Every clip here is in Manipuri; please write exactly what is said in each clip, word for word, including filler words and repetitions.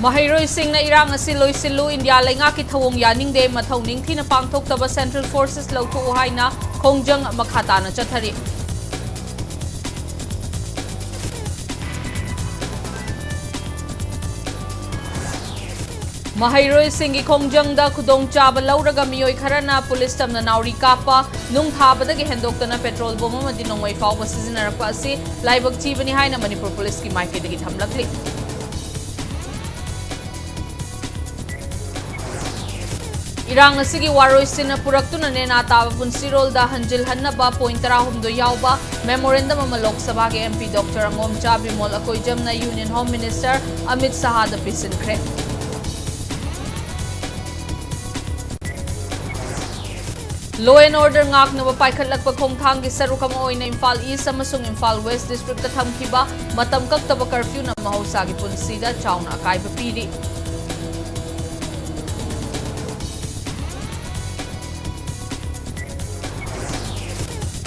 ꯃꯍꯩꯔꯣꯏꯁꯤꯡꯅ ꯏꯔꯥꯡ ꯑꯁꯤ ꯂꯣꯏꯁꯤꯜꯂꯨ, ꯏꯟꯗꯤꯌꯥ ꯂꯩꯉꯥꯛꯀꯤ ꯊꯧꯑꯣꯡ ꯌꯥꯅꯤꯡꯗꯦ, ꯃꯊꯧ ꯅꯤꯡꯊꯤꯅ ꯄꯥꯡꯊꯣꯛꯇꯕ Central Forces ꯂꯧꯊꯣꯛꯎ ꯍꯥꯏꯅ ꯈꯣꯡꯖꯪ ꯃꯈꯥ ꯇꯥꯅ ꯆꯠꯊꯔꯤ꯫ ꯃꯍꯩꯔꯣꯏꯁꯤꯡꯒꯤ ꯈꯣꯡꯖꯪꯗ ꯈꯨꯗꯣꯡꯆꯥꯕ ꯂꯧꯔꯒ ꯃꯤꯑꯣꯏ ꯈꯔꯅ ꯄꯨꯂꯤꯁ ꯇꯝꯅ ꯅꯥꯎꯔꯤ ꯀꯥꯞꯄ, ꯅꯨꯡ ꯊꯥꯕꯗꯒꯤ ꯍꯦꯟꯗꯣꯛꯇꯅ ꯄꯦꯇ꯭ꯔꯣꯜ ꯕꯣꯝ ꯑꯃꯗꯤ ꯅꯣꯡꯃꯩ ꯐꯥꯎꯕ ꯁꯤꯖꯤꯟꯅꯔꯛꯄ ꯑꯁꯤ ꯂꯥꯏꯕꯛ ꯊꯤꯕꯅꯤ ꯍꯥꯏꯅ ꯃꯅꯤꯄꯨꯔ ꯄꯨꯂꯤꯁꯀꯤ ꯃꯥꯏꯀꯩꯗꯒꯤ ꯊꯝꯂꯛꯂꯤ꯫ ꯏꯔꯥꯡ ꯑꯁꯤꯒꯤ ꯋꯥꯔꯣꯏꯁꯤꯟ ꯄꯨꯔꯛꯇꯨꯅ ꯅꯦꯅꯥ ꯇꯥꯕ ꯄꯨꯟꯁꯤꯔꯣꯜꯗ ꯍꯟꯖꯤꯜꯍꯟꯅꯕ point ꯇꯔꯥꯍꯨꯝꯗꯣꯏ ꯌꯥꯎꯕ memorandum ꯑꯃ ꯂꯣꯛ ꯁꯚꯥꯒꯤ MP Doctor ꯑꯉꯣꯝꯆꯥ Bimol ꯑꯀꯣꯏꯖꯝꯅ Union Home Minister Amit ꯁꯍꯥꯗ ꯄꯤꯁꯤꯟꯈ꯭ꯔꯦ꯫ Law and order ꯉꯥꯛꯅꯕ ꯄꯥꯏꯈꯠꯂꯛꯄ ꯈꯣꯡꯊꯥꯡꯒꯤ ꯁꯔꯨꯛ ꯑꯃ ꯑꯣꯏꯅ ꯏꯝꯐꯥꯜ East ꯑꯃꯁꯨꯡ ꯏꯝꯐꯥꯜ West districtꯇ ꯊꯝꯈꯤꯕ ꯃꯇꯝ ꯀꯛꯇꯕ curfewꯅ ꯃꯍꯧꯁꯥꯒꯤ ꯄꯨꯟꯁꯤꯗ ꯆꯥꯎꯅ ꯑꯀꯥꯏꯕ ꯄꯤꯔꯤ꯫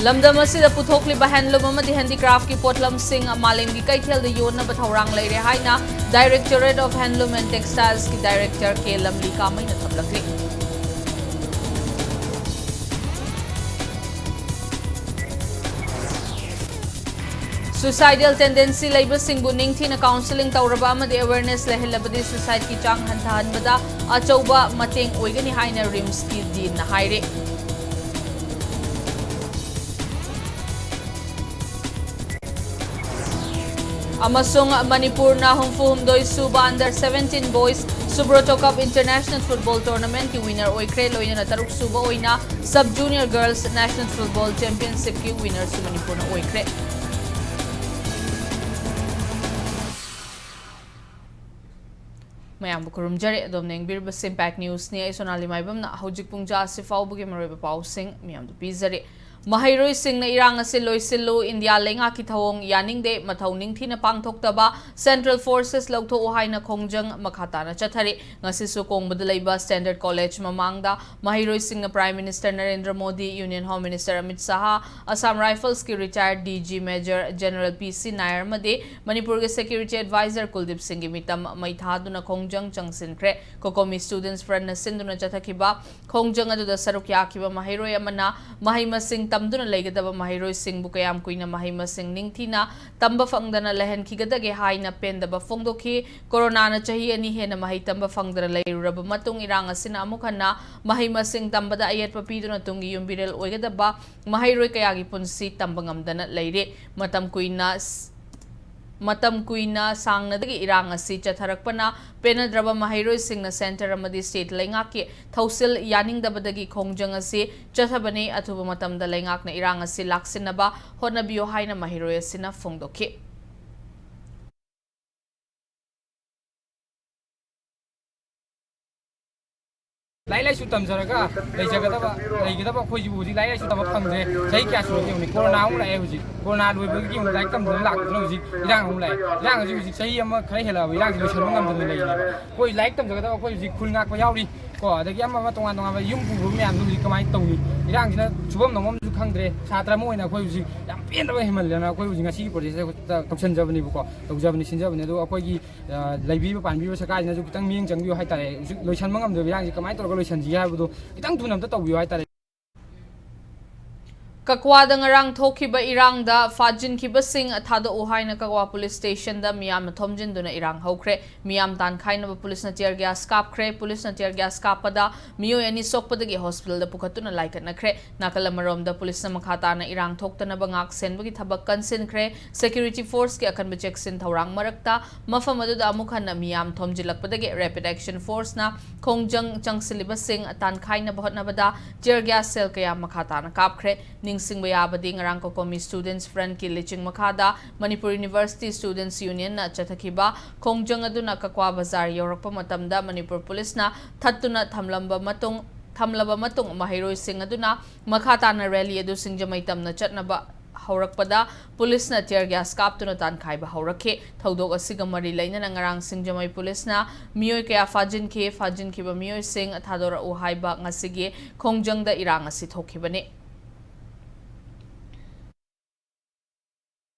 ꯂꯝꯗꯝ ꯑꯁꯤꯗ ꯄꯨꯊꯣꯛꯂꯤꯕ handloom ꯑꯃꯗꯤ handicraftꯀꯤ ꯄꯣꯠꯂꯝꯁꯤꯡ ꯃꯥꯂꯦꯝꯒꯤ ꯀꯩꯊꯦꯜꯗ ꯌꯣꯟꯅꯕ ꯊꯧꯔꯥꯡ ꯂꯩꯔꯦ ꯍꯥꯏꯅ Directorate of Handloom and Textilesꯀꯤ Director K ꯂꯝꯂꯤ ꯀꯥꯃꯩꯅ ꯊꯝꯂꯛꯂꯤ꯫ Suicidal tendency ꯂꯩꯕꯁꯤꯡꯕꯨ ꯅꯤꯡꯊꯤꯅ counselling ꯇꯧꯔꯕ ꯑꯃꯗꯤ awareness ꯂꯩꯍꯜꯂꯕꯗꯤ suicideꯀꯤ ꯆꯥꯡ ꯍꯟꯊꯍꯟꯕꯗ ꯑꯆꯧꯕ ꯃꯇꯦꯡ ꯑꯣꯏꯒꯅꯤ ꯍꯥꯏꯅ RIMSꯀꯤ deanꯅ ꯍꯥꯏꯔꯤ꯫ ꯑꯃꯁꯨꯡ ꯃꯅꯤꯄꯨꯔꯅ ꯍꯨꯝꯐꯨ ꯍꯨꯝꯗꯣꯏ ꯁꯨꯕ Under seventeen Boys Subroto Cup International Football Tournamentꯀꯤ winner ꯑꯣꯏꯈ꯭ꯔꯦ, ꯂꯣꯏꯅꯅ ꯇꯔꯨꯛ ꯁꯨꯕ ꯑꯣꯏꯅ Sub Junior Girls National Football Championshipꯀꯤ winnerꯁꯨ ꯃꯅꯤꯄꯨꯔꯅ ꯑꯣꯏꯈ꯭ꯔꯦ꯫ ꯃꯌꯥꯝꯕꯨ ꯈꯨꯔꯨꯝꯖꯔꯤ꯫ ꯑꯗꯣꯝꯅ ꯌꯦꯡꯕꯤꯔꯤꯕꯁꯤ Impact Newsꯅꯤ꯫ ꯑꯩ ꯁꯣꯅꯥꯂꯤ ꯃꯥꯏꯕꯝꯅ ꯍꯧꯖꯤꯛ ꯄꯨꯡ ꯖꯥ ꯑꯁꯤ ꯐꯥꯎꯕꯒꯤ ꯃꯔꯨꯑꯣꯏꯕ ꯄꯥꯎꯁꯤꯡ ꯃꯌꯥꯝꯗ ꯄꯤꯖꯔꯤ꯫ ꯃꯍꯩꯔꯣꯏꯁꯤꯡꯅ ꯏꯔꯥꯡ ꯑꯁꯤ ꯂꯣꯏꯁꯤꯜꯂꯨ, ꯏꯟꯗꯤꯌꯥ ꯂꯩꯉꯥꯛꯀꯤ ꯊꯧꯑꯣꯡ ꯌꯥꯅꯤꯡꯗꯦ, ꯃꯊꯧ ꯅꯤꯡꯊꯤꯅ ꯄꯥꯡꯊꯣꯛꯇꯕ, Central Forces ꯂꯧꯊꯣꯛꯎ ꯍꯥꯏꯅ ꯈꯣꯡꯖꯪ ꯃꯈꯥ ꯇꯥꯅ ꯆꯠꯊꯔꯤ꯫ ꯉꯁꯤꯁꯨ ꯀꯣꯡꯕꯗ ꯂꯩꯕ Standard College ꯃꯃꯥꯡꯗ ꯃꯍꯩꯔꯣꯏꯁꯤꯡꯅ Prime Minister Narendra Modi, Union Home Minister Amit Shah, Assam Riflesꯀꯤ retired D G Major General P C Nair ꯑꯃꯗꯤ ꯃꯅꯤꯄꯨꯔꯒꯤ Security Advisor ꯀꯨꯜꯗꯤꯞ ꯁꯤꯡꯒꯤ ꯃꯤꯇꯝ ꯃꯩ ꯊꯥꯗꯨꯅ ꯈꯣꯡꯖꯪ ꯆꯪꯁꯤꯟꯈ꯭ꯔꯦ꯫ COCOMI Students Frontꯅ ꯁꯤꯟꯗꯨꯅ ꯆꯠꯊꯈꯤꯕ ꯈꯣꯡꯖꯪ ꯑꯗꯨꯗ ꯁꯔꯨꯛ ꯌꯥꯈꯤꯕ ꯃꯍꯩꯔꯣꯏ ꯑꯃꯅ ꯃꯍꯩ ꯃꯁꯤꯡ ꯇꯝꯗꯨꯅ ꯂꯩꯒꯗꯕ ꯃꯍꯩꯔꯣꯏꯁꯤꯡꯕꯨ ꯀꯌꯥꯝ ꯀꯨꯏꯅ ꯃꯍꯩ ꯃꯁꯤꯡ ꯅꯤꯡꯊꯤꯅ ꯇꯝꯕ ꯐꯪꯗꯅ ꯂꯩꯍꯟꯈꯤꯒꯗꯒꯦ ꯍꯥꯏꯅ ꯄꯦꯟꯗꯕ ꯐꯣꯡꯗꯣꯛꯈꯤ꯫ ꯀꯣꯔꯣꯅꯥꯅ ꯆꯍꯤ ꯑꯅꯤ ꯍꯦꯟꯅ ꯃꯍꯩ ꯇꯝꯕ ꯐꯪꯗꯅ ꯂꯩꯔꯨꯔꯕ ꯃꯇꯨꯡ, ꯏꯔꯥꯡ ꯑꯁꯤꯅ ꯑꯃꯨꯛ ꯍꯟꯅ ꯃꯍꯩ ꯃꯁꯤꯡ ꯇꯝꯕꯗ ꯑꯌꯦꯠꯄ ꯄꯤꯗꯨꯅ ꯇꯨꯡꯒꯤ ꯌꯨꯝꯕꯤꯔꯦꯜ ꯑꯣꯏꯒꯗꯕ ꯃꯍꯩꯔꯣꯏ ꯀꯌꯥꯒꯤ ꯄꯨꯟꯁꯤ ꯇꯝꯕ ꯉꯝꯗꯅ ꯂꯩꯔꯦ꯫ ꯃꯇꯝ ꯀꯨꯏꯅ ꯃꯇꯝ ꯀꯨꯏꯅ ꯁꯥꯡꯅꯗꯒꯤ ꯏꯔꯥꯡ ꯑꯁꯤ ꯆꯠꯊꯔꯛꯄꯅ ꯄꯦꯟꯅꯗ꯭ꯔꯕ ꯃꯍꯩꯔꯣꯏꯁꯤꯡꯅ Centre ꯑꯃꯗꯤ State ꯂꯩꯉꯥꯛꯀꯤ ꯊꯧꯁꯤꯜ ꯌꯥꯅꯤꯡꯗꯕꯗꯒꯤ ꯈꯣꯡꯖꯪ ꯑꯁꯤ ꯆꯠꯊꯕꯅꯤ꯫ ꯑꯊꯨꯕ ꯃꯇꯝꯗ ꯂꯩꯉꯥꯛꯅ ꯏꯔꯥꯡ ꯑꯁꯤ ꯂꯥꯛꯁꯤꯟꯅꯕ ꯍꯣꯠꯅꯕꯤꯌꯨ ꯍꯥꯏꯅ ꯃꯍꯩꯔꯣꯏ ꯑꯁꯤꯅ ꯐꯣꯡꯗꯣꯛꯈꯤ꯫ ꯂꯥꯏꯔꯤꯛ ꯂꯥꯏꯁꯨ ꯇꯝꯖꯔꯒ ꯂꯩꯖꯒꯗꯕ, ꯂꯩꯒꯗꯕ ꯑꯩꯈꯣꯏꯁꯤꯕꯨ ꯍꯧꯖꯤꯛ ꯂꯥꯏꯔꯤꯛ ꯂꯥꯏꯁꯨ ꯇꯝꯕ ꯐꯪꯗ꯭ꯔꯦ꯫ ꯆꯍꯤ ꯀꯌꯥ ꯁꯨꯔꯒꯦ ꯌꯦꯡꯉꯨꯅꯦ, ꯀꯣꯔꯣꯅꯥ ꯑꯃꯨꯛ ꯂꯥꯛꯑꯦ꯫ ꯍꯧꯖꯤꯛ ꯀꯣꯔꯣꯅꯥ ꯂꯣꯏꯕꯗꯒꯤ ꯑꯃꯨꯛ ꯂꯥꯏꯔꯤꯛ ꯇꯝꯗꯅ ꯂꯥꯛꯄꯗꯨꯅ ꯍꯧꯖꯤꯛ ꯏꯔꯥꯡ ꯑꯃꯨꯛ ꯂꯥꯛꯑꯦ꯫ ꯏꯔꯥꯡ ꯍꯧꯖꯤꯛ, ꯍꯧꯖꯤꯛ ꯆꯍꯤ ꯑꯃ ꯈꯔ ꯍꯦꯜꯂꯛꯑꯕ ꯏꯔꯥꯡꯁꯤ ꯂꯣꯏꯁꯟꯕ ꯉꯝꯗꯅ ꯂꯩꯔꯤꯅꯦꯕ꯫ ꯑꯩꯈꯣꯏ ꯂꯥꯏꯔꯤꯛ ꯇꯝꯖꯒꯗꯕ ꯑꯩꯈꯣꯏ ꯍꯧꯖꯤꯛ ꯈꯨꯜ ꯉꯥꯛꯄ ꯌꯥꯎꯔꯤ ꯀꯣ, ꯑꯗꯒꯤ ꯑꯃ ꯑꯃ ꯇꯣꯉꯥꯟ ꯇꯣꯉꯥꯟꯕ ꯌꯨꯝ ꯄꯨꯕ ꯃꯌꯥꯝꯗꯨ ꯍꯧꯖꯤꯛ ꯀꯃꯥꯏꯅ ꯇꯧꯅꯤ? ꯏꯔꯥꯡꯁꯤꯅ ꯁꯨꯐꯝ ꯅꯣꯝꯐꯝꯁꯨ ꯈꯪꯗ꯭ꯔꯦ꯫ ꯁꯥꯇ꯭ꯔ ꯑꯃ ꯑꯣꯏꯅ ꯑꯩꯈꯣꯏ ꯍꯧꯖꯤꯛ ꯌꯥꯝ ꯄꯦꯟꯗꯕ ꯍꯦꯟꯃꯜꯂꯦꯅ ꯑꯩꯈꯣꯏ ꯍꯧꯖꯤꯛ ꯉꯁꯤꯒꯤ protest ꯇꯧꯁꯟꯖꯕꯅꯤꯕꯀꯣ, ꯇꯧꯖꯕꯅꯤ, ꯁꯤꯟꯖꯕꯅꯤ꯫ ꯑꯗꯣ ꯑꯩꯈꯣꯏꯒꯤ, ꯑ, ꯂꯩꯕꯤꯔꯤꯕ ꯄꯥꯟꯕꯤꯔꯤꯕ ꯁꯔꯀꯥꯔꯁꯤꯅꯁꯨ ꯈꯤꯇꯪ ꯃꯤꯠꯌꯦꯡ ꯆꯪꯕꯤꯌꯨ ꯍꯥꯏꯇꯥꯔꯦ꯫ ꯍꯧꯖꯤꯛ ꯂꯣꯏꯁꯟꯕ ꯉꯝꯗꯕ ꯏꯔꯥꯡꯁꯤ ꯀꯃꯥꯏꯅ ꯇꯧꯔꯒ ꯂꯣꯏꯁꯟꯁꯤꯒꯦ ꯍꯥꯏꯕꯗꯣ ꯈꯤꯇꯪ ꯊꯨꯅ ꯑꯝꯇ ꯇꯧꯕꯤꯌꯨ ꯍꯥꯏꯇꯥꯔꯦ꯫ ꯀꯛꯋꯥꯗ ꯉꯔꯥꯡ ꯊꯣꯛꯈꯤꯕ ꯏꯔꯥꯡꯗ ꯐꯥꯖꯤꯟꯈꯤꯕꯁꯤꯡ ꯊꯥꯗꯣꯛꯎ ꯍꯥꯏꯅ ꯀꯛꯋꯥ police stationꯗ ꯃꯤꯌꯥꯝꯅ ꯊꯣꯝꯖꯤꯟꯗꯨꯅ ꯏꯔꯥꯡ ꯍꯧꯈ꯭ꯔꯦ꯫ ꯃꯤꯌꯥꯝ ꯇꯥꯟꯈꯥꯏꯅꯕ policeꯅ tear gas ꯀꯥꯞꯈ꯭ꯔꯦ꯫ Policeꯅ tear gas ꯀꯥꯞꯄꯗ ꯃꯤꯑꯣꯏ ꯑꯅꯤ ꯁꯣꯛꯄꯗꯒꯤ hospitalꯗ ꯄꯨꯈꯠꯇꯨꯅ ꯂꯥꯏꯀꯠꯅꯈ꯭ꯔꯦ꯫ ꯅꯥꯀꯜ ꯑꯃꯔꯣꯝꯗ policeꯅ ꯃꯈꯥ ꯇꯥꯅ ꯏꯔꯥꯡ ꯊꯣꯛꯇꯅꯕ ꯉꯥꯛ ꯁꯦꯟꯕꯒꯤ ꯊꯕꯛ ꯀꯟꯁꯤꯟꯈ꯭ꯔꯦ꯫ Security forceꯀꯤ ꯑꯀꯟꯕ ꯆꯦꯛꯁꯤꯟ ꯊꯧꯔꯥꯡ ꯃꯔꯛꯇ ꯃꯐꯝ ꯑꯗꯨꯗ ꯑꯃꯨꯛ ꯍꯟꯅ ꯃꯤꯌꯥꯝ ꯊꯣꯝꯖꯤꯜꯂꯛꯄꯗꯒꯤ rapid action forceꯅ ꯈꯣꯡꯖꯪ ꯆꯪꯁꯤꯜꯂꯤꯕꯁꯤꯡ ꯇꯥꯟꯈꯥꯏꯅꯕ ꯍꯣꯠꯅꯕꯗ tear gas shell ꯀꯌꯥ ꯃꯈꯥ ꯇꯥꯅ ꯀꯥꯞꯈ꯭ꯔꯦ꯫ ꯅꯤꯡꯁꯤꯡꯕ ꯌꯥꯕꯗꯤ, ꯉꯔꯥꯡ COCOMI Students Frontꯀꯤ ꯂꯤꯆꯤꯡ ꯃꯈꯥꯗ ꯃꯅꯤꯄꯨꯔ University Students Unionꯅ ꯆꯠꯊꯈꯤꯕ ꯈꯣꯡꯖꯪ ꯑꯗꯨꯅ ꯀꯛꯋꯥ ꯕꯖꯥꯔ ꯌꯧꯔꯛꯄ ꯃꯇꯝꯗ ꯃꯅꯤꯄꯨꯔ policeꯅ ꯊꯠꯇꯨꯅ ꯊꯝꯂꯝꯕ ꯃꯇꯨꯡ, ꯊꯝꯂꯕ ꯃꯇꯨꯡ, ꯃꯍꯩꯔꯣꯏꯁꯤꯡ ꯑꯗꯨꯅ ꯃꯈꯥ ꯇꯥꯅ rally ꯑꯗꯨ ꯁꯤꯡꯖꯃꯩ ꯇꯝꯅ ꯆꯠꯅꯕ ꯍꯧꯔꯛꯄꯗ ꯄꯨꯂꯤꯁꯅ tear gas ꯀꯥꯞꯇꯨꯅ ꯇꯥꯟꯈꯥꯏꯕ ꯍꯧꯔꯛꯈꯤ꯫ ꯊꯧꯗꯣꯛ ꯑꯁꯤꯒ ꯃꯔꯤ ꯂꯩꯅꯅ ꯉꯔꯥꯡ ꯁꯤꯡꯖꯃꯩ ꯄꯨꯂꯤꯁꯅ ꯃꯤꯑꯣꯏ ꯀꯌꯥ ꯐꯥꯖꯤꯟꯈꯤ꯫ ꯐꯥꯖꯤꯟꯈꯤꯕ ꯃꯤꯑꯣꯏꯁꯤꯡ ꯊꯥꯗꯣꯔꯛꯎ ꯍꯥꯏꯕ ꯉꯁꯤꯒꯤ ꯈꯣꯡꯖꯪꯗ ꯏꯔꯥꯡ ꯑꯁꯤ ꯊꯣꯛꯈꯤꯕꯅꯤ꯫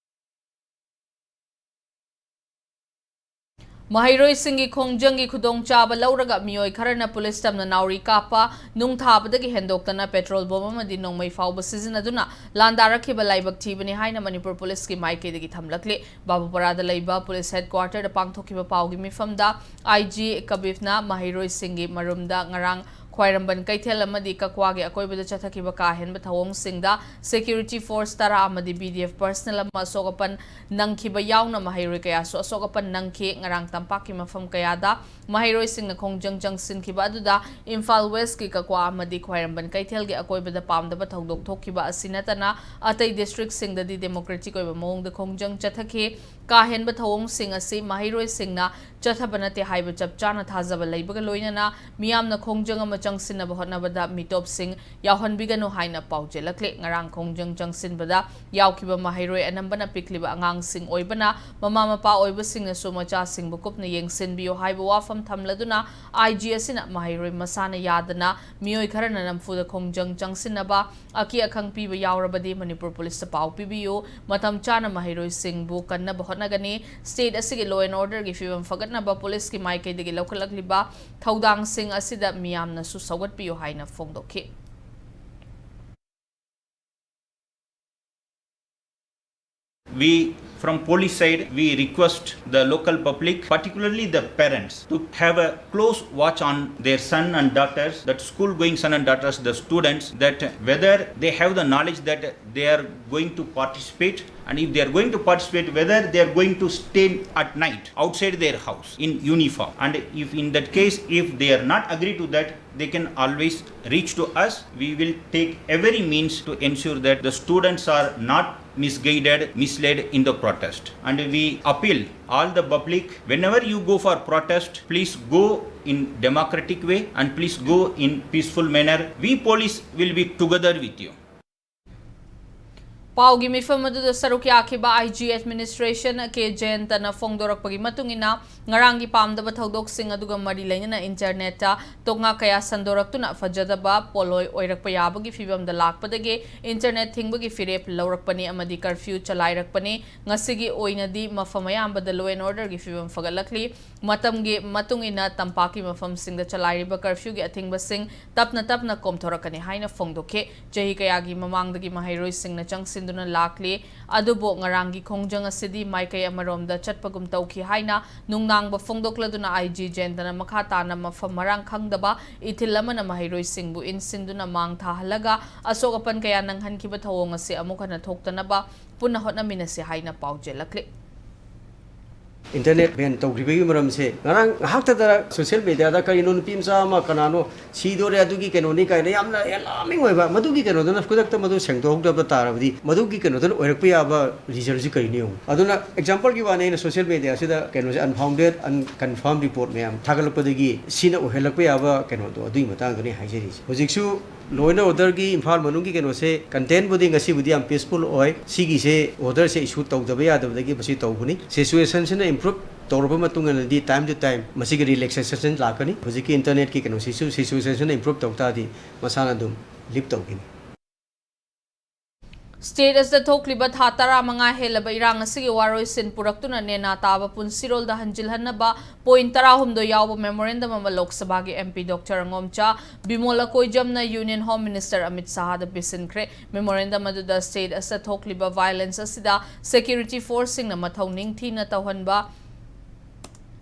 ꯃꯍꯩꯔꯣꯏꯁꯤꯡꯒꯤ ꯈꯣꯡꯖꯪꯒꯤ ꯈꯨꯗꯣꯡꯆꯥꯕ ꯂꯧꯔꯒ ꯃꯤꯑꯣꯏ ꯈꯔꯅ ꯄꯨꯂꯤꯁ ꯇꯝꯅ ꯅꯥꯎꯔꯤ ꯀꯥꯞꯄ, ꯅꯨꯡ ꯊꯥꯕꯗꯒꯤ ꯍꯦꯟꯗꯣꯛꯇꯅ petrol bomb ꯑꯃꯗꯤ ꯅꯣꯡꯃꯩ ꯐꯥꯎꯕ ꯁꯤꯖꯤꯟꯅꯗꯨꯅ ꯂꯥꯟꯗꯥꯔꯛꯈꯤꯕ ꯂꯥꯏꯕꯛ ꯊꯤꯕꯅꯤ ꯍꯥꯏꯅ ꯃꯅꯤꯄꯨꯔ ꯄꯨꯂꯤꯁꯀꯤ ꯃꯥꯏꯀꯩꯗꯒꯤ ꯊꯝꯂꯛꯂꯤ꯫ ꯕꯥꯕꯨꯄꯥꯔꯥꯗ ꯂꯩꯕ ꯄꯨꯂꯤꯁ headquarterꯗ ꯄꯥꯡꯊꯣꯛꯈꯤꯕ ꯄꯥꯎꯒꯤ ꯃꯤꯐꯝꯗ IG ꯀꯕꯤꯐꯅ ꯃꯍꯩꯔꯣꯏꯁꯤꯡꯒꯤ ꯃꯔꯨꯝꯗ ꯉꯔꯥꯡ ꯈ꯭ꯋꯥꯏꯔꯝꯕꯟ ꯀꯩꯊꯦꯜ ꯑꯃꯗꯤ ꯀꯛꯋꯥꯒꯤ ꯑꯀꯣꯏꯕꯗ ꯆꯠꯊꯈꯤꯕ ꯀꯥ ꯍꯦꯟꯕ ꯊꯧꯑꯣꯡꯁꯤꯡꯗ security force ꯇꯔꯥ ꯑꯃꯗꯤ PDF personnel ꯑꯃ ꯑꯁꯣꯛ ꯑꯄꯟ ꯅꯪꯈꯤꯕ ꯌꯥꯎꯅ ꯃꯍꯩꯔꯣꯏ ꯀꯌꯥꯁꯨ ꯑꯁꯣꯛ ꯑꯄꯟ ꯅꯪꯈꯤ꯫ ꯉꯔꯥꯡ ꯇꯝꯄꯥꯛꯀꯤ ꯃꯐꯝ ꯀꯌꯥꯗ ꯃꯍꯩꯔꯣꯏꯁꯤꯡꯅ ꯈꯣꯡꯖꯪ ꯆꯪꯁꯤꯟꯈꯤꯕ ꯑꯗꯨꯗ ꯏꯝꯐꯥꯜ Westꯀꯤ ꯀꯛꯋꯥ ꯑꯃꯗꯤ ꯈ꯭ꯋꯥꯏꯔꯝꯕꯟ ꯀꯩꯊꯦꯜꯒꯤ ꯑꯀꯣꯏꯕꯗ ꯄꯥꯝꯗꯕ ꯊꯧꯗꯣꯛ ꯊꯣꯛꯈꯤꯕ ꯑꯁꯤ ꯅꯠꯇꯅ ꯑꯇꯩ districtꯁꯤꯡꯗꯗꯤ democratic ꯑꯣꯏꯕ ꯃꯑꯣꯡꯗ ꯈꯣꯡꯖꯪ ꯆꯠꯊꯈꯤ꯫ ꯀꯥ ꯍꯦꯟꯕ ꯊꯧꯑꯣꯡꯁꯤꯡ ꯑꯁꯤ ꯃꯍꯩꯔꯣꯏꯁꯤꯡꯅ ꯆꯠꯊꯕ ꯅꯠꯇꯦ ꯍꯥꯏꯕ ꯆꯞ ꯆꯥꯅ ꯊꯥꯖꯕ ꯂꯩꯕꯒ ꯂꯣꯏꯅꯅ ꯃꯤꯌꯥꯝꯅ ꯈꯣꯡꯖꯪ ꯑꯃ ꯆꯪꯁꯤꯟꯅꯕ ꯍꯣꯠꯅꯕꯗ ꯃꯤꯇꯣꯞꯁꯤꯡ ꯌꯥꯎꯍꯟꯕꯤꯒꯅꯨ ꯍꯥꯏꯅ ꯄꯥꯎꯖꯦꯜꯂꯛꯂꯤ꯫ ꯉꯔꯥꯡ ꯈꯣꯡꯖꯪ ꯆꯪꯁꯤꯟꯕꯗ ꯌꯥꯎꯈꯤꯕ ꯃꯍꯩꯔꯣꯏ ꯑꯅꯝꯕꯅ ꯄꯤꯛꯂꯤꯕ ꯑꯉꯥꯡꯁꯤꯡ ꯑꯣꯏꯕꯅ, ꯃꯃꯥ ꯃꯄꯥ ꯑꯣꯏꯕꯁꯤꯡꯅꯁꯨ ꯃꯆꯥꯁꯤꯡꯕꯨ ꯀꯨꯞꯅ ꯌꯦꯡꯁꯤꯟꯕꯤꯌꯨ ꯍꯥꯏꯕ ꯋꯥꯐꯝ ꯊꯝꯂꯗꯨꯅ, IG ꯑꯁꯤꯅ ꯃꯍꯩꯔꯣꯏ ꯃꯁꯥꯅ ꯌꯥꯗꯅ ꯃꯤꯑꯣꯏ ꯈꯔꯅ ꯅꯝꯐꯨꯗ ꯈꯣꯡꯖꯪ ꯆꯪꯁꯤꯟꯅꯕ ꯑꯀꯤ ꯑꯈꯪ ꯄꯤꯕ ꯌꯥꯎꯔꯕꯗꯤ ꯃꯅꯤꯄꯨꯔ ꯄꯨꯂꯤꯁꯇ ꯄꯥꯎ ꯄꯤꯕꯤꯌꯨ꯫ ꯃꯇꯝ ꯆꯥꯅ ꯃꯍꯩꯔꯣꯏꯁꯤꯡꯕꯨ ꯀꯟꯅꯕ ꯍꯣꯠꯅꯒꯅꯤ꯫ State ꯑꯁꯤꯒꯤ law and orderꯒꯤ ꯐꯤꯕꯝ ꯐꯒꯠꯅꯕ ꯄꯨꯂꯤꯁꯀꯤ ꯃꯥꯏꯀꯩꯗꯒꯤ ꯂꯧꯈꯠꯂꯛꯂꯤꯕ ꯊꯧꯗꯥꯡꯁꯤꯡ ꯑꯁꯤꯗ ꯃꯤꯌꯥꯝꯅꯁꯨ ꯁꯧꯒꯠꯄꯤꯌꯨ ꯍꯥꯏꯅ ꯐꯣꯡꯗꯣꯛꯈꯤ꯫ We, from police side, we request the local public, particularly the parents, to have a close watch on their son and daughters, that school-going son and daughters, the students, that whether they have the knowledge that they are going to participate, and if they are going to participate, whether they are going to stay at night outside their house in uniform. And if in that case, if they are not agree to that, they can always reach to us. We will take every means to ensure that the students are not misguided, misled in the protest. And we appeal all the public, whenever you go for protest, please go in democratic way and please go in peaceful manner. We police will be together with you. ꯄꯥꯎꯒꯤ ꯃꯤꯐꯝ ꯑꯗꯨꯗ ꯁꯔꯨꯛ ꯌꯥꯈꯤꯕ ꯑꯥꯏ ꯖꯤ ꯑꯦꯗꯃꯤꯅꯤꯁꯇ꯭ꯔꯦꯁꯟ ꯀꯦ ꯖꯌꯟꯇꯅ ꯐꯣꯡꯗꯣꯔꯛꯄꯒꯤ ꯃꯇꯨꯡ ꯏꯟꯅ, ꯉꯔꯥꯡꯒꯤ ꯄꯥꯝꯗꯕ ꯊꯧꯗꯣꯛꯁꯤꯡ ꯑꯗꯨꯒ ꯃꯔꯤ ꯂꯩꯅꯅ ꯏꯟꯇꯔꯅꯦꯠꯇ ꯇꯣꯛꯉꯥꯛ ꯀꯌꯥ ꯁꯟꯗꯣꯔꯛꯇꯨꯅ ꯐꯖꯗꯕ ꯄꯣꯠꯂꯣꯏ ꯑꯣꯏꯔꯛꯄ ꯌꯥꯕꯒꯤ ꯐꯤꯕꯝꯗ ꯂꯥꯛꯄꯗꯒꯤ ꯏꯟꯇꯔꯅꯦꯠ ꯊꯤꯡꯕꯒꯤ ꯐꯤꯔꯦꯞ ꯂꯧꯔꯛꯄꯅꯤ ꯑꯃꯗꯤ ꯀꯔꯐ꯭ꯌꯨ ꯆꯂꯥꯏꯔꯛꯄꯅꯤ꯫ ꯉꯁꯤꯒꯤ ꯑꯣꯏꯅꯗꯤ ꯃꯐꯝ ꯑꯌꯥꯝꯕꯗ law and orderꯒꯤ ꯐꯤꯕꯝ ꯐꯒꯠꯂꯛꯂꯤ꯫ ꯃꯇꯝꯒꯤ ꯃꯇꯨꯡ ꯏꯟꯅ ꯇꯝꯄꯥꯛꯀꯤ ꯃꯐꯝꯁꯤꯡꯗ ꯆꯂꯥꯏꯔꯤꯕ ꯀꯔꯐ꯭ꯌꯨꯒꯤ ꯑꯊꯤꯡꯕꯁꯤꯡ ꯇꯞꯅ ꯇꯞꯅ ꯀꯣꯝꯊꯣꯔꯛꯀꯅꯤ ꯍꯥꯏꯅ ꯐꯣꯡꯗꯣꯛꯈꯤ꯫ ꯆꯍꯤ ꯀꯌꯥꯒꯤ ꯃꯃꯥꯡꯗꯒꯤ ꯃꯍꯩꯔꯣꯏꯁꯤꯡꯅ ꯆꯪꯁꯤꯟꯗꯨꯅ ꯂꯥꯛꯂꯤ, ꯑꯗꯨꯕꯨ ꯉꯔꯥꯡꯒꯤ ꯈꯣꯡꯖꯪ ꯑꯁꯤꯗꯤ ꯃꯥꯏꯀꯩ ꯑꯃꯔꯣꯝꯗ ꯆꯠꯄꯒꯨꯝ ꯇꯧꯈꯤ ꯍꯥꯏꯅ ꯅꯨꯡꯅꯥꯡꯕ ꯐꯣꯡꯗꯣꯛꯂꯗꯨꯅ ꯑꯥꯏ ꯖꯤ ꯖꯌꯟꯇꯅ ꯃꯈꯥ ꯇꯥꯅ ꯃꯐꯝ ꯃꯔꯥꯡ ꯈꯪꯗꯕ ꯏꯊꯤꯜ ꯑꯃꯅ ꯃꯍꯩꯔꯣꯏꯁꯤꯡꯕꯨ ꯏꯟꯁꯤꯟꯗꯨꯅ ꯃꯥꯡ ꯊꯥꯍꯜꯂꯒ ꯑꯁꯣꯛ ꯑꯄꯟ ꯀꯌꯥ ꯅꯪꯍꯟꯈꯤꯕ ꯊꯧꯑꯣꯡ ꯑꯁꯤ ꯑꯃꯨꯛ ꯍꯟꯅ ꯊꯣꯛꯇꯅꯕ ꯄꯨꯟꯅ ꯍꯣꯠꯅꯃꯤꯟꯅꯁꯤ ꯍꯥꯏꯅ ꯄꯥꯎꯖꯦꯜꯂꯛꯂꯤ꯫ ꯏꯟꯇꯔꯅꯦꯠ ꯕꯦꯟ ꯇꯧꯈꯤꯕꯒꯤ ꯃꯔꯝꯁꯦ ꯉꯔꯥꯡ ꯉꯥꯏꯍꯥꯛꯇꯗ ꯁꯣꯁꯤꯌꯦꯜ ꯃꯦꯗꯤꯌꯥꯗ ꯀꯔꯤꯅꯣ ꯅꯨꯄꯤ ꯃꯆꯥ ꯑꯃ ꯀꯅꯥꯅꯣ ꯁꯤꯗꯣꯔꯦ, ꯑꯗꯨꯒꯤ ꯀꯩꯅꯣꯅꯤ ꯀꯥꯏꯅ ꯌꯥꯝꯅ ꯑꯦꯂꯥꯔꯃꯤꯡ ꯑꯣꯏꯕ, ꯃꯗꯨꯒꯤ ꯀꯩꯅꯣꯗꯨꯅ ꯈꯨꯗꯛꯇ ꯃꯗꯨ ꯁꯦꯡꯗꯣꯛꯍꯧꯗꯕ ꯇꯥꯔꯕꯗꯤ ꯃꯗꯨꯒꯤ ꯀꯩꯅꯣꯗꯨꯅ ꯑꯣꯏꯔꯛꯄ ꯌꯥꯕ ꯔꯤꯖꯜꯁꯤ ꯀꯔꯤꯅꯣ ꯌꯦꯡꯉꯨ꯫ ꯑꯗꯨꯅ ꯑꯦꯛꯖꯥꯝꯄꯜꯒꯤ ꯋꯥꯅꯤ, ꯑꯩꯅ ꯁꯣꯁꯤꯌꯦꯜ ꯃꯦꯗꯤꯌꯥꯁꯤꯗ ꯀꯩꯅꯣꯁꯦ unfounded, unconfirmed report ꯃꯌꯥꯝ ꯊꯥꯒꯠꯂꯛꯄꯗꯒꯤ ꯁꯤꯅ ꯑꯣꯏꯍꯜꯂꯛꯄ ꯌꯥꯕ ꯀꯩꯅꯣꯗꯣ ꯑꯗꯨꯒꯤ ꯃꯇꯥꯡꯗꯅꯤ ꯍꯥꯏꯖꯔꯤꯁꯦ꯫ ꯍꯧꯖꯤꯛꯁꯨ law and orderꯒꯤ ꯏꯝꯐꯥꯜ ꯃꯅꯨꯡꯒꯤ ꯀꯩꯅꯣꯁꯦ, contentꯕꯨꯗꯤ ꯉꯁꯤꯕꯨꯗꯤ ꯌꯥꯝ peaceful ꯑꯣꯏ꯫ ꯁꯤꯒꯤꯁꯦ orderꯁꯦ issue ꯇꯧꯗꯕ ꯌꯥꯗꯕꯗꯒꯤ ꯃꯁꯤ ꯇꯧꯕꯅꯤ꯫ Situationꯁꯤꯅ improve ꯇꯧꯔꯕ ꯃꯇꯨꯡ ꯏꯟꯅꯗꯤ time to time ꯃꯁꯤꯒꯤ relaxation ꯂꯥꯛꯀꯅꯤ꯫ ꯍꯧꯖꯤꯛꯀꯤ internetꯀꯤ ꯀꯩꯅꯣꯁꯤꯁꯨ situationꯁꯤꯅ improve ꯇꯧ ꯇꯥꯔꯗꯤ ꯃꯁꯥꯅ ꯑꯗꯨꯝ lift ꯇꯧꯈꯤꯅꯤ꯫ State ꯑꯁꯤꯗ ꯊꯣꯛꯂꯤꯕ ꯊꯥ ꯇꯔꯥꯃꯉꯥ ꯍꯦꯜꯂꯕ ꯏꯔꯥꯡ ꯑꯁꯤꯒꯤ ꯋꯥꯔꯣꯏꯁꯤꯟ ꯄꯨꯔꯛꯇꯨꯅ ꯅꯦꯅꯥ ꯇꯥꯕ ꯄꯨꯟꯁꯤꯔꯣꯜꯗ ꯍꯟꯖꯤꯜꯍꯟꯅꯕ point ꯇꯔꯥꯍꯨꯝꯗꯣꯏ ꯌꯥꯎꯕ memorandum ꯑꯃ ꯂꯣꯛ ꯁꯚꯥꯒꯤ M P Doctor ꯑꯉꯣꯝꯆꯥ Bimol ꯑꯀꯣꯏꯖꯝꯅ Union Home Minister Amit ꯁꯍꯥꯗ ꯄꯤꯁꯤꯟꯈ꯭ꯔꯦ꯫ Memorandum ꯑꯗꯨꯗ state ꯑꯁꯤꯗ ꯊꯣꯛꯂꯤꯕ violence ꯑꯁꯤꯗ security forceꯁꯤꯡꯅ ꯃꯊꯧ ꯅꯤꯡꯊꯤꯅ ꯇꯧꯍꯟꯕ,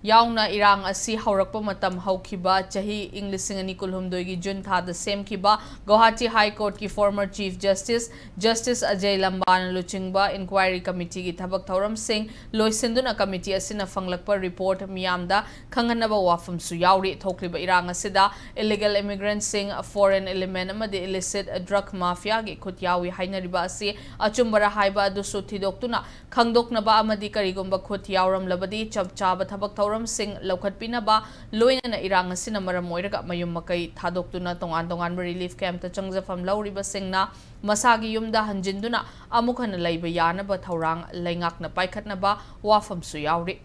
ꯌꯥꯎꯅ ꯏꯔꯥꯡ ꯑꯁꯤ ꯍꯧꯔꯛꯄ ꯃꯇꯝ ꯍꯧꯈꯤꯕ ꯆꯍꯤ ꯏꯪ ꯂꯤꯁꯤꯡ ꯑꯅꯤ ꯀꯨꯟꯍꯨꯝꯗꯣꯏꯒꯤ ꯖꯨꯟ ꯊꯥꯗ ꯁꯦꯝꯈꯤꯕ ꯒꯧꯍꯥꯇꯤ ꯍꯥꯏ ꯀꯣꯔꯠꯀꯤ former Chief Justice, Justice Ajay ꯂꯝꯕꯥꯅ ꯂꯨꯆꯤꯡꯕ inquiry committeeꯒꯤ ꯊꯕꯛ ꯊꯧꯔꯝꯁꯤꯡ ꯂꯣꯏꯁꯤꯟꯗꯨꯅ committee ꯑꯁꯤꯅ ꯐꯪꯂꯛꯄ report ꯃꯤꯌꯥꯝꯗ ꯈꯪꯍꯟꯅꯕ ꯋꯥꯐꯝꯁꯨ ꯌꯥꯎꯔꯤ꯫ ꯊꯣꯛꯂꯤꯕ ꯏꯔꯥꯡ ꯑꯁꯤꯗ illegal immigrantꯁꯤꯡ, foreign element ꯑꯃꯗꯤ illicit drug mafiaꯒꯤ ꯈꯨꯠ ꯌꯥꯎꯏ ꯍꯥꯏꯅꯔꯤꯕ ꯑꯁꯤ ꯑꯆꯨꯝꯕꯔ ꯍꯥꯏꯕ ꯑꯗꯨꯁꯨ ꯊꯤꯗꯣꯛꯇꯨꯅ ꯈꯪꯗꯣꯛꯅꯕ ꯑꯃꯗꯤ ꯀꯔꯤꯒꯨꯝꯕ ꯈꯨꯠ ꯌꯥꯎꯔꯝꯂꯕꯗꯤ ꯆꯞ ꯆꯥꯕ ꯊꯕꯛ ꯊꯧꯔꯝꯁꯤꯡ ꯂꯧꯈꯠꯄꯤꯅꯕ, ꯂꯣꯏꯅꯅ ꯏꯔꯥꯡ ꯑꯁꯤꯅ ꯃꯔꯝ ꯑꯣꯏꯔꯒ ꯃꯌꯨꯝ ꯃꯀꯩ ꯊꯥꯗꯣꯛꯇꯨꯅ ꯇꯣꯉꯥꯟ ꯇꯣꯉꯥꯟꯕ relief campꯇ ꯆꯪꯖꯐꯝ ꯂꯧꯔꯤꯕꯁꯤꯡꯅ ꯃꯁꯥꯒꯤ ꯌꯨꯝꯗ ꯍꯟꯖꯤꯟꯗꯨꯅ ꯑꯃꯨꯛ ꯍꯟꯅ ꯂꯩꯕ ꯌꯥꯅꯕ ꯊꯧꯔꯥꯡ ꯂꯩꯉꯥꯛꯅ ꯄꯥꯏꯈꯠꯅꯕ ꯋꯥꯐꯝꯁꯨ ꯌꯥꯎꯔꯤ꯫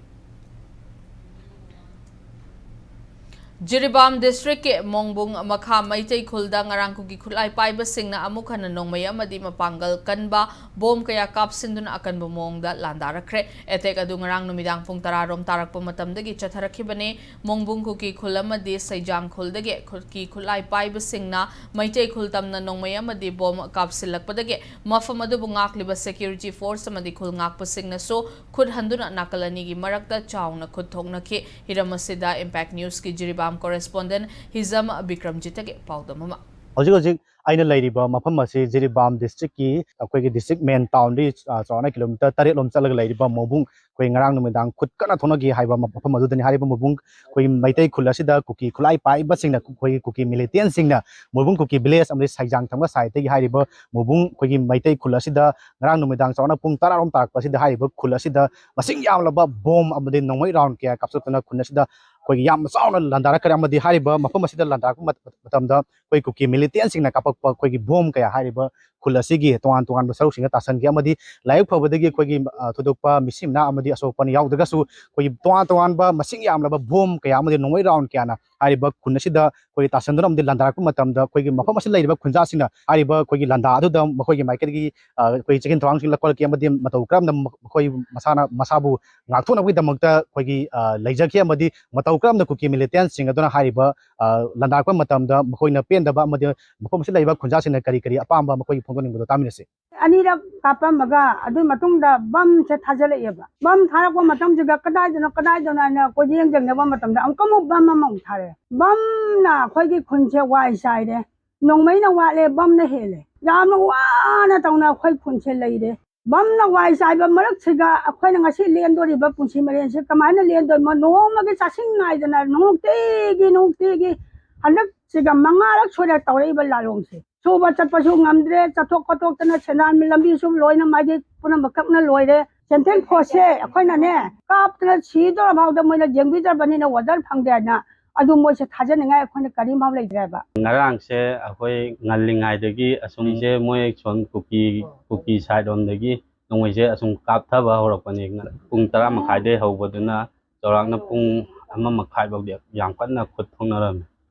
ꯖꯤꯔꯤꯕꯥꯝ districtꯀꯤ ꯃꯣꯡꯕꯨꯡ ꯃꯈꯥ ꯃꯩꯇꯩ ꯈꯨꯜꯗ ꯉꯔꯥꯡ ꯀꯨꯀꯤ ꯈꯨꯠꯂꯥꯏ ꯄꯥꯏꯕꯁꯤꯡꯅ ꯑꯃꯨꯛ ꯍꯟꯅ ꯅꯣꯡꯃꯩ ꯑꯃꯗꯤ ꯃꯄꯥꯡꯒꯜ ꯀꯟꯕ ꯕꯣꯝ ꯀꯌꯥ ꯀꯥꯞꯁꯤꯟꯗꯨꯅ ꯑꯀꯟꯕ ꯃꯑꯣꯡꯗ ꯂꯥꯟꯗꯥꯔꯛꯈ꯭ꯔꯦ꯫ Attack ꯑꯗꯨ ꯉꯔꯥꯡ ꯅꯨꯃꯤꯗꯥꯡ ꯄꯨꯡ ꯇꯔꯥ ꯔꯣꯝ ꯇꯥꯔꯛꯄ ꯃꯇꯝꯗꯒꯤ ꯆꯠꯊꯔꯛꯈꯤꯕꯅꯤ꯫ ꯃꯣꯡꯕꯨꯡ ꯀꯨꯀꯤ ꯈꯨꯜ ꯑꯃꯗꯤ ꯁꯩꯖꯥꯡ ꯈꯨꯜꯗꯒꯤ ꯀꯨꯀꯤ ꯈꯨꯠꯂꯥꯏ ꯄꯥꯏꯕꯁꯤꯡꯅ ꯃꯩꯇꯩ ꯈꯨꯜ ꯇꯝꯅ ꯅꯣꯡꯃꯩ ꯑꯃꯗꯤ ꯕꯣꯝ ꯀꯥꯞꯁꯤꯜꯂꯛꯄꯗꯒꯤ ꯃꯐꯝ ꯑꯗꯨꯕꯨ ꯉꯥꯛꯂꯤꯕ security force ꯑꯃꯗꯤ ꯈꯨꯜ ꯉꯥꯛꯄꯁꯤꯡꯅꯁꯨ ꯈꯨꯠ ꯍꯟꯗꯨꯅ ꯅꯥꯀꯜ ꯑꯅꯤꯒꯤ ꯃꯔꯛꯇ ꯆꯥꯎꯅ ꯈꯨꯠ ꯊꯣꯛꯅꯈꯤ꯫ ꯍꯤꯔꯝ ꯑꯁꯤꯗ Impact Newsꯀꯤ ꯖꯤꯔꯤꯕꯥꯝ correspondent ꯍꯤꯖꯝ ꯕꯤꯀ꯭ꯔꯝꯖꯤꯠꯇꯒꯤ ꯄꯥꯎꯗꯝ ꯑꯃ꯫ ꯍꯧꯖꯤꯛ ꯍꯧꯖꯤꯛ ꯑꯩꯅ ꯂꯩꯔꯤꯕ ꯃꯐꯝ ꯑꯁꯤ ꯖꯤꯔꯤꯕꯥꯝ districtꯀꯤ ꯑꯩꯈꯣꯏꯒꯤ district main townꯗꯒꯤ, ꯑ, ꯆꯥꯎꯔꯥꯛꯅ kilometre ꯇꯔꯦꯠ ꯂꯣꯝ ꯆꯠꯂꯒ ꯂꯩꯔꯤꯕ ꯃꯣꯡꯕꯨꯡ, ꯑꯩꯈꯣꯏ ꯉꯔꯥꯡ ꯅꯨꯃꯤꯗꯥꯡ ꯈꯨꯠ ꯀꯟꯅ ꯊꯣꯛꯅꯈꯤ ꯍꯥꯏꯕ ꯃꯐꯝ ꯑꯗꯨꯗꯅꯤ꯫ ꯍꯥꯏꯔꯤꯕ ꯃꯣꯡꯕꯨꯡ ꯑꯩꯈꯣꯏꯒꯤ ꯃꯩꯇꯩ ꯈꯨꯜ ꯑꯁꯤꯗ ꯀꯨꯀꯤ ꯈꯨꯠꯂꯥꯏ ꯄꯥꯏꯕꯁꯤꯡꯅ, ꯑꯩꯈꯣꯏꯒꯤ ꯀꯨꯀꯤ militantꯁꯤꯡꯅ ꯃꯣꯡꯕꯨꯡ ꯀꯨꯀꯤ village ꯑꯃꯗꯤ ꯁꯩꯖꯥꯡ ꯊꯝꯒ sideꯇꯒꯤ ꯍꯥꯏꯔꯤꯕ ꯃꯣꯡꯕꯨꯡ ꯑꯩꯈꯣꯏꯒꯤ ꯃꯩꯇꯩ ꯈꯨꯜ ꯑꯁꯤꯗ ꯉꯔꯥꯡ ꯅꯨꯃꯤꯗꯥꯡ ꯆꯥꯎꯔꯥꯛꯅ ꯄꯨꯡ ꯇꯔꯥ ꯔꯣꯝ ꯇꯥꯔꯛꯄ ꯑꯁꯤꯗ ꯍꯥꯏꯔꯤꯕ ꯈꯨꯜ ꯑꯁꯤꯗ ꯃꯁꯤꯡ ꯌꯥꯝꯂꯕ ꯕꯣꯝ ꯑꯃꯗꯤ ꯅꯣꯡꯃꯩ round ꯀꯌꯥ ꯀꯥꯞꯁꯤꯜꯂꯛꯇꯨꯅ ꯈꯨꯜ ꯑꯁꯤꯗ ꯑꯩꯈꯣꯏꯒꯤ ꯌꯥꯝꯅ ꯆꯥꯎꯅ ꯂꯥꯟꯗꯥꯔꯛꯈ꯭ꯔꯦ꯫ ꯑꯃꯗꯤ ꯍꯥꯏꯔꯤꯕ ꯃꯐꯝ ꯑꯁꯤꯗ ꯂꯥꯟꯗꯥꯔꯛꯄ ꯃꯇꯝꯗ ꯑꯩꯈꯣꯏ ꯀꯨꯀꯤ militantꯁꯤꯡꯅ ꯀꯥꯞꯄꯛꯄ ꯑꯩꯈꯣꯏꯒꯤ ꯕꯣꯝ ꯀꯌꯥ ꯍꯥꯏꯔꯤꯕ ꯈꯨꯜ ꯑꯁꯤꯒꯤ ꯇꯣꯉꯥꯟ ꯇꯣꯉꯥꯟꯕ ꯁꯔꯨꯛꯁꯤꯡꯗ ꯇꯥꯁꯟꯈꯤ꯫ ꯑꯃꯗꯤ ꯂꯥꯏꯕꯛ ꯐꯕꯗꯒꯤ ꯑꯩꯈꯣꯏꯒꯤ, ꯑ, ꯊꯣꯏꯗꯣꯛꯄ ꯃꯤꯁꯤ ꯃꯤꯅꯥ ꯑꯃꯗꯤ ꯑꯁꯣꯛ ꯑꯄꯟ ꯌꯥꯎꯗ꯭ꯔꯒꯁꯨ ꯑꯩꯈꯣꯏꯒꯤ ꯇꯣꯉꯥꯟ ꯇꯣꯉꯥꯟꯕ ꯃꯁꯤꯡ ꯌꯥꯝꯂꯕ ꯕꯣꯝ ꯀꯌꯥ ꯑꯃꯗꯤ ꯅꯣꯡꯃꯩ round ꯀꯌꯥꯅ ꯍꯥꯏꯔꯤꯕ ꯈꯨꯟ ꯑꯁꯤꯗ ꯑꯩꯈꯣꯏ ꯇꯥꯁꯟꯗꯨꯅ ꯑꯃꯗꯤ ꯂꯥꯟꯗꯥꯔꯛꯄ ꯃꯇꯝꯗ ꯑꯩꯈꯣꯏꯒꯤ ꯃꯐꯝ ꯑꯁꯤꯗ ꯂꯩꯔꯤꯕ ꯈꯨꯟꯖꯥꯁꯤꯡꯅ ꯍꯥꯏꯔꯤꯕ ꯑꯩꯈꯣꯏꯒꯤ ꯂꯥꯟꯗꯥ ꯑꯗꯨꯗ ꯃꯈꯣꯏꯒꯤ ꯃꯥꯏꯀꯩꯗꯒꯤ, ꯑ, ꯑꯩꯈꯣꯏ ꯆꯦꯛꯁꯤꯟ ꯊꯧꯔꯥꯡꯁꯤꯡ ꯂꯧꯈꯠꯂꯛꯈꯤ ꯑꯃꯗꯤ ꯃꯇꯧ ꯀꯔꯝꯅ ꯃꯈꯣꯏ ꯃꯁꯥꯅ ꯃꯁꯥꯕꯨ ꯉꯥꯛꯊꯣꯛꯅꯕꯒꯤꯗꯃꯛꯇ ꯑꯩꯈꯣꯏꯒꯤ, ꯑ, ꯂꯩꯖꯈꯤ꯫ ꯑꯃꯗꯤ ꯃꯇꯧ ꯀꯔꯝꯅ ꯀꯨꯀꯤ militantꯁꯤꯡ ꯑꯗꯨꯅ ꯍꯥꯏꯔꯤꯕ, ꯑ, ꯂꯥꯟꯗꯥꯔꯛꯄ ꯃꯇꯝꯗ ꯃꯈꯣꯏꯅ ꯄꯦꯟꯗꯕ ꯑꯃꯗꯤ ꯃꯐꯝ ꯑꯁꯤꯗ ꯂꯩꯔꯤꯕ ꯈꯨꯟꯖꯥꯁꯤꯡꯅ ꯀꯔꯤ ꯀꯔꯤ ꯑꯄꯥꯝꯕ ꯃꯈꯣꯏꯒꯤ ꯐꯣꯡꯗꯣꯛꯅꯤꯡꯕꯗꯣ ꯇꯥꯃꯤꯟꯅꯁꯤ꯫ ꯑꯅꯤꯔꯛ ꯀꯥꯞꯄꯝꯃꯒ ꯑꯗꯨꯒꯤ ꯃꯇꯨꯡꯗ ꯕꯝꯁꯦ ꯊꯥꯖꯤꯜꯂꯛꯑꯦꯕ꯫ ꯕꯝ ꯊꯥꯔꯛꯄ ꯃꯇꯝꯁꯤꯗ ꯀꯗꯥꯏꯗꯅꯣ ꯀꯗꯥꯏꯗꯅꯣ ꯍꯥꯏꯅ ꯀꯣꯏꯌꯦꯡ ꯌꯦꯡꯅꯕ ꯃꯇꯝꯗ ꯑꯃꯨꯛꯀ ꯑꯃꯨꯛ ꯕꯝ ꯑꯃꯃꯨꯛ ꯊꯥꯔꯛꯑꯦ꯫ ꯕꯝꯅ ꯑꯩꯈꯣꯏꯒꯤ ꯈꯨꯟꯁꯦ ꯋꯥꯏ ꯆꯥꯏꯔꯦ꯫ ꯅꯣꯡꯃꯩꯅ ꯋꯥꯠꯂꯦ, ꯕꯝꯅ ꯍꯦꯜꯂꯦ꯫ ꯌꯥꯝꯅ ꯋꯥꯅ ꯇꯧꯅ ꯑꯩꯈꯣꯏ ꯈꯨꯟꯁꯦ ꯂꯩꯔꯦ꯫ ꯕꯝꯅ ꯋꯥꯏ ꯆꯥꯏꯕ ꯃꯔꯛꯁꯤꯗ ꯑꯩꯈꯣꯏꯅ ꯉꯁꯤ ꯂꯦꯟꯗꯣꯔꯤꯕ ꯄꯨꯟꯁꯤ ꯃꯔꯦꯟꯁꯦ ꯀꯃꯥꯏꯅ ꯂꯦꯟꯗꯣꯏꯅꯣ? ꯅꯣꯡꯃꯒꯤ ꯆꯥꯁꯤꯡ ꯅꯥꯏꯗꯅ ꯅꯨꯡꯇꯤꯒꯤ ꯅꯨꯡꯇꯤꯒꯤ ꯍꯟꯗꯛꯁꯤꯒ ꯃꯉꯥꯔꯛ ꯁꯨꯔꯦ ꯇꯧꯔꯛꯏꯕ ꯂꯥꯂꯣꯡꯁꯦ꯫ ꯁꯨꯕ ꯆꯠꯄꯁꯨ ꯉꯝꯗ꯭ꯔꯦ, ꯆꯠꯊꯣꯛ ꯈꯣꯠꯇꯣꯛꯇꯅ ꯁꯦꯟꯗꯥꯟ ꯂꯝꯕꯤꯁꯨ ꯂꯣꯏꯅ ꯃꯥꯒꯤ ꯄꯨꯝꯅꯃꯛꯈꯛꯅ ꯂꯣꯏꯔꯦ꯫ ꯁꯦꯟꯇ꯭ꯔꯦꯜ ꯐꯣꯔꯁꯁꯦ ꯑꯩꯈꯣꯏꯅꯅꯦ ꯀꯥꯞꯇꯅ ꯁꯤꯗꯣꯔꯐꯥꯎꯗ ꯃꯣꯏꯅ ꯌꯦꯡꯕꯤꯗ꯭ꯔꯕꯅꯤꯅ ꯑꯣꯔꯗꯔ ꯐꯪꯗꯦ ꯍꯥꯏꯅ ꯑꯗꯨ ꯃꯣꯏꯁꯦ ꯊꯥꯖꯅꯤꯡꯉꯥꯏ ꯑꯩꯈꯣꯏꯅ ꯀꯔꯤꯝ ꯐꯥꯎ ꯂꯩꯇ꯭ꯔꯦꯕ꯫ ꯉꯔꯥꯡꯁꯦ ꯑꯩꯈꯣꯏ ꯉꯜꯂꯤꯉꯩꯗꯒꯤ ꯑꯁꯨꯝꯁꯦ ꯃꯣꯏ ꯁꯣꯝ ꯀꯨꯀꯤ ꯀꯨꯀꯤ ꯁꯥꯏꯠ ꯂꯣꯝꯗꯒꯤ ꯅꯣꯡꯃꯩꯁꯦ ꯑꯁꯨꯝ ꯀꯥꯞꯊꯕ ꯍꯧꯔꯛꯄꯅꯤ꯫ ꯄꯨꯡ ꯇꯔꯥ ꯃꯈꯥꯏꯗꯩ ꯍꯧꯕꯗꯨꯅ ꯆꯥꯎꯔꯥꯛꯅ ꯄꯨꯡ ꯑꯃ ꯃꯈꯥꯏ ꯐꯥꯎꯗꯤ ꯌꯥꯝ ꯀꯟꯅ ꯈꯨꯠ ꯊꯣꯛꯅꯔꯝꯃꯤ꯫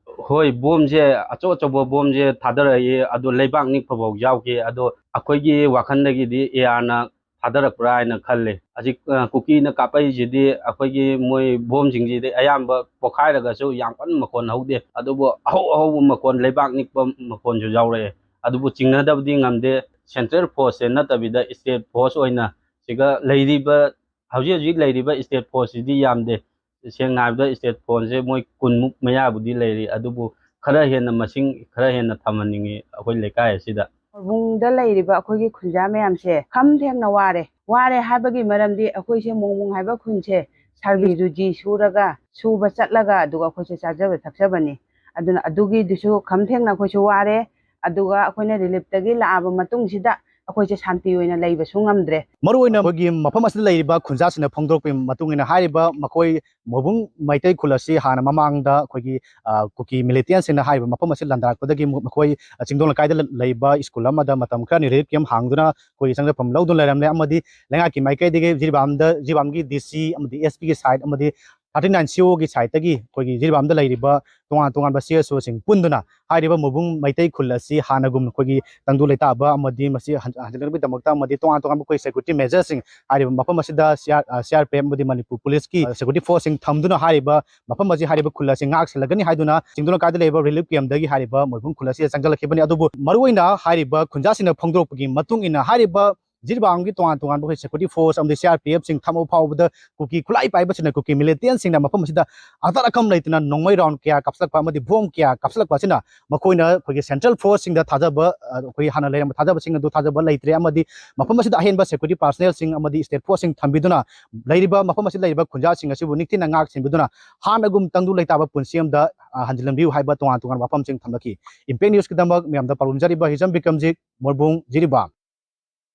ꯍꯣꯏ, ꯕꯣꯝꯁꯦ ꯑꯆꯧ ꯑꯆꯧꯕ ꯕꯣꯝꯁꯦ ꯊꯥꯗꯔꯛꯏ, ꯑꯗꯣ ꯂꯩꯕꯥꯛ ꯅꯤꯛꯄ ꯐꯥꯎ ꯌꯥꯎꯈꯤ꯫ ꯑꯗꯣ ꯑꯩꯈꯣꯏꯒꯤ ꯋꯥꯈꯜꯗꯒꯤꯗꯤ ꯑꯦ ꯑꯥꯔꯅ ꯊꯥꯗꯔꯛꯄ꯭ꯔꯥ ꯍꯥꯏꯅ ꯈꯜꯂꯤ꯫ ꯍꯧꯖꯤꯛ ꯑ, ꯀꯨꯀꯤꯅ ꯀꯥꯞꯄꯛꯏꯁꯤꯗꯤ ꯑꯩꯈꯣꯏꯒꯤ ꯃꯣꯏ ꯕꯣꯝꯁꯤꯡꯁꯤꯗꯤ ꯑꯌꯥꯝꯕ ꯄꯣꯈꯥꯏꯔꯒꯁꯨ ꯌꯥꯝ ꯀꯟꯅ ꯃꯈꯣꯟ ꯍꯧꯗꯦ, ꯑꯗꯨꯕꯨ ꯑꯍꯧ ꯑꯍꯧꯕ ꯃꯈꯣꯟ, ꯂꯩꯕꯥꯛ ꯅꯤꯛꯄ ꯃꯈꯣꯟꯁꯨ ꯌꯥꯎꯔꯛꯑꯦ꯫ ꯑꯗꯨꯕꯨ ꯆꯤꯡꯅꯗꯕꯗꯤ ꯉꯝꯗꯦ꯫ ꯁꯦꯟꯇ꯭ꯔꯦꯜ ꯐꯣꯔꯁꯁꯦ ꯅꯠꯇꯕꯤꯗ ꯏꯁꯇꯦꯠ ꯐꯣꯔꯁ ꯑꯣꯏꯅ ꯁꯤꯒ ꯂꯩꯔꯤꯕ, ꯍꯧꯖꯤꯛ ꯍꯧꯖꯤꯛ ꯂꯩꯔꯤꯕ ꯏꯁꯇꯦꯠ ꯐꯣꯔꯁꯁꯤꯗꯤ ꯌꯥꯝꯗꯦ꯫ ꯁꯦꯡꯅ ꯍꯥꯏꯕꯗ ꯏꯁꯇꯦꯠ ꯐꯣꯔꯁꯁꯦ ꯃꯣꯏ ꯀꯨꯟꯃꯨꯛ ꯃꯌꯥꯕꯨꯗꯤ ꯂꯩꯔꯤ, ꯑꯗꯨꯕꯨ ꯈꯔ ꯍꯦꯟꯅ, ꯃꯁꯤꯡ ꯈꯔ ꯍꯦꯟꯅ ꯊꯝꯍꯟꯅꯤꯡꯉꯤ ꯑꯩꯈꯣꯏ ꯂꯩꯀꯥꯏ ꯑꯁꯤꯗ꯫ ꯃꯣꯔꯕꯨꯡꯗ ꯂꯩꯔꯤꯕ ꯑꯩꯈꯣꯏꯒꯤ ꯈꯨꯟꯖꯥ ꯃꯌꯥꯝꯁꯦ ꯈꯝ ꯊꯦꯡꯅ ꯋꯥꯔꯦ꯫ ꯋꯥꯔꯦ ꯍꯥꯏꯕꯒꯤ ꯃꯔꯝꯗꯤ ꯑꯩꯈꯣꯏꯁꯦ ꯃꯣꯔꯕꯨꯡ ꯍꯥꯏꯕ ꯈꯨꯟꯁꯦ ꯁꯔꯕꯤ ꯔꯨꯖꯤ ꯁꯨꯔꯒ, ꯁꯨꯕ ꯆꯠꯂꯒ, ꯑꯗꯨꯒ ꯑꯩꯈꯣꯏꯁꯦ ꯆꯥꯖꯕ ꯊꯛꯆꯕꯅꯤ꯫ ꯑꯗꯨꯅ ꯑꯗꯨꯒꯤꯗꯨꯁꯨ ꯈꯝ ꯊꯦꯡꯅ ꯑꯩꯈꯣꯏꯁꯨ ꯋꯥꯔꯦ꯫ ꯑꯗꯨꯒ ꯑꯩꯈꯣꯏꯅ ꯔꯤꯂꯤꯐꯇꯒꯤ ꯂꯥꯛꯑꯕ ꯃꯇꯨꯡꯁꯤꯗ ꯑꯩꯈꯣꯏꯁꯦ ꯁꯥꯟꯇꯤ ꯑꯣꯏꯅ ꯂꯩꯕꯁꯨ ꯉꯝꯗ꯭ꯔꯦ꯫ ꯃꯔꯨꯑꯣꯏꯅ ꯑꯩꯈꯣꯏꯒꯤ ꯃꯐꯝ ꯑꯁꯤꯗ ꯂꯩꯔꯤꯕ ꯈꯨꯟꯖꯥꯁꯤꯡꯅ ꯐꯣꯡꯗꯣꯔꯛꯄꯒꯤ ꯃꯇꯨꯡ ꯏꯟꯅ, ꯍꯥꯏꯔꯤꯕ ꯃꯈꯣꯏ ꯃꯣꯔꯕꯨꯡ ꯃꯩꯇꯩ ꯈꯨꯜ ꯑꯁꯤ ꯍꯥꯟꯅ ꯃꯃꯥꯡꯗ ꯑꯩꯈꯣꯏꯒꯤ, ꯑ, ꯀꯨꯀꯤ ꯃꯤꯂꯤꯇꯦꯟꯁꯤꯡꯅ ꯍꯥꯏꯔꯤꯕ ꯃꯐꯝ ꯑꯁꯤ ꯂꯥꯟꯗꯥꯔꯛꯄꯗꯒꯤ ꯃꯈꯣꯏ, ꯑ, ꯆꯤꯡꯗꯣꯡ ꯂꯩꯀꯥꯏꯗ ꯂ-, ꯂꯩꯕ ꯁ꯭ꯀꯨꯜ ꯑꯃꯗ ꯃꯇꯝ ꯈꯔꯅꯤ ꯔꯤꯂꯤꯐ ꯀꯦꯝꯞ ꯍꯥꯡꯗꯨꯅ ꯑꯩꯈꯣꯏꯒꯤ ꯆꯪꯖꯐꯝ ꯂꯧꯗꯨꯅ ꯂꯩꯔꯝꯂꯦ꯫ ꯑꯃꯗꯤ ꯂꯩꯉꯥꯛꯀꯤ ꯃꯥꯏꯀꯩꯗꯒꯤ ꯖꯤꯔꯤꯕꯥꯝꯗ, ꯖꯤꯔꯤꯕꯥꯝꯒꯤ ꯗꯤ ꯁꯤ ꯑꯃꯗꯤ ꯑꯦꯁ ꯄꯤꯒꯤ ꯁꯥꯏꯠ ꯑꯃꯗꯤ thirty nine C O ꯒꯤ side ꯇꯒꯤ ꯑꯩꯈꯣꯏꯒꯤ ꯖꯤꯔꯤꯕꯥꯝꯗ ꯂꯩꯔꯤꯕ ꯇꯣꯉꯥꯟ ꯇꯣꯉꯥꯟꯕ C S O ꯁꯤꯡ ꯄꯨꯟꯗꯨꯅ ꯍꯥꯏꯔꯤꯕ ꯃꯣꯏꯕꯨꯡ ꯃꯩꯇꯩ ꯈꯨꯜ ꯑꯁꯤ ꯍꯥꯟꯅꯒꯨꯝ ꯑꯩꯈꯣꯏꯒꯤ ꯇꯪꯗꯨ ꯂꯩꯇꯥꯕ ꯑꯃꯗꯤ ꯃꯁꯤ ꯍꯟ-, ꯍꯟꯖꯤꯜꯂꯛꯅꯕꯒꯤꯗꯃꯛꯇ ꯑꯃꯗꯤ ꯇꯣꯉꯥꯟ ꯇꯣꯉꯥꯟꯕ ꯑꯩꯈꯣꯏ security measure ꯁꯤꯡ ꯍꯥꯏꯔꯤꯕ ꯃꯐꯝ ꯑꯁꯤꯗ C R, ꯑ, C R P F ꯑꯃꯗꯤ ꯃꯅꯤꯄꯨꯔ ꯄꯨꯂꯤꯁꯀꯤ, ꯑ, security force ꯁꯤꯡ ꯊꯝꯗꯨꯅ ꯍꯥꯏꯔꯤꯕ ꯃꯐꯝ ꯑꯁꯤ ꯍꯥꯏꯔꯤꯕ ꯈꯨꯜ ꯑꯁꯤ ꯉꯥꯛ ꯁꯦꯜꯂꯒꯅꯤ ꯍꯥꯏꯗꯨꯅ ꯆꯤꯡꯗꯣꯟ ꯂꯩꯀꯥꯏꯗ ꯂꯩꯔꯤꯕ relief camp ꯇꯒꯤ ꯍꯥꯏꯔꯤꯕ ꯃꯣꯏꯕꯨꯡ ꯈꯨꯜ ꯑꯁꯤꯗ ꯆꯪꯁꯤꯜꯂꯛꯈꯤꯕꯅꯤ꯫ ꯑꯗꯨꯕꯨ ꯃꯔꯨꯑꯣꯏꯅ ꯍꯥꯏꯔꯤꯕ ꯈꯨꯟꯖꯥꯁꯤꯡꯅ ꯐꯣꯡꯗꯣꯔꯛꯄꯒꯤ ꯃꯇꯨꯡ ꯏꯟꯅ ꯍꯥꯏꯔꯤꯕ ꯖꯤꯔꯤꯕꯥꯝꯒꯤ ꯇꯣꯉꯥꯟ ꯇꯣꯉꯥꯟꯕ ꯑꯩꯈꯣꯏ security force ꯑꯃꯗꯤ C R P F ꯁꯤꯡ ꯊꯝꯃꯕ ꯐꯥꯎꯕꯗ ꯀꯨꯀꯤ ꯈꯨꯠꯂꯥꯏ ꯄꯥꯏꯕꯁꯤꯡꯅ ꯀꯨꯀꯤ militant ꯁꯤꯡꯅ ꯃꯐꯝ ꯑꯁꯤꯗ ꯑꯇꯠ ꯑꯀꯝ ꯂꯩꯇꯅ ꯅꯣꯡꯃꯩ round ꯀꯌꯥ ꯀꯥꯞꯁꯤꯜꯂꯛꯄ ꯑꯃꯗꯤ bomb ꯀꯌꯥ ꯀꯥꯞꯁꯤꯜꯂꯛꯄ ꯑꯁꯤꯅ ꯃꯈꯣꯏꯅ ꯑꯩꯈꯣꯏꯒꯤ central force ꯁꯤꯡꯗ ꯊꯥꯖꯕ, ꯑ, ꯑꯩꯈꯣꯏ ꯍꯥꯟꯅ ꯂꯩꯔꯝꯕ ꯊꯥꯖꯕꯁꯤꯡ ꯑꯗꯨ ꯊꯥꯖꯕ ꯂꯩꯇ꯭ꯔꯦ ꯑꯃꯗꯤ ꯃꯐꯝ ꯑꯁꯤꯗ ꯑꯍꯦꯟꯕ security personnel ꯁꯤꯡ ꯑꯃꯗꯤ state force ꯁꯤꯡ ꯊꯝꯕꯤꯗꯨꯅ ꯂꯩꯔꯤꯕ ꯃꯐꯝ ꯑꯁꯤꯗ ꯂꯩꯔꯤꯕ ꯈꯨꯟꯖꯥꯁꯤꯡ ꯑꯁꯤꯕꯨ ꯅꯤꯡꯊꯤꯅ ꯉꯥꯛ ꯁꯦꯟꯕꯤꯗꯨꯅ ꯍꯥꯟꯅꯒꯨꯝ ꯇꯪꯗꯨ ꯂꯩꯇꯥꯕ ꯄꯨꯟꯁꯤ ꯑꯃꯗ, ꯑ, ꯍꯟꯖꯤꯜꯍꯟꯕꯤꯌꯨ ꯍꯥꯏꯕ ꯇꯣꯉꯥꯟ ꯇꯣꯉꯥꯟꯕ ꯋꯥꯐꯝꯁꯤꯡ ꯊꯝꯂꯛꯈꯤ꯫ Impact News ꯀꯤꯗꯃꯛ ꯃꯌꯥꯝꯗ ꯄꯥꯎꯗꯝꯖꯔꯤꯕ ꯍꯤꯖꯝ ꯕꯤꯀ꯭ꯔꯝꯖꯤꯠ, ꯃꯣꯏꯕꯨꯡ, ꯖꯤꯔꯤꯕꯥꯝ꯫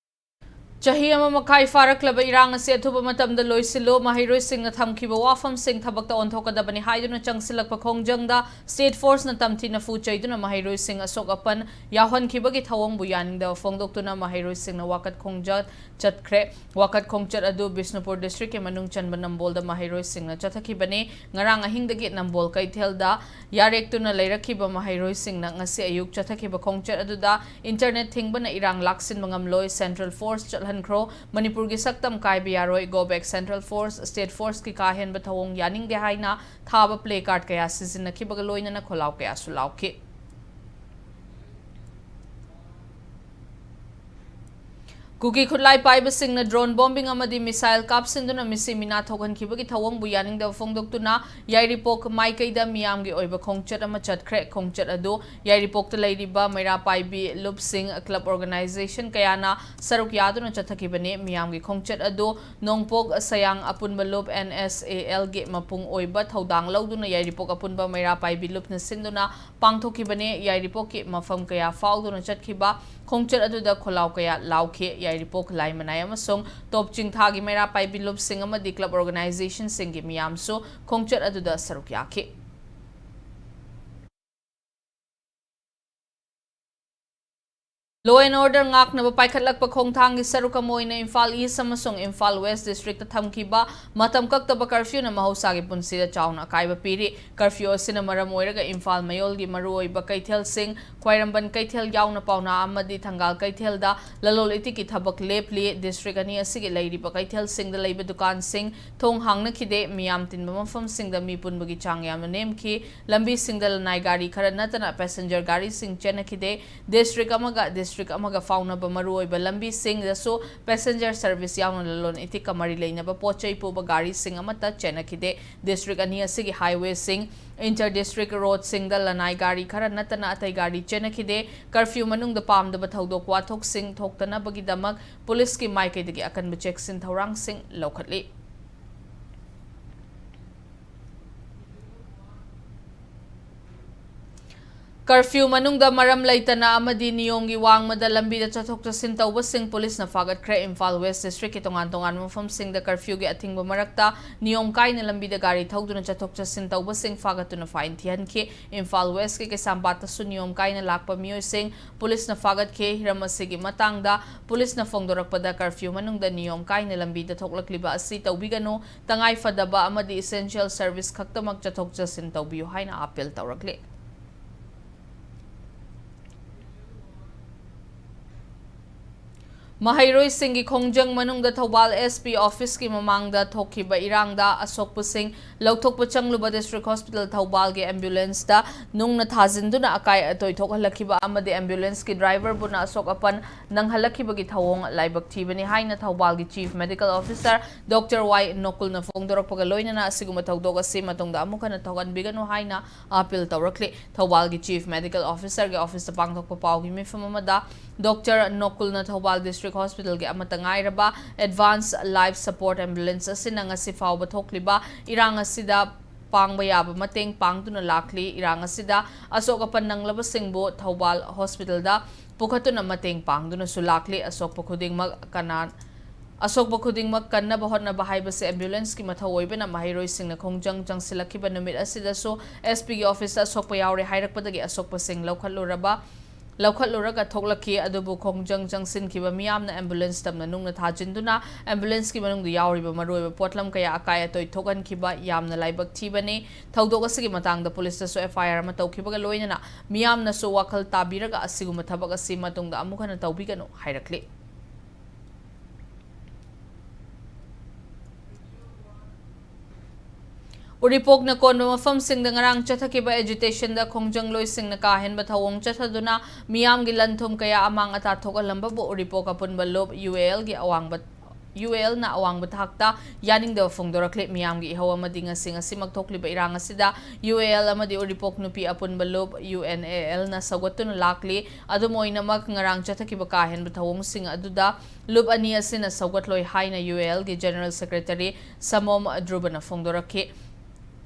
ꯆꯍꯤ ꯑꯃ ꯃꯈꯥꯏ ꯐꯥꯔꯛꯂꯕ ꯏꯔꯥꯡ ꯑꯁꯤ ꯑꯊꯨꯕ ꯃꯇꯝꯗ ꯂꯣꯏꯁꯤꯜꯂꯨ, ꯃꯍꯩꯔꯣꯏꯁꯤꯡꯅ ꯊꯝꯈꯤꯕ ꯋꯥꯐꯝꯁꯤꯡ ꯊꯕꯛꯇ ꯑꯣꯟꯊꯣꯛꯀꯗꯕꯅꯤ ꯍꯥꯏꯗꯨꯅ ꯆꯪꯁꯤꯜꯂꯛꯄ ꯈꯣꯡꯖꯪꯗ state force ꯅ ꯇꯝꯊꯤꯅ ꯐꯨ ꯆꯩꯗꯨꯅ ꯃꯍꯩꯔꯣꯏꯁꯤꯡ ꯑꯁꯣꯛ ꯑꯄꯟ ꯌꯥꯎꯍꯟꯈꯤꯕꯒꯤ ꯊꯧꯑꯣꯡꯕꯨ ꯌꯥꯅꯤꯡꯗꯕ ꯐꯣꯡꯗꯣꯛꯇꯨꯅ ꯃꯍꯩꯔꯣꯏꯁꯤꯡꯅ ꯋꯥꯀꯠ ꯈꯣꯡꯖꯪ ꯆꯠꯈ꯭ꯔꯦ꯫ ꯋꯥꯀꯠ ꯈꯣꯡꯆꯠ ꯑꯗꯨ ꯕꯤꯁꯅꯨꯄꯨꯔ district ꯀꯤ ꯃꯅꯨꯡ ꯆꯟꯕ ꯅꯝꯕꯣꯜꯗ ꯃꯍꯩꯔꯣꯏꯁꯤꯡꯅ ꯆꯠꯊꯈꯤꯕꯅꯤ꯫ ꯉꯔꯥꯡ ꯑꯍꯤꯡꯗꯒꯤ ꯅꯝꯕꯣꯜ ꯀꯩꯊꯦꯜꯗ ꯌꯥꯔꯦꯛꯇꯨꯅ ꯂꯩꯔꯛꯈꯤꯕ ꯃꯍꯩꯔꯣꯏꯁꯤꯡꯅ ꯉꯁꯤ ꯑꯌꯨꯛ ꯆꯠꯊꯈꯤꯕ ꯈꯣꯡꯆꯠ ꯑꯗꯨꯗ internet ꯊꯤꯡꯕꯅ ꯏꯔꯥꯡ ꯂꯥꯛꯁꯤꯟꯕ ꯉꯝꯂꯣꯏ, central force ꯆꯠꯍꯟꯈ꯭ꯔꯣ, ꯃꯅꯤꯄꯨꯔꯒꯤ ꯁꯛꯇꯝ ꯀꯥꯏꯕ ꯌꯥꯔꯣꯏ, go back central force, state force ꯀꯤ ꯀꯥ ꯍꯦꯟꯕ ꯊꯧꯑꯣꯡ ꯌꯥꯅꯤꯡꯗꯦ ꯍꯥꯏꯅ ꯊꯥꯕ placard ꯀꯌꯥ ꯁꯤꯖꯤꯟꯅꯈꯤꯕꯒ ꯂꯣꯏꯅꯅ ꯈꯣꯜꯂꯥꯎ ꯀꯌꯥꯁꯨ ꯂꯥꯎꯈꯤ꯫ ꯀꯨꯀꯤ ꯈꯨꯠꯂꯥꯏ ꯄꯥꯏꯕꯁꯤꯡꯅ drone bombing ꯑꯃꯗꯤ missile ꯀꯥꯞꯁꯤꯟꯗꯨꯅ ꯃꯤꯁꯤ ꯃꯤꯅꯥ ꯊꯣꯛꯍꯟꯈꯤꯕꯒꯤ ꯊꯧꯑꯣꯡꯕꯨ ꯌꯥꯅꯤꯡꯗꯕ ꯐꯣꯡꯗꯣꯛꯇꯨꯅ ꯌꯥꯏꯔꯤꯄꯣꯛ ꯃꯥꯏꯀꯩꯗ ꯃꯤꯌꯥꯝꯒꯤ ꯑꯣꯏꯕ ꯈꯣꯡꯆꯠ ꯑꯃ ꯆꯠꯈ꯭ꯔꯦ꯫ ꯈꯣꯡꯆꯠ ꯑꯗꯨ ꯌꯥꯏꯔꯤꯄꯣꯛꯇ ꯂꯩꯔꯤꯕ ꯃꯩꯔꯥ ꯄꯥꯏꯕꯤ ꯂꯨꯞꯁꯤꯡ, club organisation ꯀꯌꯥꯅ ꯁꯔꯨꯛ ꯌꯥꯗꯨꯅ ꯆꯠꯊꯈꯤꯕꯅꯤ꯫ ꯃꯤꯌꯥꯝꯒꯤ ꯈꯣꯡꯆꯠ ꯑꯗꯨ ꯅꯣꯡꯄꯣꯛ ꯁꯌꯥꯡ ꯑꯄꯨꯟꯕ ꯂꯨꯞ, N S A L ꯒꯤ ꯃꯄꯨꯡ ꯑꯣꯏꯕ ꯊꯧꯗꯥꯡ ꯂꯧꯗꯨꯅ ꯌꯥꯏꯔꯤꯄꯣꯛ ꯑꯄꯨꯟꯕ ꯃꯩꯔꯥ ꯄꯥꯏꯕꯤ ꯂꯨꯞꯅ ꯁꯤꯟꯗꯨꯅ ꯄꯥꯡꯊꯣꯛꯈꯤꯕꯅꯤ꯫ ꯌꯥꯏꯔꯤꯄꯣꯛꯀꯤ ꯃꯐꯝ ꯀꯌꯥ ꯐꯥꯎꯗꯨꯅ ꯆꯠꯈꯤꯕ ꯈꯣꯡꯆꯠ ꯑꯗꯨꯗ ꯈꯣꯜꯂꯥꯎ ꯀꯌꯥ ꯂꯥꯎꯈꯤ꯫ ꯌꯥꯏꯔꯤꯄꯣꯛ, ꯂꯥꯏꯃꯅꯥꯏ ꯑꯃꯁꯨꯡ ꯇꯣꯞ ꯆꯤꯡꯊꯥꯒꯤ ꯃꯩꯔꯥ ꯄꯥꯏꯕꯤ ꯂꯨꯞꯁꯤꯡ ꯑꯃꯗꯤ club organisation ꯁꯤꯡꯒꯤ ꯃꯤꯌꯥꯝꯁꯨ ꯈꯣꯡꯆꯠ ꯑꯗꯨꯗ ꯁꯔꯨꯛ ꯌꯥꯈꯤ꯫ Law and order ꯉꯥꯛꯅꯕ ꯄꯥꯏꯈꯠꯂꯛꯄ ꯈꯣꯡꯊꯥꯡꯒꯤ ꯁꯔꯨꯛ ꯑꯃ ꯑꯣꯏꯅ ꯏꯝꯐꯥꯜ ꯏꯁ ꯑꯃꯁꯨꯡ ꯏꯝꯐꯥꯜ ꯋꯦꯁ ꯗꯤꯁꯇ꯭ꯔꯤꯛꯇ ꯊꯝꯈꯤꯕ ꯃꯇꯝ ꯀꯛꯇꯕ ꯀꯔꯐ꯭ꯌꯨꯅ ꯃꯍꯧꯁꯥꯒꯤ ꯄꯨꯟꯁꯤꯗ ꯆꯥꯎꯅ ꯑꯀꯥꯏꯕ ꯄꯤꯔꯤ꯫ ꯀꯔꯐ꯭ꯌꯨ ꯑꯁꯤꯅ ꯃꯔꯝ ꯑꯣꯏꯔꯒ ꯏꯝꯐꯥꯜ ꯃꯌꯣꯜꯒꯤ ꯃꯔꯨꯑꯣꯏꯕ ꯀꯩꯊꯦꯜꯁꯤꯡ, ꯈ꯭ꯋꯥꯏꯔꯝꯕꯟ ꯀꯩꯊꯦꯜ ꯌꯥꯎꯅ ꯄꯥꯎꯅꯥ ꯑꯃꯗꯤ ꯊꯪꯒꯥꯜ ꯀꯩꯊꯦꯜꯗ ꯂꯂꯣꯟ ꯏꯇꯤꯛꯀꯤ ꯊꯕꯛ ꯂꯦꯞꯂꯤ꯫ ꯗꯤꯁꯇ꯭ꯔꯤꯛ ꯑꯅꯤ ꯑꯁꯤꯒꯤ ꯂꯩꯔꯤꯕ ꯀꯩꯊꯦꯜꯁꯤꯡꯗ ꯂꯩꯕ ꯗꯨꯀꯥꯟꯁꯤꯡ ꯊꯣꯡ ꯍꯥꯡꯅꯈꯤꯗꯦ꯫ ꯃꯤꯌꯥꯝ ꯇꯤꯟꯕ ꯃꯐꯝꯁꯤꯡꯗ ꯃꯤ ꯄꯨꯟꯕꯒꯤ ꯆꯥꯡ ꯌꯥꯝꯅ ꯅꯦꯝꯈꯤ꯫ ꯂꯝꯕꯤꯁꯤꯡꯗ ꯂꯅꯥꯏ ꯒꯥꯔꯤ ꯈꯔ ꯅꯠꯇꯅ ꯄꯦꯁꯦꯟꯖꯔ ꯒꯥꯔꯤꯁꯤꯡ ꯆꯦꯟꯅꯈꯤꯗꯦ꯫ ꯗꯤꯁꯇ꯭ꯔꯤꯛ ꯑꯃꯒ ꯗꯤꯁꯇ꯭ꯔꯤꯛ ꯑꯃꯒ ꯐꯥꯎꯅꯕ ꯃꯔꯨꯑꯣꯏꯕ ꯂꯝꯕꯤꯁꯤꯡꯗꯁꯨ ꯄꯦꯁꯦꯟꯖꯔ ꯁꯔꯚꯤꯁ ꯌꯥꯎꯅ ꯂꯂꯣꯟ ꯏꯇꯤꯛꯀ ꯃꯔꯤ ꯂꯩꯅꯕ ꯄꯣꯠ ꯆꯩ ꯄꯨꯕ ꯒꯥꯔꯤꯁꯤꯡ ꯑꯃꯠꯇ ꯆꯦꯟꯅꯈꯤꯗꯦ꯫ ꯗꯤꯁꯇ꯭ꯔꯤꯛ ꯑꯅꯤ ꯑꯁꯤꯒꯤ ꯍꯥꯏꯋꯦꯁꯤꯡ, ꯏꯟꯇꯔ ꯗꯤꯁꯇ꯭ꯔꯤꯛ ꯔꯣꯗꯁꯤꯡꯗ ꯂꯅꯥꯏ ꯒꯥꯔꯤ ꯈꯔ ꯅꯠꯇꯅ ꯑꯇꯩ ꯒꯥꯔꯤ ꯆꯦꯟꯅꯈꯤꯗꯦ꯫ ꯀꯔꯐ꯭ꯌꯨ ꯃꯅꯨꯡꯗ ꯄꯥꯝꯗꯕ ꯊꯧꯗꯣꯛ ꯋꯥꯊꯣꯛꯁꯤꯡ ꯊꯣꯛꯇꯅꯕꯒꯤꯗꯃꯛ ꯄꯨꯂꯤꯁꯀꯤ ꯃꯥꯏꯀꯩꯗꯒꯤ ꯑꯀꯟꯕ ꯆꯦꯛꯁꯤꯟ ꯊꯧꯔꯥꯡꯁꯤꯡ ꯂꯧꯈꯠꯂꯤ꯫ ꯀꯔꯐ꯭ꯌꯨ ꯃꯅꯨꯡꯗ ꯃꯔꯝ ꯂꯩꯇꯅ ꯑꯃꯗꯤ ꯅꯤꯌꯣꯝꯒꯤ ꯋꯥꯡꯃꯗ ꯂꯝꯕꯤꯗ ꯆꯠꯊꯣꯛ ꯆꯠꯁꯤꯟ ꯇꯧꯕꯁꯤꯡ ꯄꯨꯂꯤꯁꯅ ꯐꯥꯒꯠꯈ꯭ꯔꯦ꯫ ꯏꯝꯐꯥꯜ ꯋꯦꯁ ꯗꯤꯁꯇ꯭ꯔꯤꯛꯀꯤ ꯇꯣꯉꯥꯟ ꯇꯣꯉꯥꯟꯕ ꯃꯐꯝꯁꯤꯡꯗ ꯀꯔꯐ꯭ꯌꯨꯒꯤ ꯑꯊꯤꯡꯕ ꯃꯔꯛꯇ ꯅꯤꯌꯣꯝ ꯀꯥꯏꯅ ꯂꯝꯕꯤꯗ ꯒꯥꯔꯤ ꯊꯧꯗꯨꯅ ꯆꯠꯊꯣꯛ ꯆꯠꯁꯤꯟ ꯇꯧꯕꯁꯤꯡ ꯐꯥꯒꯠꯇꯨꯅ ꯐꯥꯏꯟ ꯊꯤꯍꯟꯈꯤ꯫ ꯏꯝꯐꯥꯜ ꯋꯦꯁꯀꯤ ꯀꯩꯁꯥꯝꯄꯥꯠꯇꯁꯨ ꯅꯤꯌꯣꯝ ꯀꯥꯏꯅ ꯂꯥꯛꯄ ꯃꯤꯑꯣꯏꯁꯤꯡ ꯄꯨꯂꯤꯁꯅ ꯐꯥꯒꯠꯈꯤ꯫ ꯍꯤꯔꯝ ꯑꯁꯤꯒꯤ ꯃꯇꯥꯡꯗ ꯄꯨꯂꯤꯁꯅ ꯐꯣꯡꯗꯣꯔꯛꯄꯗ, ꯀꯔꯐ꯭ꯌꯨ ꯃꯅꯨꯡꯗ ꯅꯤꯌꯣꯝ ꯀꯥꯏꯅ ꯂꯝꯕꯤꯗ ꯊꯣꯛꯂꯛꯂꯤꯕ ꯑꯁꯤ ꯇꯧꯕꯤꯒꯅꯨ, ꯇꯉꯥꯏ ꯐꯗꯕ ꯑꯃꯗꯤ essential service ꯈꯛꯇꯃꯛ ꯆꯠꯊꯣꯛ ꯆꯠꯁꯤꯟ ꯇꯧꯕꯤꯌꯨ ꯍꯥꯏꯅ ꯑꯥꯄꯤꯜ ꯇꯧꯔꯛꯂꯤ꯫ ꯃꯍꯩꯔꯣꯏꯁꯤꯡꯒꯤ ꯈꯣꯡꯖꯪ ꯃꯅꯨꯡꯗ ꯊꯧꯕꯥꯜ ꯑꯦꯁ ꯄꯤ ꯑꯣꯐꯤꯁꯀꯤ ꯃꯃꯥꯡꯗ ꯊꯣꯛꯈꯤꯕ ꯏꯔꯥꯡꯗ ꯑꯁꯣꯛꯄꯁꯤꯡ ꯂꯧꯊꯣꯛꯄ ꯆꯪꯂꯨꯕ ꯗꯤꯁꯇ꯭ꯔꯤꯛ ꯍꯣꯁꯄꯤꯇꯥꯜ ꯊꯧꯕꯥꯜꯒꯤ ꯑꯦꯝꯕꯨꯂꯦꯟꯁꯇ ꯅꯨꯡꯅ ꯊꯥꯖꯤꯟꯗꯨꯅ ꯑꯀꯥꯏ ꯑꯇꯣꯏ ꯊꯣꯛꯍꯜꯂꯛꯈꯤꯕ ꯑꯃꯗꯤ ꯑꯦꯝꯕꯨꯂꯦꯟꯁꯀꯤ ꯗ꯭ꯔꯥꯏꯚꯔꯕꯨꯅ ꯑꯁꯣꯛ ꯑꯄꯟ ꯅꯪꯍꯜꯂꯛꯈꯤꯕꯒꯤ ꯊꯧꯑꯣꯡ ꯂꯥꯏꯕꯛ ꯊꯤꯕꯅꯤ ꯍꯥꯏꯅ ꯊꯧꯕꯥꯜꯒꯤ ꯆꯤꯐ ꯃꯦꯗꯤꯀꯦꯜ ꯑꯣꯐꯤꯁꯥꯔ ꯗꯣꯛꯇꯔ ꯋꯥꯏ ꯅꯣꯀꯨꯜꯅ ꯐꯣꯡꯗꯣꯔꯛꯄꯒ ꯂꯣꯏꯅꯅ ꯑꯁꯤꯒꯨꯝꯕ ꯊꯧꯗꯣꯛ ꯑꯁꯤ ꯃꯇꯨꯡꯗ ꯑꯃꯨꯛ ꯍꯟꯅ ꯊꯣꯛꯍꯟꯕꯤꯒꯅꯨ ꯍꯥꯏꯅ ꯑꯥꯄꯤꯜ ꯇꯧꯔꯛꯂꯤ꯫ ꯊꯧꯕꯥꯜꯒꯤ ꯆꯤꯐ ꯃꯦꯗꯤꯀꯦꯜ ꯑꯣꯐꯤꯁꯥꯔꯒꯤ ꯑꯣꯐꯤꯁꯇ ꯄꯥꯡꯊꯣꯛꯄ ꯄꯥꯎꯒꯤ ꯃꯤꯐꯝ ꯑꯃꯗ ꯗꯣꯛꯇꯔ ꯅꯣꯀꯨꯜꯅ ꯊꯧꯕꯥꯜ ꯗꯤꯁꯇ꯭ꯔꯤꯛ ꯍꯣꯁꯄꯤꯇꯥꯜꯒꯤ ꯑꯃꯠꯇ ꯉꯥꯏꯔꯕ ꯑꯦꯗꯚꯥꯟꯁ ꯂꯥꯏꯐ ꯁꯄꯣꯔꯠ ꯑꯦꯝꯕꯨꯂꯦꯟꯁ ꯑꯁꯤꯅ ꯉꯁꯤ ꯐꯥꯎꯕ ꯊꯣꯛꯂꯤꯕ ꯏꯔꯥꯡ ꯑꯁꯤꯗ ꯄꯥꯡꯕ ꯌꯥꯕ ꯃꯇꯦꯡ ꯄꯥꯡꯗꯨꯅ ꯂꯥꯛꯂꯤ꯫ ꯏꯔꯥꯡ ꯑꯁꯤꯗ ꯑꯁꯣꯛ ꯑꯄꯟ ꯅꯪꯂꯕꯁꯤꯡꯕꯨ ꯊꯧꯕꯥꯜ ꯍꯣꯁꯄꯤꯇꯥꯜꯗ ꯄꯨꯈꯠꯇꯨꯅ ꯃꯇꯦꯡ ꯄꯥꯡꯗꯨꯅꯁꯨ ꯂꯥꯛꯂꯤ꯫ ꯑꯁꯣꯛꯄ ꯈꯨꯗꯤꯡꯃꯛ ꯀꯅꯥ-, ꯑꯁꯣꯛꯄ ꯈꯨꯗꯤꯡꯃꯛ ꯀꯟꯅꯕ ꯍꯣꯠꯅꯕ ꯍꯥꯏꯕꯁꯤ ꯑꯦꯝꯕꯨꯂꯦꯟꯁꯀꯤ ꯃꯊꯧ ꯑꯣꯏꯕꯅ ꯃꯍꯩꯔꯣꯏꯁꯤꯡꯅ ꯈꯣꯡꯖꯪ ꯆꯪꯁꯤꯜꯂꯛꯈꯤꯕ ꯅꯨꯃꯤꯠ ꯑꯁꯤꯗꯁꯨ ꯑꯦꯁ ꯄꯤꯒꯤ ꯑꯣꯐꯤꯁꯇ ꯑꯁꯣꯛꯄ ꯌꯥꯎꯔꯦ ꯍꯥꯏꯔꯛꯄꯗꯒꯤ ꯑꯁꯣꯛꯄꯁꯤꯡ ꯂꯧꯈꯠꯂꯨꯔꯕ ꯂꯧꯈꯠꯂꯨꯔꯒ ꯊꯣꯛꯂꯛꯈꯤ꯫ ꯑꯗꯨꯕꯨ ꯈꯣꯡꯖꯪ ꯆꯪꯁꯤꯟꯈꯤꯕ ꯃꯤꯌꯥꯝꯅ ambulance ꯇꯝꯅ ꯅꯨꯡꯅ ꯊꯥꯖꯤꯟꯗꯨꯅ ambulance ꯀꯤ ꯃꯅꯨꯡꯗ ꯌꯥꯎꯔꯤꯕ ꯃꯔꯨꯑꯣꯏꯕ ꯄꯣꯠꯂꯝ ꯀꯌꯥ ꯑꯀꯥꯏ ꯑꯇꯣꯏ ꯊꯣꯛꯍꯟꯈꯤꯕ ꯌꯥꯝꯅ ꯂꯥꯏꯕꯛ ꯊꯤꯕꯅꯤ꯫ ꯊꯧꯗꯣꯛ ꯑꯁꯤꯒꯤ ꯃꯇꯥꯡꯗ ꯄꯨꯂꯤꯁꯇꯁꯨ F I R ꯑꯃ ꯇꯧꯈꯤꯕꯒ ꯂꯣꯏꯅꯅ ꯃꯤꯌꯥꯝꯅꯁꯨ ꯋꯥꯈꯜ ꯇꯥꯕꯤꯔꯒ ꯑꯁꯤꯒꯨꯝꯕ ꯊꯕꯛ ꯑꯁꯤ ꯃꯇꯨꯡꯗ ꯑꯃꯨꯛ ꯍꯟꯅ ꯇꯧꯕꯤꯒꯅꯨ ꯍꯥꯏꯔꯛꯂꯤ꯫ ꯎꯔꯤꯄꯣꯛꯅ ꯀꯣꯟꯕ ꯃꯐꯝꯁꯤꯡꯗ ꯉꯔꯥꯡ ꯆꯠꯊꯈꯤꯕ agitation ꯗ ꯈꯣꯡꯖꯪꯂꯣꯏꯁꯤꯡꯅ ꯀꯥ ꯍꯦꯟꯕ ꯊꯧꯑꯣꯡ ꯆꯠꯊꯗꯨꯅ ꯃꯤꯌꯥꯝꯒꯤ ꯂꯟ ꯊꯨꯝ ꯀꯌꯥ ꯑꯃꯥꯡ ꯑꯇꯥ ꯊꯣꯛꯍꯜꯂꯝꯕꯕꯨ ꯎꯔꯤꯄꯣꯛ ꯑꯄꯨꯟꯕ ꯂꯨꯞ U A L ꯒꯤ ꯑꯋꯥꯡꯕ, U A L ꯅ ꯑꯋꯥꯡꯕ ꯊꯥꯛꯇ ꯌꯥꯅꯤꯡꯗꯕ ꯐꯣꯡꯗꯣꯔꯛꯂꯤ꯫ ꯃꯤꯌꯥꯝꯒꯤ ꯏꯍꯧ ꯑꯃꯗꯤ ꯉꯁꯤ ꯉꯁꯤꯃꯛ ꯊꯣꯛꯂꯤꯕ ꯏꯔꯥꯡ ꯑꯁꯤꯗ U A L ꯑꯃꯗꯤ ꯎꯔꯤꯄꯣꯛ ꯅꯨꯄꯤ ꯑꯄꯨꯟꯕ ꯂꯨꯞ, U N A L ꯅ ꯁꯧꯒꯠꯇꯨꯅ ꯂꯥꯛꯂꯤ꯫ ꯑꯗꯨꯝ ꯑꯣꯏꯅꯃꯛ, ꯉꯔꯥꯡ ꯆꯠꯊꯈꯤꯕ ꯀꯥ ꯍꯦꯟꯕ ꯊꯧꯑꯣꯡꯁꯤꯡ ꯑꯗꯨꯗ ꯂꯨꯞ ꯑꯅꯤ ꯑꯁꯤꯅ ꯁꯧꯒꯠꯂꯣꯏ ꯍꯥꯏꯅ U A L ꯒꯤ General Secretary ꯁꯃꯣꯝ ꯙ꯭ꯔꯨꯕꯅ ꯐꯣꯡꯗꯣꯔꯛꯈꯤ꯫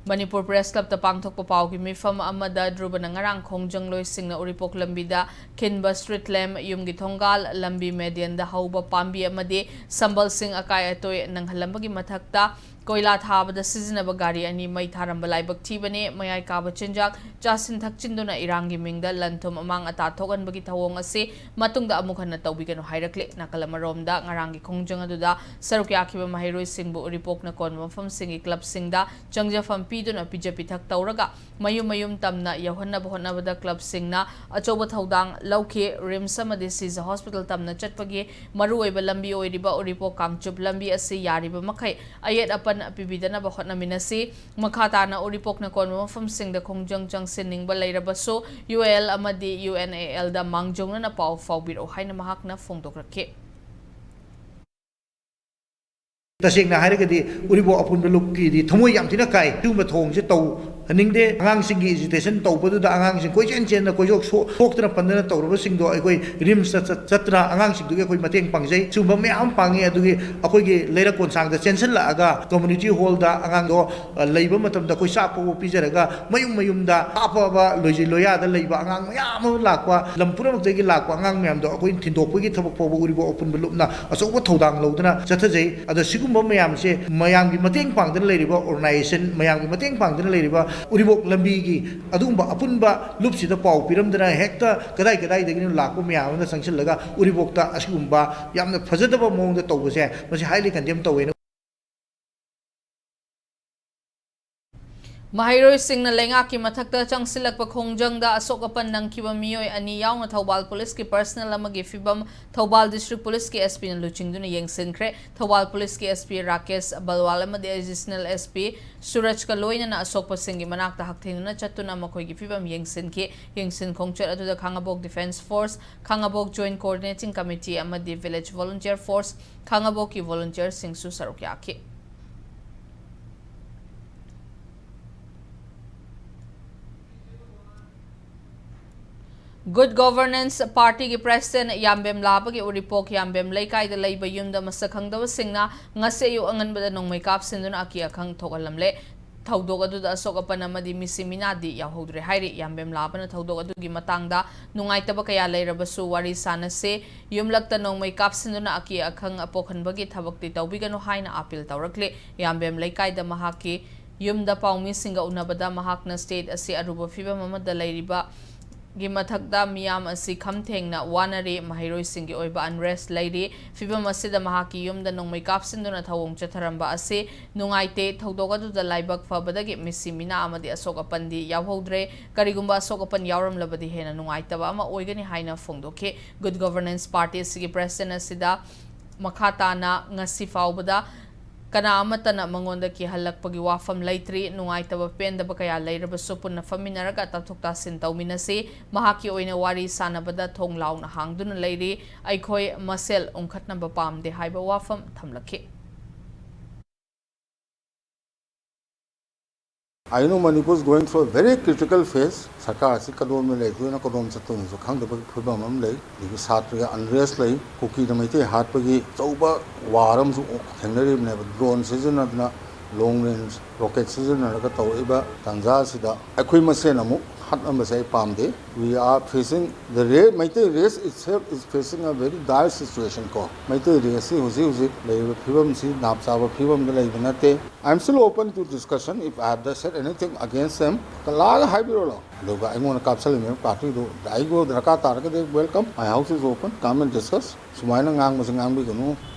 Manipur Press Club ꯇ ꯄꯥꯡꯊꯣꯛꯄ ꯄꯥꯎꯒꯤ ꯃꯤꯐꯝ ꯑꯃꯗ ꯙ꯭ꯔꯨꯕꯅ ꯉꯔꯥꯡ ꯈꯣꯡꯖꯪꯂꯣꯏꯁꯤꯡꯅ ꯎꯔꯤꯄꯣꯛ ꯂꯝꯕꯤꯗ ꯈꯤꯟꯕ street lamp, ꯌꯨꯝꯒꯤ ꯊꯣꯡꯒꯥꯜ, ꯂꯝꯕꯤ median ꯗ ꯍꯧꯕ ꯄꯥꯝꯕꯤ ꯑꯃꯗꯤ ꯁꯝꯕꯜꯁꯤꯡ ꯑꯀꯥꯏ ꯑꯇꯣꯏ ꯅꯪꯍꯜꯂꯝꯕꯒꯤ ꯃꯊꯛꯇ, ꯀꯣꯏꯂꯥ ꯊꯥꯕꯗ ꯁꯤꯖꯤꯟꯅꯕ ꯒꯥꯔꯤ ꯑꯅꯤ ꯃꯩ ꯊꯥꯔꯝꯕ ꯂꯥꯏꯕꯛ ꯊꯤꯕꯅꯤ꯫ ꯃꯌꯥꯏ ꯀꯥꯕ ꯆꯤꯟꯖꯥꯛ ꯆꯥꯁꯤꯟ ꯊꯛꯆꯤꯟꯗꯨꯅ ꯏꯔꯥꯡꯒꯤ ꯃꯤꯡꯗ ꯂꯟ ꯊꯨꯝ ꯑꯃꯥꯡ ꯑꯇꯥ ꯊꯣꯛꯍꯟꯕꯒꯤ ꯊꯧꯑꯣꯡ ꯑꯁꯤ ꯃꯇꯨꯡꯗ ꯑꯃꯨꯛ ꯍꯟꯅ ꯇꯧꯕꯤꯒꯅꯨ ꯍꯥꯏꯔꯛꯂꯤ꯫ ꯅꯥꯀꯜ ꯑꯃꯔꯣꯝꯗ, ꯉꯔꯥꯡꯒꯤ ꯈꯣꯡꯖꯪ ꯑꯗꯨꯗ ꯁꯔꯨꯛ ꯌꯥꯈꯤꯕ ꯃꯍꯩꯔꯣꯏꯁꯤꯡꯕꯨ ꯎꯔꯤꯄꯣꯛꯅ ꯀꯣꯟꯕ ꯃꯐꯝꯁꯤꯡꯒꯤ club ꯁꯤꯡꯗ ꯆꯪꯖꯐꯝ ꯄꯤꯗꯨꯅ ꯄꯤꯖ ꯄꯤꯊꯛ ꯇꯧꯔꯒ ꯃꯌꯨꯝ ꯃꯌꯨꯝ ꯇꯝꯅ ꯌꯧꯍꯟꯅꯕ ꯍꯣꯠꯅꯕꯗ club ꯁꯤꯡꯅ ꯑꯆꯧꯕ ꯊꯧꯗꯥꯡ ꯂꯧꯈꯤ꯫ RIMS ꯑꯃꯗꯤ ꯁꯤꯖ hospital ꯇꯝꯅ ꯆꯠꯄꯒꯤ ꯃꯔꯨꯑꯣꯏꯕ ꯂꯝꯕꯤ ꯑꯣꯏꯔꯤꯕ ꯎꯔꯤꯄꯣꯛ ꯀꯥꯡꯆꯨꯞ ꯂꯝꯕꯤ ꯑꯁꯤ ꯌꯥꯔꯤꯕ ꯃꯈꯩ ꯑꯌꯦꯠ ꯑꯄꯟ ꯄꯤꯕꯤꯗꯅꯕ ꯍꯣꯠꯅꯃꯤꯟꯅꯁꯤ꯫ ꯃꯈꯥ ꯇꯥꯅ ꯎꯔꯤꯄꯣꯛꯅ ꯀꯣꯟꯕ ꯃꯐꯝꯁꯤꯡꯗ ꯈꯣꯡꯖꯪ ꯆꯪꯁꯤꯟꯅꯤꯡꯕ ꯂꯩꯔꯕꯁꯨ U A L ꯑꯃꯗꯤ U N A L ꯗ ꯃꯥꯡꯖꯧꯅꯅ ꯄꯥꯎ ꯐꯥꯎꯕꯤꯔꯛꯎ ꯍꯥꯏꯅ ꯃꯍꯥꯛꯅ ꯐꯣꯡꯗꯣꯛꯂꯛꯈꯤ꯫ ꯇꯁꯦꯡꯅ ꯍꯥꯏꯔꯒꯗꯤ ꯎꯔꯤꯄꯣꯛ ꯑꯄꯨꯟꯕ ꯂꯨꯞꯀꯤꯗꯤ ꯊꯃꯣꯏ ꯌꯥꯝ ꯊꯤꯅ ꯀꯥꯏ꯫ ꯁꯤꯒꯨꯝꯕ ꯊꯧꯑꯣꯡꯁꯦ ꯇꯧꯍꯟꯅꯤꯡꯗꯦ꯫ ꯑꯉꯥꯡꯁꯤꯡꯒꯤ agitation ꯇꯧꯕꯗꯨꯗ ꯑꯉꯥꯡꯁꯤꯡ ꯀꯣꯏꯆꯦꯟ ꯆꯦꯟꯗꯅ ꯀꯣꯏꯁꯣꯛ ꯁꯣꯛꯇꯅ ꯄꯟꯗꯅ ꯇꯧꯔꯕꯁꯤꯡꯗꯣ ꯑꯩꯈꯣꯏ RIMS ꯇ ꯆꯠ-, ꯆꯠꯇꯅ ꯑꯉꯥꯡꯁꯤꯡꯗꯨꯒꯤ ꯑꯩꯈꯣꯏ ꯃꯇꯦꯡ ꯄꯥꯡꯖꯩ꯫ ꯁꯤꯒꯨꯝꯕ ꯃꯌꯥꯝ ꯑꯃ ꯄꯥꯡꯉꯤ꯫ ꯑꯗꯨꯒꯤ ꯑꯩꯈꯣꯏꯒꯤ ꯂꯩꯔꯛ ꯀꯣꯟꯁꯥꯡꯗ ꯆꯦꯟꯁꯤꯜꯂꯛꯑꯒ community hall ꯗ ꯑꯉꯥꯡꯗꯣ, ꯑ, ꯂꯩꯕ ꯃꯇꯝꯗ ꯑꯩꯈꯣꯏ ꯆꯥꯛ ꯐꯥꯎꯕ ꯄꯤꯖꯔꯒ ꯃꯌꯨꯝ ꯃꯌꯨꯝꯗ ꯑꯄꯥꯕ ꯂꯣꯏꯖ-, ꯂꯣꯌꯥꯗ ꯂꯩꯕ ꯑꯉꯥꯡ ꯃꯌꯥꯝ ꯑꯃ ꯂꯥꯛꯄ, ꯂꯝ ꯄꯨꯝꯅꯃꯛꯇꯒꯤ ꯂꯥꯛꯄ ꯑꯉꯥꯡ ꯃꯌꯥꯝꯗꯣ ꯑꯩꯈꯣꯏꯅ ꯊꯤꯟꯗꯣꯛꯄꯒꯤ ꯊꯕꯛ ꯐꯥꯎꯕ ꯎꯔꯤꯄꯣꯛ ꯑꯄꯨꯟꯕ ꯂꯨꯞꯅ ꯑꯆꯧꯕ ꯊꯧꯗꯥꯡ ꯂꯧꯗꯨꯅ ꯆꯠꯊꯖꯩ꯫ ꯑꯗꯣ ꯁꯤꯒꯨꯝꯕ ꯃꯌꯥꯝꯁꯦ ꯃꯌꯥꯝꯒꯤ ꯃꯇꯦꯡ ꯄꯥꯡꯗꯅ ꯂꯩꯔꯤꯕ organization, ꯃꯌꯥꯝꯒꯤ ꯃꯇꯦꯡ ꯄꯥꯡꯗꯅ ꯂꯩꯔꯤꯕ ꯎꯔꯤꯄꯣꯛ ꯂꯝꯕꯤꯒꯤ ꯑꯗꯨꯒꯨꯝꯕ ꯑꯄꯨꯟꯕ ꯂꯨꯞꯁꯤꯗ ꯄꯥꯎ ꯄꯤꯔꯝꯗꯅ ꯍꯦꯛꯇ ꯀꯗꯥꯏ ꯀꯗꯥꯏꯗꯒꯤꯅꯣ ꯂꯥꯛꯄ ꯃꯌꯥꯝ ꯑꯃꯅ ꯆꯪꯁꯤꯜꯂꯒ ꯎꯔꯤꯄꯣꯛꯇ ꯑꯁꯤꯒꯨꯝꯕ ꯌꯥꯝꯅ ꯐꯖꯗꯕ ꯃꯑꯣꯡꯗ ꯇꯧꯕꯁꯦ, ꯃꯁꯤ highly condemn ꯇꯧꯋꯦꯅ꯫ ꯃꯍꯩꯔꯣꯏꯁꯤꯡꯅ ꯂꯩꯉꯥꯛꯀꯤ ꯃꯊꯛꯇ ꯆꯪꯁꯤꯜꯂꯛꯄ ꯈꯣꯡꯖꯪꯗ ꯑꯁꯣꯛ ꯑꯄꯟ ꯅꯪꯈꯤꯕ ꯃꯤꯑꯣꯏ ꯑꯅꯤ ꯌꯥꯎꯅ ꯊꯧꯕꯥꯜ ꯄꯨꯂꯤꯁꯀꯤ personnel ꯑꯃꯒꯤ ꯐꯤꯕꯝ ꯊꯧꯕꯥꯜ district ꯄꯨꯂꯤꯁꯀꯤ SP ꯅ ꯂꯨꯆꯤꯡꯗꯨꯅ ꯌꯦꯡꯁꯤꯟꯈ꯭ꯔꯦ꯫ ꯊꯧꯕꯥꯜ ꯄꯨꯂꯤꯁꯀꯤ SP ꯔꯥꯀꯦꯁ ꯕꯜꯋꯥꯜ ꯑꯃꯗꯤ additional SP ꯁꯨꯔꯖꯀ ꯂꯣꯏꯅꯅ ꯑꯁꯣꯛꯄꯁꯤꯡꯒꯤ ꯃꯅꯥꯛꯇ ꯍꯛꯊꯦꯡꯅꯅ ꯆꯠꯇꯨꯅ ꯃꯈꯣꯏꯒꯤ ꯐꯤꯕꯝ ꯌꯦꯡꯁꯤꯟꯈꯤ꯫ ꯌꯦꯡꯁꯤꯟ ꯈꯣꯡꯆꯠ ꯑꯗꯨꯗ ꯈꯥꯉꯕꯣꯛ defence force, ꯈꯥꯉꯕꯣꯛ joint coordinating committee ꯑꯃꯗꯤ village volunteer force, ꯈꯥꯉꯕꯣꯛꯀꯤ volunteer ꯁꯤꯡꯁꯨ ꯁꯔꯨꯛ ꯌꯥꯈꯤ꯫ Good Governance Party ꯒꯤ president ꯌꯥꯝꯕꯦꯝ ꯂꯥꯕꯒꯤ ꯎꯔꯤꯄꯣꯛ ꯌꯥꯝꯕꯦꯝ ꯂꯩꯀꯥꯏꯗ ꯂꯩꯕ ꯌꯨꯝꯗ ꯃꯁꯛ ꯈꯪꯗꯕꯁꯤꯡꯅ ꯉꯁꯤ ꯑꯌꯨꯛ ꯑꯉꯟꯕꯗ ꯅꯣꯡꯃꯩ ꯀꯥꯞꯁꯤꯟꯗꯨꯅ ꯑꯀꯤ ꯑꯈꯪ ꯊꯣꯛꯍꯜꯂꯝꯂꯦ꯫ ꯊꯧꯗꯣꯛ ꯑꯗꯨꯗ ꯑꯁꯣꯛ ꯑꯄꯟ ꯑꯃꯗꯤ ꯃꯤꯁꯤ ꯃꯤꯅꯥꯗꯤ ꯌꯥꯎꯍꯧꯗ꯭ꯔꯦ ꯍꯥꯏꯔꯤ꯫ ꯌꯥꯝꯕꯦꯝ ꯂꯥꯕꯅ ꯊꯧꯗꯣꯛ ꯑꯗꯨꯒꯤ ꯃꯇꯥꯡꯗ ꯅꯨꯡꯉꯥꯏꯇꯕ ꯀꯌꯥ ꯂꯩꯔꯕꯁꯨ ꯋꯥꯔꯤ ꯁꯥꯅꯁꯦ, ꯌꯨꯝꯂꯛꯇ ꯅꯣꯡꯃꯩ ꯀꯥꯞꯁꯤꯟꯗꯨꯅ ꯑꯀꯤ ꯑꯈꯪ ꯄꯣꯛꯍꯟꯕꯒꯤ ꯊꯕꯛꯇꯤ ꯇꯧꯕꯤꯒꯅꯨ ꯍꯥꯏꯅ appeal ꯇꯧꯔꯛꯂꯤ꯫ ꯌꯥꯝꯕꯦꯝ ꯂꯩꯀꯥꯏꯗ ꯃꯍꯥꯛꯀꯤ ꯌꯨꯝꯗ ꯄꯥꯎꯃꯤꯁꯤꯡꯒ ꯎꯅꯕꯗ ꯃꯍꯥꯛꯅ state ꯑꯁꯤ ꯑꯔꯨꯕ ꯐꯤꯕꯝ ꯑꯃꯗ ꯂꯩꯔꯤꯕ ꯒꯤ ꯃꯊꯛꯇ ꯃꯤꯌꯥꯝ ꯑꯁꯤ ꯈꯝ ꯊꯦꯡꯅ ꯋꯥꯅꯔꯤ, ꯃꯍꯩꯔꯣꯏꯁꯤꯡꯒꯤ ꯑꯣꯏꯕ unrest ꯂꯩꯔꯤ꯫ ꯐꯤꯕꯝ ꯑꯁꯤꯗ ꯃꯍꯥꯛꯀꯤ ꯌꯨꯝꯗ ꯅꯣꯡꯃꯩ ꯀꯥꯞꯁꯤꯟꯗꯨꯅ ꯊꯧꯑꯣꯡ ꯆꯠꯊꯔꯝꯕ ꯑꯁꯤ ꯅꯨꯡꯉꯥꯏꯇꯦ꯫ ꯊꯧꯗꯣꯛ ꯑꯗꯨꯗ ꯂꯥꯏꯕꯛ ꯐꯕꯗꯒꯤ ꯃꯤꯁꯤ ꯃꯤꯅꯥ ꯑꯃꯗꯤ ꯑꯁꯣꯛ ꯑꯄꯟꯗꯤ ꯌꯥꯎꯍꯧꯗ꯭ꯔꯦ꯫ ꯀꯔꯤꯒꯨꯝꯕ ꯑꯁꯣꯛ ꯑꯄꯟ ꯌꯥꯎꯔꯝꯂꯕꯗꯤ ꯍꯦꯟꯅ ꯅꯨꯡꯉꯥꯏꯇꯕ ꯑꯃ ꯑꯣꯏꯒꯅꯤ ꯍꯥꯏꯅ ꯐꯣꯡꯗꯣꯛꯈꯤ꯫ Good Governance Party ꯑꯁꯤꯒꯤ president ꯑꯁꯤꯗ ꯃꯈꯥ ꯇꯥꯅ ꯉꯁꯤ ꯐꯥꯎꯕꯗ ꯀꯅꯥ ꯑꯃꯠꯇꯅ ꯃꯉꯣꯟꯗ ꯀꯤꯍꯜꯂꯛꯄꯒꯤ ꯋꯥꯐꯝ ꯂꯩꯇ꯭ꯔꯤ꯫ ꯅꯨꯡꯉꯥꯏꯇꯕ ꯄꯦꯟꯗꯕ ꯀꯌꯥ ꯂꯩꯔꯕꯁꯨ ꯄꯨꯟꯅ ꯐꯝꯃꯤꯟꯅꯔꯒ ꯇꯥꯊꯣꯛ ꯇꯥꯁꯤꯟ ꯇꯧꯃꯤꯟꯅꯁꯤ꯫ ꯃꯍꯥꯛꯀꯤ ꯑꯣꯏꯅ ꯋꯥꯔꯤ ꯁꯥꯟꯅꯕꯗ ꯊꯣꯡ ꯂꯥꯎꯅ ꯍꯥꯡꯗꯨꯅ ꯂꯩꯔꯤ꯫ ꯑꯩꯈꯣꯏ ꯃꯁꯦꯜ ꯎꯪꯈꯠꯅꯕ ꯄꯥꯝꯗꯦ ꯍꯥꯏꯕ ꯋꯥꯐꯝ ꯊꯝꯂꯛꯈꯤ꯫ I know Manipur is going through a very critical phase. ꯁꯔꯀꯥꯔ ꯑꯁꯤ ꯀꯗꯣꯝꯗ ꯂꯩꯗꯣꯏꯅꯣ, ꯀꯗꯣꯝ ꯆꯠꯇꯣꯏꯅꯣꯁꯨ ꯈꯪꯗꯕꯒꯤ ꯐꯤꯕꯝ ꯑꯃ ꯂꯩ꯫ ꯑꯗꯒꯤ ꯁꯥꯇ꯭ꯔꯒꯤ unrest ꯂꯩ꯫ ꯀꯨꯀꯤꯅ ꯃꯩꯇꯩ ꯍꯥꯠꯄꯒꯤ ꯑꯆꯧꯕ war ꯑꯃꯁꯨ ꯊꯦꯡꯅꯔꯤꯕꯅꯦꯕ꯫ Drone ꯁꯤꯖꯤꯟꯅꯗꯅ, long range rocket ꯁꯤꯖꯤꯟꯅꯔꯒ ꯇꯧꯔꯛꯏꯕ ꯇꯥꯟꯖꯥ ꯑꯁꯤꯗ ꯑꯩꯈꯣꯏ ꯃꯁꯦꯟ ꯑꯃꯨꯛ ꯍꯥꯠꯂꯝꯕꯁꯦ ꯑꯩ ꯄꯥꯝꯗꯦ꯫ We are facing the race, Meitei race itself is facing a very dire situation ꯀꯣ꯫ ꯃꯩꯇꯩ raceꯁꯤ ꯍꯧꯖꯤꯛ ꯍꯧꯖꯤꯛ ꯂꯩꯔꯤꯕ ꯐꯤꯕꯝꯁꯤ ꯅꯥꯞ ꯆꯥꯕ ꯐꯤꯕꯝꯗ ꯂꯩꯕ ꯅꯠꯇꯦ꯫ I am still open to discussion. If I have said anything against them, ꯂꯥꯛꯑꯒ ꯍꯥꯏꯕꯤꯔꯛꯑꯣ꯫ ꯑꯗꯨꯒ ꯑꯩꯉꯣꯟꯗ ꯀꯥꯞꯁꯜꯂꯤꯕ partyꯗꯨ ꯑꯩꯕꯨ ꯗꯔꯀꯥꯔ ꯇꯥꯔꯒꯗꯤ welcome, my house is open, come and discuss. ꯁꯨꯃꯥꯏꯅ ꯉꯥꯡꯕꯁꯤ ꯉꯥꯡꯕꯤꯒꯅꯨ,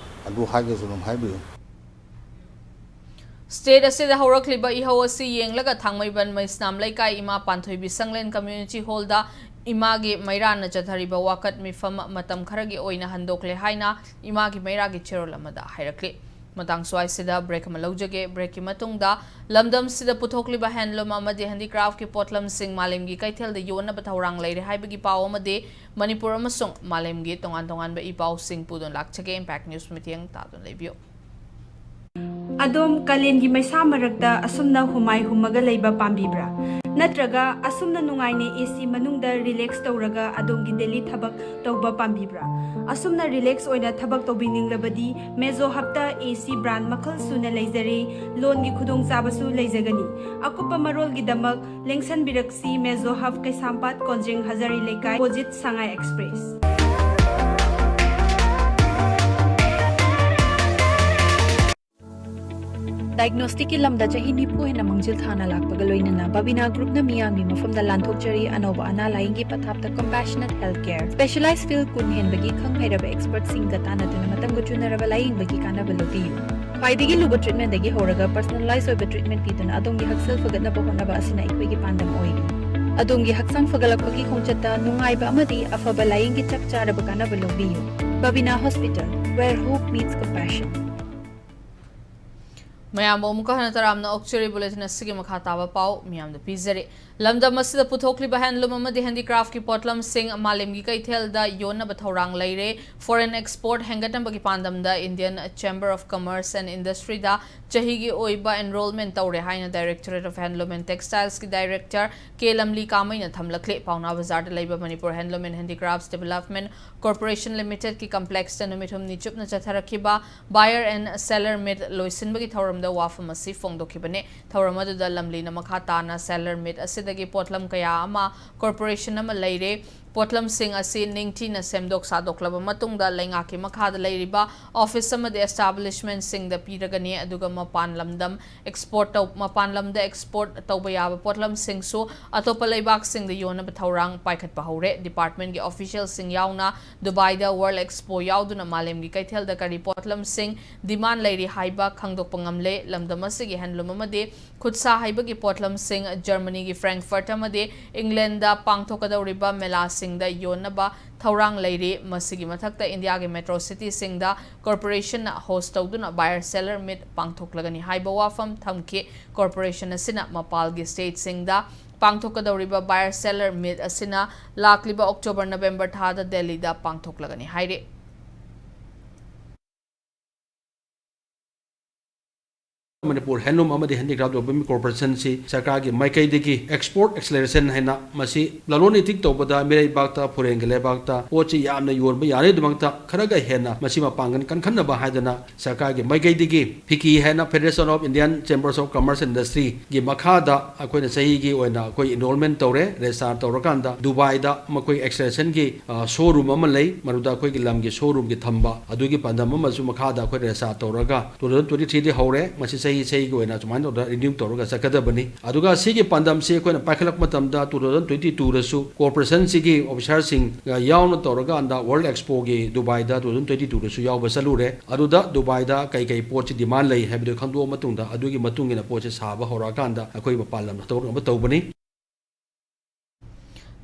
ꯑꯗꯨ ꯍꯥꯏꯒꯦꯁꯨ ꯑꯗꯨꯝ ꯍꯥꯏꯕꯤꯌꯨ꯫ State ꯑꯁꯤꯗ ꯍꯧꯔꯛꯂꯤꯕ ꯏꯍꯧ ꯑꯁꯤ ꯌꯦꯡꯂꯒ ꯊꯥꯡꯃꯩꯕꯟ ꯃꯩꯁꯅꯥꯝ ꯂꯩꯀꯥꯏ ꯏꯃꯥ ꯄꯥꯟꯊꯣꯏꯕꯤ ꯁꯪꯂꯦꯟ Community Hallꯗ ꯏꯃꯥꯒꯤ ꯃꯩꯔꯥꯅ ꯆꯠꯊꯔꯤꯕ ꯋꯥꯀꯠ ꯃꯤꯐꯝ ꯃꯇꯝ ꯈꯔꯒꯤ ꯑꯣꯏꯅ ꯍꯟꯗꯣꯛꯂꯦ ꯍꯥꯏꯅ ꯏꯃꯥꯒꯤ ꯃꯩꯔꯥꯒꯤ ꯆꯦꯔꯣꯜ ꯑꯃꯗ ꯍꯥꯏꯔꯛꯂꯤ꯫ ꯃꯇꯥꯡ ꯁ꯭ꯋꯥꯏꯁꯤꯗ break ꯑꯃ ꯂꯧꯖꯒꯦ꯫ Breakꯀꯤ ꯃꯇꯨꯡꯗ ꯂꯝꯗꯝꯁꯤꯗ ꯄꯨꯊꯣꯛꯂꯤꯕ handloom ꯑꯃꯗꯤ handicraftꯀꯤ ꯄꯣꯠꯂꯝꯁꯤꯡ ꯃꯥꯂꯦꯝꯒꯤ ꯀꯩꯊꯦꯜꯗ ꯌꯣꯟꯅꯕ ꯊꯧꯔꯥꯡ ꯂꯩꯔꯦ ꯍꯥꯏꯕꯒꯤ ꯄꯥꯎ ꯑꯃꯗꯤ ꯃꯅꯤꯄꯨꯔ ꯑꯃꯁꯨꯡ ꯃꯥꯂꯦꯝꯒꯤ ꯇꯣꯉꯥꯟ ꯇꯣꯉꯥꯟꯕ ꯏ ꯄꯥꯎꯁꯤꯡ ꯄꯨꯗꯨꯅ ꯂꯥꯛꯆꯒꯦ꯫ Impact News ꯃꯤꯠꯌꯦꯡ ꯇꯥꯗꯨꯅ ꯂꯩꯕꯤꯌꯨ꯫ ꯑꯗꯣꯝ ꯀꯥꯂꯦꯟꯒꯤ ꯃꯩꯁꯥ ꯃꯔꯛꯇ ꯑꯁꯨꯝꯅ ꯍꯨꯃꯥꯏ ꯍꯨꯝꯃꯒ ꯂꯩꯕ ꯄꯥꯝꯕꯤꯕ꯭ꯔꯥ? ꯅꯠꯇ꯭ꯔꯒ ꯑꯁꯨꯝꯅ ꯅꯨꯡꯉꯥꯏꯅ AC ꯃꯅꯨꯡꯗ relax ꯇꯧꯔꯒ ꯑꯗꯣꯝꯒꯤ daily ꯊꯕꯛ ꯇꯧꯕ ꯄꯥꯝꯕꯤꯕ꯭ꯔꯥ? ꯑꯁꯨꯝꯅ relax ꯑꯣꯏꯅ ꯊꯕꯛ ꯇꯧꯕꯤꯅꯤꯡꯂꯕꯗꯤ Mezo Hubꯇ AC brand ꯃꯈꯜ ꯁꯨꯅ ꯂꯩꯖꯔꯦ꯫ Loanꯒꯤ ꯈꯨꯗꯣꯡꯆꯥꯕꯁꯨ ꯂꯩꯖꯒꯅꯤ꯫ ꯑꯀꯨꯞꯄ ꯃꯔꯣꯜꯒꯤꯗꯃꯛ ꯂꯦꯡꯁꯟꯕꯤꯔꯛꯁꯤ Mezo Hub, ꯀꯩꯁꯥꯝꯄꯥꯠ ꯀꯣꯟꯖꯦꯡ ꯍꯖꯥꯔꯤ ꯂꯩꯀꯥꯏ, opposite ꯁꯉꯥꯏ Express꯫ Diagnosticꯀꯤ ꯂꯝꯗ ꯆꯍꯤ ꯅꯤꯐꯨ ꯍꯦꯟꯅ ꯃꯥꯡꯖꯤꯜ ꯊꯥꯅ ꯂꯥꯛꯄꯒ ꯂꯣꯏꯅꯅ Babina Groupꯅ ꯃꯤꯌꯥꯝꯒꯤ ꯃꯐꯝꯗ ꯂꯥꯟꯊꯣꯛꯆꯔꯤ꯫ ꯑꯅꯧꯕ ꯑꯅꯥ ꯂꯥꯌꯦꯡꯒꯤ ꯄꯊꯥꯞꯇ compassionate health care, specialized field ꯀꯨꯟ ꯍꯦꯟꯕꯒꯤ ꯈꯪ ꯍꯩꯔꯕ expertꯁꯤꯡꯒ ꯇꯥꯟꯅꯗꯨꯅ ꯃꯇꯝꯒ ꯆꯨꯅꯔꯕ ꯂꯥꯌꯦꯡꯕꯒꯤ ꯀꯥꯟꯅꯕ ꯂꯧꯕꯤꯌꯨ꯫ ꯈ꯭ꯋꯥꯏꯗꯒꯤ ꯂꯨꯕ treatmentꯗꯒꯤ ꯍꯧꯔꯒ personalize ꯑꯣꯏꯕ treatment ꯄꯤꯗꯨꯅ ꯑꯗꯣꯝꯒꯤ ꯍꯛꯁꯦꯜ ꯐꯒꯠꯅꯕ ꯍꯣꯠꯅꯕ ꯑꯁꯤꯅ ꯑꯩꯈꯣꯏꯒꯤ ꯄꯥꯟꯗꯝ ꯑꯣꯏꯔꯤ꯫ ꯑꯗꯣꯝꯒꯤ ꯍꯛꯆꯥꯡ ꯐꯒꯠꯂꯛꯄꯒꯤ ꯈꯣꯡꯆꯠꯇ ꯅꯨꯡꯉꯥꯏꯕ ꯑꯃꯗꯤ ꯑꯐꯕ ꯂꯥꯌꯦꯡꯒꯤ ꯆꯞ ꯆꯥꯔꯕ ꯀꯥꯟꯅꯕ ꯂꯧꯕꯤꯌꯨ꯫ Babina Hospital, where hope meets compassion. ꯃꯌꯥꯝꯕꯨ ꯑꯃꯨꯛꯀ ꯍꯟꯅ ꯇꯔꯥꯝꯅ ꯑꯣꯛꯆꯔꯤ꯫ Bulletin ꯑꯁꯤꯒꯤ ꯃꯈꯥ ꯇꯥꯕ ꯄꯥꯎ ꯃꯤꯌꯥꯝꯗ ꯄꯤꯖꯔꯤ꯫ ꯂꯝꯗꯝ ꯑꯁꯤꯗ ꯄꯨꯊꯣꯛꯂꯤꯕ handloom ꯑꯃꯗꯤ handicraftꯀꯤ ꯄꯣꯠꯂꯝꯁꯤꯡ ꯃꯥꯂꯦꯝꯒꯤ ꯀꯩꯊꯦꯜꯗ ꯌꯣꯟꯅꯕ ꯊꯧꯔꯥꯡ ꯂꯩꯔꯦ꯫ Foreign export ꯍꯦꯟꯒꯠꯅꯕꯒꯤ ꯄꯥꯟꯗꯝꯗ Indian Chamber of Commerce and Industryꯗ ꯆꯍꯤꯒꯤ ꯑꯣꯏꯕ enrollment ꯇꯧꯔꯦ ꯍꯥꯏꯅ Directorate of Handloom and Textilesꯀꯤ Director ꯀꯦ ꯂꯝꯂꯤ ꯀꯥꯃꯩꯅ ꯊꯝꯂꯛꯂꯤ꯫ ꯄꯥꯎꯅꯥ ꯕꯖꯥꯔꯗ ꯂꯩꯕ Manipur Handloom and Handicrafts Development Corporation Limitedꯀꯤ complexꯇ ꯅꯨꯃꯤꯠ ꯍꯨꯝꯅꯤ ꯆꯨꯞꯅ ꯆꯠꯊꯔꯛꯈꯤꯕ Buyer and Seller Meet ꯂꯣꯏꯁꯤꯟꯕꯒꯤ ꯊꯧꯔꯝ ꯗ ꯋꯥꯐꯝ ꯑꯁꯤ ꯐꯣꯡꯗꯣꯛꯈꯤꯕꯅꯤ꯫ ꯊꯧꯔꯝ ꯑꯗꯨꯗ ꯂꯝꯂꯤꯅ ꯃꯈꯥ ꯇꯥꯅ seller meet ꯑꯁꯤꯗꯒꯤ ꯄꯣꯠꯂꯝ ꯀꯌꯥ ꯑꯃ corporation ꯑꯃ ꯂꯩꯔꯦ꯫ ꯄꯣꯠꯂꯝꯁꯤꯡ ꯑꯁꯤ ꯅꯤꯡꯊꯤꯅ ꯁꯦꯝꯗꯣꯛ ꯁꯥꯗꯣꯛꯂꯕ ꯃꯇꯨꯡꯗ ꯂꯩꯉꯥꯛꯀꯤ ꯃꯈꯥꯗ ꯂꯩꯔꯤꯕ office ꯑꯃꯗꯤ establishment ꯁꯤꯡꯗ ꯄꯤꯔꯒꯅꯤ, ꯑꯗꯨꯒ ꯃꯄꯥꯟ ꯂꯝꯗꯝ export ꯇꯧ-, ꯃꯄꯥꯟ ꯂꯝꯗ export ꯇꯧꯕ ꯌꯥꯕ ꯄꯣꯠꯂꯝꯁꯤꯡꯁꯨ ꯑꯇꯣꯞꯄ ꯂꯩꯕꯥꯛꯁꯤꯡꯗ ꯌꯣꯟꯅꯕ ꯊꯧꯔꯥꯡ ꯄꯥꯏꯈꯠꯄ ꯍꯧꯔꯦ꯫ Department ꯀꯤ official ꯁꯤꯡ ꯌꯥꯎꯅ ꯗꯨꯕꯥꯏꯗ World Expo ꯌꯥꯎꯗꯨꯅ ꯃꯥꯂꯦꯝꯒꯤ ꯀꯩꯊꯦꯜꯗ ꯀꯔꯤ ꯄꯣꯠꯂꯝꯁꯤꯡ demand ꯂꯩꯔꯤ ꯍꯥꯏꯕ ꯈꯪꯗꯣꯛꯄ ꯉꯝꯂꯦ꯫ ꯂꯝꯗꯝ ꯑꯁꯤꯒꯤ handloom ꯑꯃꯗꯤ ꯈꯨꯠꯁꯥ ꯍꯩꯕꯒꯤ ꯄꯣꯠꯂꯝꯁꯤꯡ Germany ꯒꯤ Frankfurt ꯑꯃꯗꯤ England ꯗ ꯄꯥꯡꯊꯣꯛꯀꯗꯧꯔꯤꯕ ꯃꯦꯂꯥꯁꯤꯡꯗ ꯌꯣꯟꯅꯕ ꯊꯧꯔꯥꯡ ꯂꯩꯔꯤ꯫ ꯃꯁꯤꯒꯤ ꯃꯊꯛꯇ ꯏꯟꯗꯤꯌꯥꯒꯤ metro city ꯁꯤꯡꯗ corporation ꯅ host ꯇꯧꯗꯨꯅ buyer seller meet ꯄꯥꯡꯊꯣꯛꯂꯒꯅꯤ ꯍꯥꯏꯕ ꯋꯥꯐꯝ ꯊꯝꯈꯤ꯫ Corporation ꯑꯁꯤꯅ ꯃꯄꯥꯜꯒꯤ state ꯁꯤꯡꯗ ꯄꯥꯡꯊꯣꯛꯀꯗꯧꯔꯤꯕ buyer seller meet ꯑꯁꯤꯅ ꯂꯥꯛꯂꯤꯕ October November ꯊꯥꯗ ꯗꯦꯜꯂꯤꯗ ꯄꯥꯡꯊꯣꯛꯂꯒꯅꯤ ꯍꯥꯏꯔꯤ꯫ ꯃꯅꯤꯄꯨꯔ Handloom ꯑꯃꯗꯤ Handicraft Development Corporation ꯁꯤ ꯁꯔꯀꯥꯔꯒꯤ ꯃꯥꯏꯀꯩꯗꯒꯤ export acceleration ꯍꯥꯏꯅ ꯃꯁꯤ ꯂꯂꯣꯟ ꯏꯇꯤꯛ ꯇꯧꯕꯗ ꯃꯤꯔꯩꯕꯥꯛꯇ, ꯐꯣꯔꯦꯟꯒꯤ ꯂꯩꯕꯥꯛꯇ ꯄꯣꯠꯁꯤ ꯌꯥꯝꯅ ꯌꯣꯟꯕ ꯌꯥꯔꯤꯗꯃꯛꯇ ꯈꯔꯒ ꯍꯦꯟꯅ ꯃꯁꯤ ꯃꯄꯥꯡꯒꯜ ꯀꯟꯈꯠꯅꯕ ꯍꯥꯏꯗꯅ ꯁꯔꯀꯥꯔꯒꯤ ꯃꯥꯏꯀꯩꯗꯒꯤ FICCI ꯍꯥꯏꯅ Federation of Indian Chambers of Commerce Industry ꯒꯤ ꯃꯈꯥꯗ ꯑꯩꯈꯣꯏꯅ ꯆꯍꯤꯒꯤ ꯑꯣꯏꯅ ꯑꯩꯈꯣꯏ enrollment ꯇꯧꯔꯦ꯫ Register ꯇꯧꯔꯀꯥꯟꯗ ꯗꯨꯕꯥꯏꯗ ꯃꯈꯣꯏ acceleration ꯒꯤ, ꯑ, showroom ꯑꯃ ꯂꯩ, ꯃꯗꯨꯗ ꯑꯩꯈꯣꯏꯒꯤ ꯂꯝꯒꯤ showroom ꯒꯤ ꯊꯝꯕ ꯑꯗꯨꯒꯤ ꯄꯥꯟꯗꯝ ꯑꯃꯁꯨ ꯃꯈꯥꯗ ꯑꯩꯈꯣꯏ register ꯇꯧꯔꯒ two thousand twenty three ꯗꯤ ꯍꯧꯔꯦ꯫ ꯃꯁꯤ ꯆꯍꯤ ꯆꯍꯤꯒꯤ ꯑꯣꯏꯅ ꯁꯨꯃꯥꯏꯅ ꯇꯧꯗꯅ renew ꯇꯧꯔꯒ ꯆꯠꯀꯗꯕꯅꯤ꯫ ꯑꯗꯨꯒ ꯁꯤꯒꯤ ꯄꯥꯟꯗꯝꯁꯤ ꯑꯩꯈꯣꯏꯅ ꯄꯥꯏꯈꯠꯂꯛꯄ ꯃꯇꯝꯗ two thousand twenty two ꯗꯁꯨ corporation ꯁꯤꯒꯤ officer ꯁꯤꯡ, ꯑ, ꯌꯥꯎꯅ ꯇꯧꯔꯀꯥꯟꯗ World Expo ꯒꯤ ꯗꯨꯕꯥꯏꯗ two thousand twenty two ꯗꯁꯨ ꯌꯥꯎꯕ ꯆꯠꯂꯨꯔꯦ꯫ ꯑꯗꯨꯗ ꯗꯨꯕꯥꯏꯗ ꯀꯩ ꯀꯩ ꯄꯣꯠꯁꯤ demand ꯂꯩ ꯍꯥꯏꯕꯗꯨ ꯈꯪꯗꯣꯛꯑ ꯃꯇꯨꯡꯗ ꯑꯗꯨꯒꯤ ꯃꯇꯨꯡ ꯏꯟꯅ ꯄꯣꯠꯁꯤ ꯁꯥꯕ ꯍꯧꯔꯛꯑꯀꯥꯟꯗ ꯑꯩꯈꯣꯏ ꯃꯄꯥꯟ ꯂꯝꯗ ꯊꯧꯔꯛꯅꯕ ꯇꯧꯕꯅꯤ꯫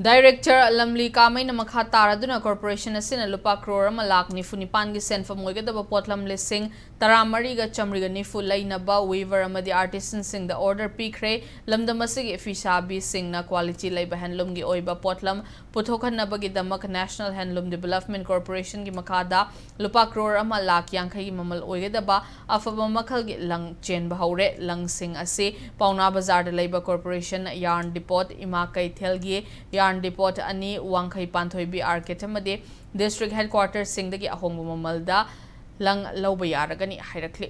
Director ꯂꯝꯂꯤ ꯀꯥꯃꯩꯅ ꯃꯈꯥ ꯇꯥꯔꯗꯨꯅ corporation ꯑꯁꯤꯅ ꯂꯨꯄꯥ ꯀ꯭ꯔꯣꯔ ꯑꯃ ꯂꯥꯈ ꯅꯤꯐꯨ ꯅꯤꯄꯥꯟꯒꯤ ꯁꯦꯟꯐꯝ ꯑꯣꯏꯒꯗꯕ ꯄꯣꯠꯂꯝ ꯂꯤꯁꯤꯡ ꯇꯔꯥꯃꯔꯤꯒ ꯆꯥꯃꯔꯤꯒ ꯅꯤꯐꯨ ꯂꯩꯅꯕ weaver ꯑꯃꯗꯤ artisan ꯁꯤꯡꯗ order ꯄꯤꯈ꯭ꯔꯦ꯫ ꯂꯝꯗꯝ ꯑꯁꯤꯒꯤ ꯐꯤꯁꯥꯕꯤꯁꯤꯡꯅ quality ꯂꯩꯕ handloom ꯒꯤ ꯑꯣꯏꯕ ꯄꯣꯠꯂꯝ ꯄꯨꯊꯣꯛꯍꯟꯅꯕꯒꯤꯗꯃꯛ National Handloom Development Corporation ꯒꯤ ꯃꯈꯥꯗ ꯂꯨꯄꯥ ꯀ꯭ꯔꯣꯔ ꯑꯃ ꯂꯥꯈ ꯌꯥꯡꯈꯩꯒꯤ ꯃꯃꯜ ꯑꯣꯏꯒꯗꯕ ꯑꯐꯕ ꯃꯈꯜꯒꯤ ꯂꯪ ꯆꯦꯟꯕ ꯍꯧꯔꯦ꯫ ꯂꯪꯁꯤꯡ ꯑꯁꯤ ꯄꯥꯎꯅꯥ ꯕꯖꯥꯔꯗ ꯂꯩꯕ corporation yarn depot, ꯏꯃꯥ ꯀꯩꯊꯦꯜꯒꯤ yarn depot ꯑꯅꯤ, ꯋꯥꯡꯈꯩ ꯄꯥꯟꯊꯣꯏꯕꯤ arcade ꯑꯃꯗꯤ district headquarter ꯁꯤꯡꯗꯒꯤ ꯑꯍꯣꯡꯕ ꯃꯃꯜꯗ ꯂꯪ ꯂꯧꯕ ꯌꯥꯔꯒꯅꯤ ꯍꯥꯏꯔꯛꯂꯤ꯫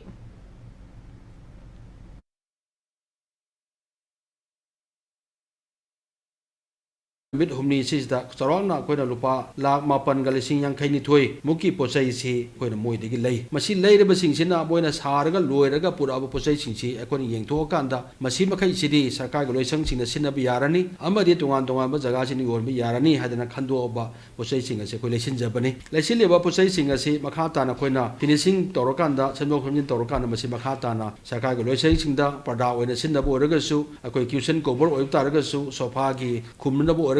ꯅꯨꯃꯤꯠ ꯍꯨꯝꯅꯤ ꯁꯤꯁꯤꯗ ꯆꯥꯎꯔꯥꯛꯅ ꯑꯩꯈꯣꯏꯅ ꯂꯨꯄꯥ ꯂꯥꯈ ꯃꯥꯄꯟꯒ ꯂꯤꯁꯤꯡ ꯌꯥꯡꯈꯩ ꯅꯤꯊꯣꯏ ꯃꯨꯛꯀꯤ ꯄꯣꯠ ꯆꯩꯁꯤ ꯑꯩꯈꯣꯏꯅ ꯃꯣꯏꯗꯒꯤ ꯂꯩ꯫ ꯃꯁꯤ ꯂꯩꯔꯤꯕꯁꯤꯡꯁꯤꯅ ꯃꯣꯏꯅ ꯁꯥꯔꯒ ꯂꯣꯏꯔꯒ ꯄꯨꯔꯛꯑꯕ ꯄꯣꯠ ꯆꯩꯁꯤꯡꯁꯤ ꯑꯩꯈꯣꯏꯅ ꯌꯦꯡꯊꯣꯛꯑꯀꯥꯟꯗ ꯃꯁꯤ ꯃꯈꯩꯁꯤꯗꯤ ꯁꯔꯀꯥꯔꯒꯤ ꯂꯣꯏꯁꯪꯁꯤꯡꯅ ꯁꯤꯟꯅꯕ ꯌꯥꯔꯅꯤ ꯑꯃꯗꯤ ꯇꯣꯉꯥꯟ ꯇꯣꯉꯥꯟꯕ ꯖꯒꯥꯁꯤꯡꯗ ꯌꯣꯟꯕ ꯌꯥꯔꯅꯤ ꯍꯥꯏꯗꯅ ꯈꯟꯗꯣꯛꯑꯕ ꯄꯣꯠ ꯆꯩꯁꯤꯡ ꯑꯁꯤ ꯑꯩꯈꯣꯏ ꯂꯩꯁꯤꯟꯖꯕꯅꯤ꯫ ꯂꯩꯁꯤꯜꯂꯤꯕ ꯄꯣꯠ ꯆꯩꯁꯤꯡ ꯑꯁꯤ ꯃꯈꯥ ꯇꯥꯅ ꯑꯩꯈꯣꯏꯅ finishing ꯇꯧꯔꯀꯥꯟꯗ, ꯁꯦꯝꯗꯣꯛ ꯁꯦꯝꯖꯤꯟ ꯇꯧꯔꯀꯥꯟꯗ ꯃꯁꯤ ꯃꯈꯥ ꯇꯥꯅ ꯁꯔꯀꯥꯔꯒꯤ ꯂꯣꯏꯁꯪꯁꯤꯡꯗ ꯄꯔꯗꯥ ꯑꯣꯏꯅ ꯁꯤꯟꯅꯕ ꯑꯣꯏꯔꯒꯁꯨ, ꯑꯩꯈꯣꯏ cushion cover ꯑꯣꯏꯕ ꯇꯥꯔꯒꯁꯨ, ꯁꯣꯐꯥꯒꯤ ꯈꯨꯝꯅꯕ ꯑꯣꯏꯔꯒꯁꯨ,